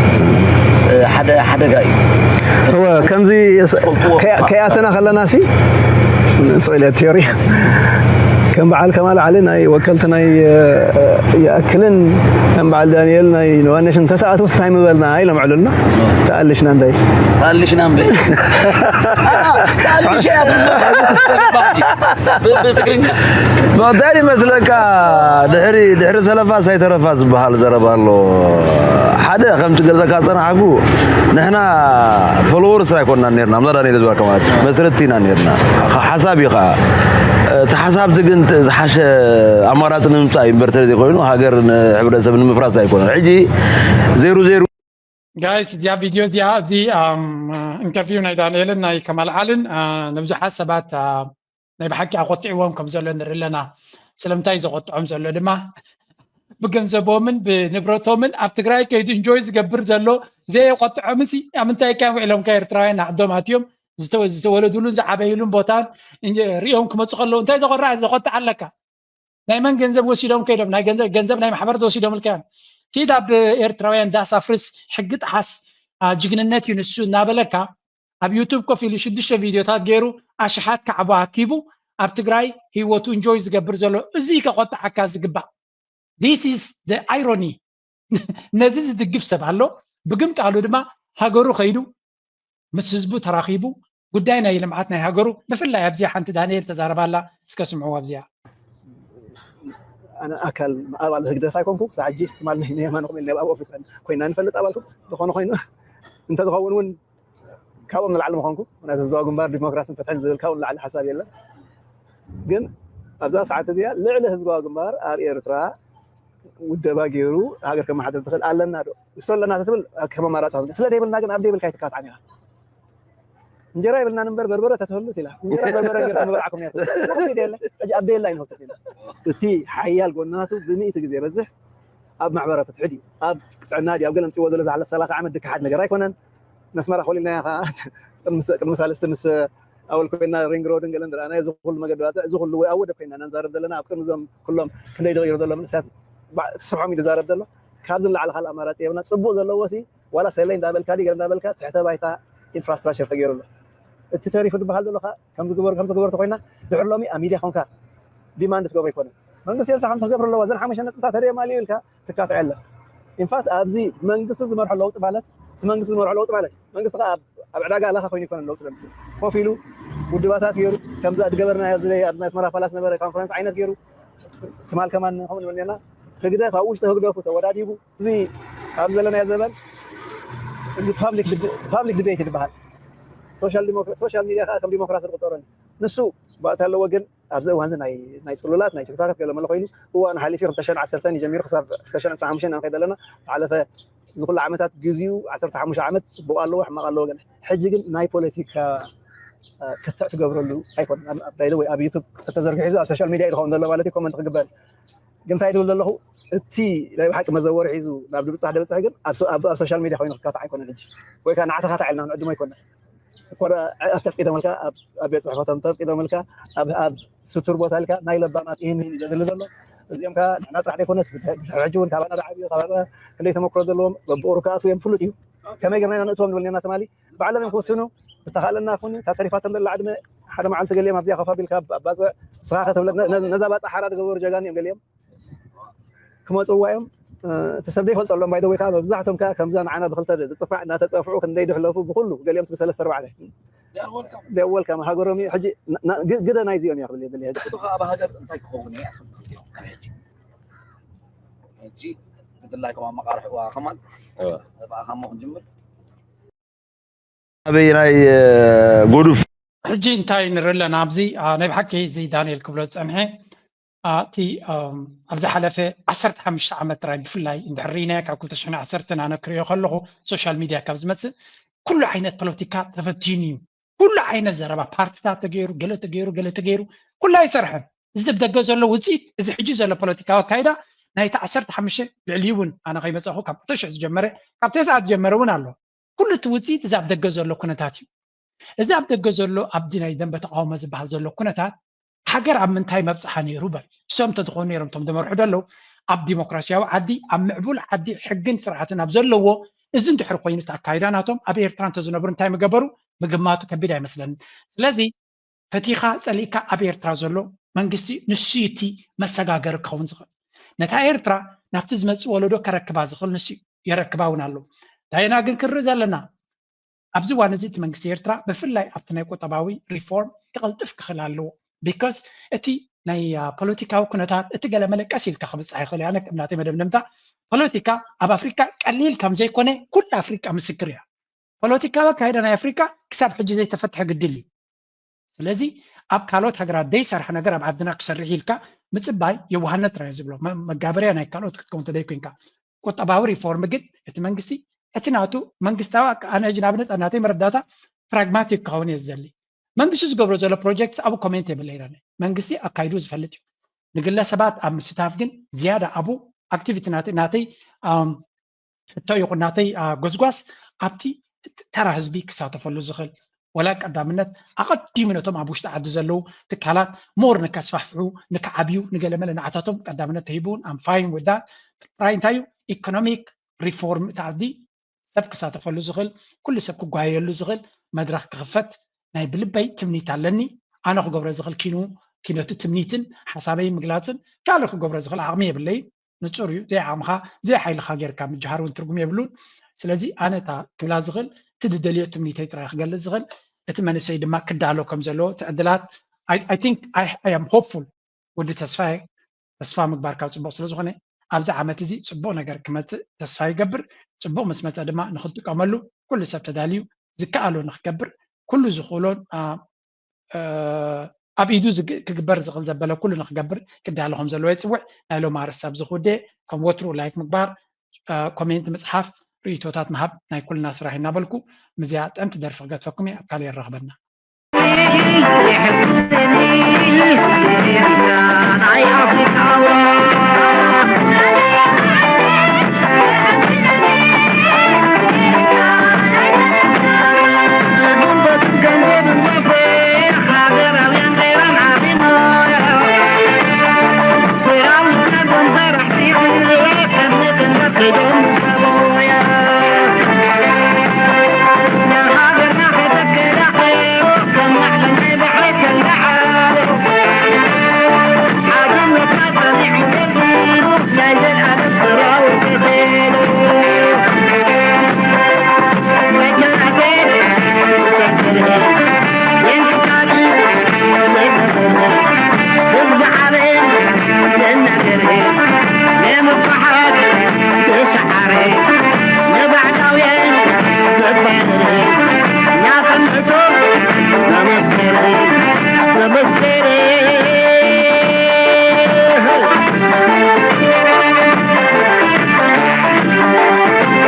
ሓደ ሓደጋ እዩ። እወ ከምዚ ከይኣተና ከለና ሲ ስለ ቴሪ ከም በዓል ከማል ዓሊ ናይ ወከልቲ ናይ ይኣክልን ከም በዓል ዳንኤል ናይ ኖዋነሽን እንተተኣትውስ እንታይ ምበልና ኢሎም ዕሉልና። ተኣልሽና እምበይ ተኣልሽና እምበይ ተኣልሽ እያ ትብሎ። ብ- ብትግርኛ እንታይ ይመስለካ? ድሕሪ ድሕሪ ሰለፋ ሳይተረፋ ዝበሃል ዘረባ ኣሎ። ሓደ ከምቲ ገልጸካ ዝጸናሕኩ ንሕና ፎሎወርስ ኣይኮንና ነርና፣ ምዛ ዳንኤል ዝበልካ ማለት እዩ። መስረትቲ ኢና ነርና። ሓሳብ እዩ ከዓ እቲ ሓሳብቲ ግን ዝሓሸ ኣማራፂ ንምምፃእ እዩ እምበር ተዘይኮይኑ ሃገር ንሕብረተሰብ ንምፍራስ ኣይኮነን። ሕጂ ዜሩ ዜሩ ጋይስ እዚኣ ቪድዮ እዚኣ እዚ ኢንተርቪው ናይ ዳንኤልን ናይ ከማል ዓልን ንብዙሓት ሰባት ናይ ብሓቂ ኣቆጢዕዎም ከም ዘሎ ንርኢ ኣለና። ስለምንታይ ዘቆጥዖም ዘሎ ድማ ብገንዘቦምን ብንብረቶምን ኣብ ትግራይ ከይዱ እንጆይ ዝገብር ዘሎ ዘየቆጥዖምሲ ኣብ ምንታይ ከ ውዒሎም ከ ኤርትራውያን ንዓዶም ኣትዮም ዝተወለዱሉን ዝዓበይሉን ቦታን ሪኦም ክመፁ ከለዉ እንታይ ዘቆራ ዘቆጥዓ ኣለካ? ናይ መን ገንዘብ ወሲዶም ከይዶም ናይ ገንዘብ ገንዘብ ናይ ማሕበር ወሲዶም ልካዮም ኪድ ኣብ ኤርትራውያን ዳስ ኣፍርስ ሕጊ ጥሓስ ጅግንነት እዩ ንሱ እናበለካ ኣብ ዩቱብ ኮፍ ኢሉ ሽዱሽተ ቪድዮታት ገይሩ ኣሽሓት ካዕቦ ኣኪቡ ኣብ ትግራይ ህይወቱ እንጆይ ዝገብር ዘሎ እዚ ከቆጣዓካ ዝግባእ this is the irony ነዚ ዝድግፍ ሰብ ኣሎ ብግምጣሉ ድማ ሃገሩ ከይዱ ምስ ህዝቡ ተራኺቡ ጉዳይ ናይ ልምዓት ናይ ሃገሩ ብፍላይ ኣብዚኣ ሓንቲ ዳንኤል ተዛረባ ኣላ እስከ ስምዕዎ ኣብዚኣ ኣነ ኣካል ኣባል ህግደፍ ኣይኮንኩ ክሳብ ሕጂ ትማል ንየማንኩም ኢለ ኣብ ኦፊስ ኮይና ንፈልጥ ኣባልኩም ዝኾነ ኮይኑ እንተዝኸውን እውን ካብኦም ንላዕሊ ምኾንኩ ምክንያቱ ህዝባዊ ግንባር ዲሞክራሲን ፍትሕን ዝብል ካብኡ ንላዕሊ ሓሳብ የለን ግን ኣብዛ ሰዓት እዚኣ ልዕሊ ህዝባዊ ግንባር ኣብ ኤርትራ ውደባ ገይሩ ሃገር ከመሓድር ትኽእል ኣለና ዶ እቶ ኣለና ትብል ከም ኣማራፂ ስለ ዘይብልና ግን ኣብ ዘይብልካ ኣይትካትዓን ኢኻ እንጀራ ይብልና ንበር በርበረ ተትህሉስ ኢላ እንጀራ በርበረ ገርኩም ምበልዓኩም ነርኩም ሕጂ ኣብ ደየላ ይንኸብተት ኢና እቲ ሓያል ጎናቱ ብሚእቲ ግዜ በዝሕ ኣብ ማሕበራዊ ፍትሒ ድዩ ኣብ ጥዕና ድዩ ኣብ ገለ ምፅዎ ዘሎ ዝሓለፍ ሰላሳ ዓመት ድክሓድ ነገር ኣይኮነን ነስመራ ኮሊልናያ ከዓ ቅድሚ ሳልስቲ ምስ ኣወል ኮይና ሪንግ ሮድን ገለን ዝረኣናዮ እዚ ኩሉ መገዲ ባፅዕ እዚ ኩሉ ወይ ኣብ ወደብ ኮይና ኢና ንዛረብ ዘለና ኣብ ቅድሚ እዞም ኩሎም ክንደይ ዝቕይሩ ዘሎ መንእሰያት ትስርሖም እዩ ዝዛረብ ዘሎ ካብዚ ንላዕሊ ካልእ ኣማራፂ የብልና ፅቡቕ ዘለዎ ሲ ዋላ ሰለይ እንዳበልካ ድዩ ገለ እንዳበልካ ትሕተ ባይታ ኢንፍራስትራክቸር ተገይሩ ኣሎ እቲ ተሪፉ ዝበሃል ዘሎ ከዓ ከምዚ ግበሩ ከምዚ ግበሩ ተኮይና ድሕር ሎሚ ኣብ ሚድያ ኮንካ ዲማንድ ትገብሮ ኣይኮነን መንግስቲ ኤርትራ ከምዚ ክገብር ኣለዎ እዘን ሓሙሽተ ነጥብታት ተደየማልዩ ኢልካ ትካትዕ የለን ኢንፋክት ኣብዚ መንግስቲ ዝመርሖ ለውጢ ማለት እቲ መንግስቲ ዝመርሖ ለውጢ ማለት እዩ መንግስቲ ከዓ ኣብ ዕዳጋ ኣለካ ኮይኑ ይኮነ ለውጢ ዘምፅእ ኮፍ ኢሉ ውድባታት ገይሩ ከምዚ ዝገበርና ኣብዚ ናይ ኣስመራ ፓላስ ነበረ ኮንፈረንስ ዓይነት ገይሩ ትማል ከማን ከምኡ ንብል ኔርና ህግደፍ ኣብ ውሽጢ ህግደፉ ተወዳዲቡ እዚ ኣብ ዘለናዮ ዘበን እዚ ፓብሊክ ዲቤት ዝበሃል ሶሻል ሚዲያ ከዓ ከም ዲሞክራሲ ዝቆፀረኒ ንሱ ባእታ ኣለዎ ግን ኣብዚ እዋን እዚ ናይ ናይ ፅሉላት ናይ ቲክቶካት ገለ መለ ኮይኑ እዋን ሓሊፉ ክልተ ሽሕን ዓሰርተን ጀሚሩ ክሳብ ክልተ ሽሕን ዕስራን ሓሙሽተን ኢና ንኸይድ ዘለና ዝሓለፈ እዚ ኩሉ ዓመታት ግዜኡ ዓሰርተ ሓሙሽተ ዓመት ፅቡቕ ኣለዎ ሕማቕ ኣለዎ ገለ ሕጂ ግን ናይ ፖለቲካ ክትዕ ትገብረሉ ኣይኮን ባይዘ ወይ ኣብ ዩቱብ ተተዘርጊሑ ኣብ ሶሻል ሚድያ እዩ ዝኸውን ዘሎ ማለት እዩ ኮመንት ክግበር ግን እንታይ ትብል ዘለኹ እቲ ናይ ብሓቂ መዘወሪ ሒዙ ናብ ድብፃሕ ድብፅሕ ግን ኣብ ሶሻል ሚድያ ኮይኑ ክካታዕ ኣይኮነን ሕጂ ወይ ከዓ ንዓተኻታዕ ኢልና ንዕድሞ ኣይኮነን እኮ ኣብ ተፍቂዶምልካ ኣብ ቤት ፅሕፈቶም ተፍቂዶምልካ ኣብ ስቱር ቦታ ኢልካ ናይ ለባማት ይህን ይህን ዘድሊ ዘሎ እዚኦም ከዓ ንሕና ጥራሕ ዘይኮነት ሕጂ እውን ካባና ዝዓብዩ ካብ ክንደይ ተመክሮ ዘለዎም በብኦሩ ክኣትዉ እዮም ፍሉጥ እዩ ከመይ ገርና ኢና ንእትዎም ንብል ኔርና ትማሊ ባዕሎም እዮም ክውስኑ ብተኻለና ኩን እታ ተሪፋቶም ዘላ ዕድመ ሓደ መዓልቲ ገሊኦም ኣብዚኣ ከፍ ኣቢልካ ኣባፅዕ ስኻ ከተብለ ነዛ ባፅዕ ሓራ ዝገበሩ ጀጋኑ እዮም ገሊኦም ክመፅዋ እዮም እቲ ሰብ ዘይፈልጠሎም ባይደ ወይ ከዓ መብዛሕቶም ከዓ ከምዛ ንዓና ብክልተ ዝፅፋዕ እናተፀፍዑ ክንደይ ድሕለፉ ብኩሉ ገሊኦም ብሰለስተ ኣርባዕተ ወልካም ሃገሮም እዩ ሕጂ ግደ ናይዚኦም እያ ክብል የድሊ ሕጂ ኣብ ሃገር እንታይ ክኸውን እየ ክልቲኦም ካብ ሕጂ ሕጂ ብድላይ ከም ኣመቃርሕዋ ከማን ብኣኻሞ ክንጅምር ኣበየናይ ጎዱፍ ሕጂ እንታይ ንርኢ ኣለና ኣብዚ ናይ ብሓቂ እዚ ዳንኤል ክብሎ ዝፀንሐ እቲ ኣብ ዝሓለፈ ዓሰርተ ሓሙሽተ ዓመት ጥራይ ብፍላይ እንድሕር ርኢናዮ ካብ ክልተ ሽሕን ዓሰርተን ኣነ ክሪኦ ከለኹ ሶሻል ሚድያ ካብ ዝመፅእ ኩሉ ዓይነት ፖለቲካ ተፈቲኑ እዩ ኩሉ ዓይነት ዘረባ ፓርትታት ተገይሩ ገለ ተገይሩ ገለ ተገይሩ ኩሉ ኣይሰርሐን እዚ ደገ ዘሎ ውፅኢት እዚ ሕጂ ዘሎ ፖለቲካዊ ኣካይዳ ናይቲ ዓሰርተ ሓሙሽተ ልዕሊ እውን ኣነ ከይመፀኹ ካብ ክልተ ሽሕ ዝጀመረ ካብ ተስዓ ዝጀመረ እውን ኣሎ ኩሉ እቲ ውፅኢት እዚ ኣብ ደገ ዘሎ ኩነታት እዩ እዚ ኣብ ደገ ዘሎ ኣብዲ ናይ ደንበ ተቃውሞ ዝበሃል ዘሎ ኩነታት ሃገር ኣብ ምንታይ መብፅሓ ነይሩ በል እሶም እንተዝኾኑ ነይሮም እቶም ዝመርሑ ደለው ኣብ ዲሞክራሲያዊ ዓዲ ኣብ ምዕቡል ዓዲ ሕግን ስርዓትን ኣብ ዘለዎ እዚ እንድሕር ኮይኑ እቲ ኣካይዳ ናቶም ኣብ ኤርትራ እንተዝነብሩ እንታይ ምገበሩ ምግማቱ ከቢድ ኣይመስለንን። ስለዚ ፈቲኻ ጸሊእካ ኣብ ኤርትራ ዘሎ መንግስቲ ንሱ እዩ እቲ መሰጋገሪ ክኸውን ዝኽእል። ነታ ኤርትራ ናብቲ ዝመጽእ ወለዶ ከረክባ ዝኽእል ንሱ እዩ። የረክባ እውን ኣለዉ። እንታይና ግን ክንርኢ ዘለና ኣብዚ እዋን እዚ እቲ መንግስቲ ኤርትራ ብፍላይ ኣብቲ ናይ ቁጠባዊ ሪፎርም ክቕልጥፍ ክኽእል ኣለዎ። ቢኮዝ እቲ ናይ ፖለቲካዊ ኩነታት እቲ ገለመለ ቀስ ኢልካ ክብፃሕ ይኽእል። ኣነ ከም ናተይ መደምደምታ ፖለቲካ ኣብ ኣፍሪካ ቀሊል ከም ዘይኮነ ኩሉ ኣፍሪካ ምስክር እያ። ፖለቲካዊ ኣካይዳ ናይ ኣፍሪካ ክሳብ ሕጂ ዘይተፈትሐ ግድል እዩ። ስለዚ ኣብ ካልኦት ሃገራት ዘይሰርሐ ነገር ኣብ ዓድና ክሰርሕ ኢልካ ምፅባይ የዋህነት ጥራይ ዝብሎ መጋበርያ ናይ ካልኦት ክትከውን ተደይ ኮንካ ቁጠባዊ ሪፎርም ግን እቲ መንግስቲ እቲ ናቱ መንግስታዊ ኣነ ሕጂ ንኣብነት ናተይ መረዳታ ፕራግማቲክ ክኸውን እየ ዝደሊ። መንግስቲ ዝገብሮ ዘሎ ፕሮጀክት ኣብ ኮሜንት የብለይ። መንግስቲ ኣካይዱ ዝፈልጥ እዩ። ንግለሰባት ኣብ ምስታፍ ግን ዝያዳ ኣብ ኣክቲቪቲ ናተይ ናተይ ሕቶ ይኹን ናተይ ጎዝጓስ ኣብቲ ተራ ህዝቢ ክሳተፈሉ ዝኽእል ወላ ቀዳምነት ኣቐዲሙ ነቶም ኣብ ውሽጢ ዓዲ ዘለዉ ትካላት ሞር ንከስፋሕፍሑ ንክዓብዩ ንገለመለ ንዓታቶም ቀዳምነት ተሂቡን ኣምፋይን ወዳ ጥራይ እንታይ እዩ ኢኮኖሚክ ሪፎርም እቲ ዓዲ ሰብ ክሳተፈሉ ዝኽእል ኩሉ ሰብ ክጓየየሉ ዝኽእል መድረክ ክኽፈት ናይ ብልበይ ትምኒት ኣለኒ። ኣነ ክገብሮ ዝኽእል ኪኑ ኪነቱ ትምኒትን ሓሳበይ ምግላፅን ካልእ ክገብሮ ዝኽእል ዓቕሚ የብለይን። ንፁር እዩ። ዘይዓቕምኻ ዘይሓይልኻ ጌርካ ምጅሃር እውን ትርጉም የብሉን። ስለዚ ኣነ እታ ክብላ ዝኽእል እቲ ዝደልዮ ትምኒተይ ጥራይ ክገልፅ ዝኽእል እቲ መንእሰይ ድማ ክዳሎ ከም ዘለዎ እቲ ዕድላት I think I am hopeful ወዲ ተስፋዬ ተስፋ ምግባር ካብ ፅቡቕ ስለ ዝኾነ ኣብዚ ዓመት እዚ ፅቡቕ ነገር ክመፅእ ተስፋ ይገብር። ፅቡቕ ምስ መፀ ድማ ንክንጥቀመሉ ኩሉ ሰብ ተዳልዩ ዝከኣሎ ንክገብር ኩሉ ዝኽእሎን ኣብ ኢዱ ክግበር ዝኽእል ዘበለ ኩሉ ንክገብር ክዳሎ ከም ዘለዎ የፅውዕ። ናይ ሎም ኣርስቲ ኣብዚ ክውደ ከም ወትሩ ላይክ ምግባር ኮሜንት ምፅሓፍ ርእቶታት ምሃብ ናይ ኩልና ስራሕ እናበልኩ ምዚኣ ጠምቲ ደርፊ ክገትፈኩም እየ ኣብ ካልእ የራኽበና።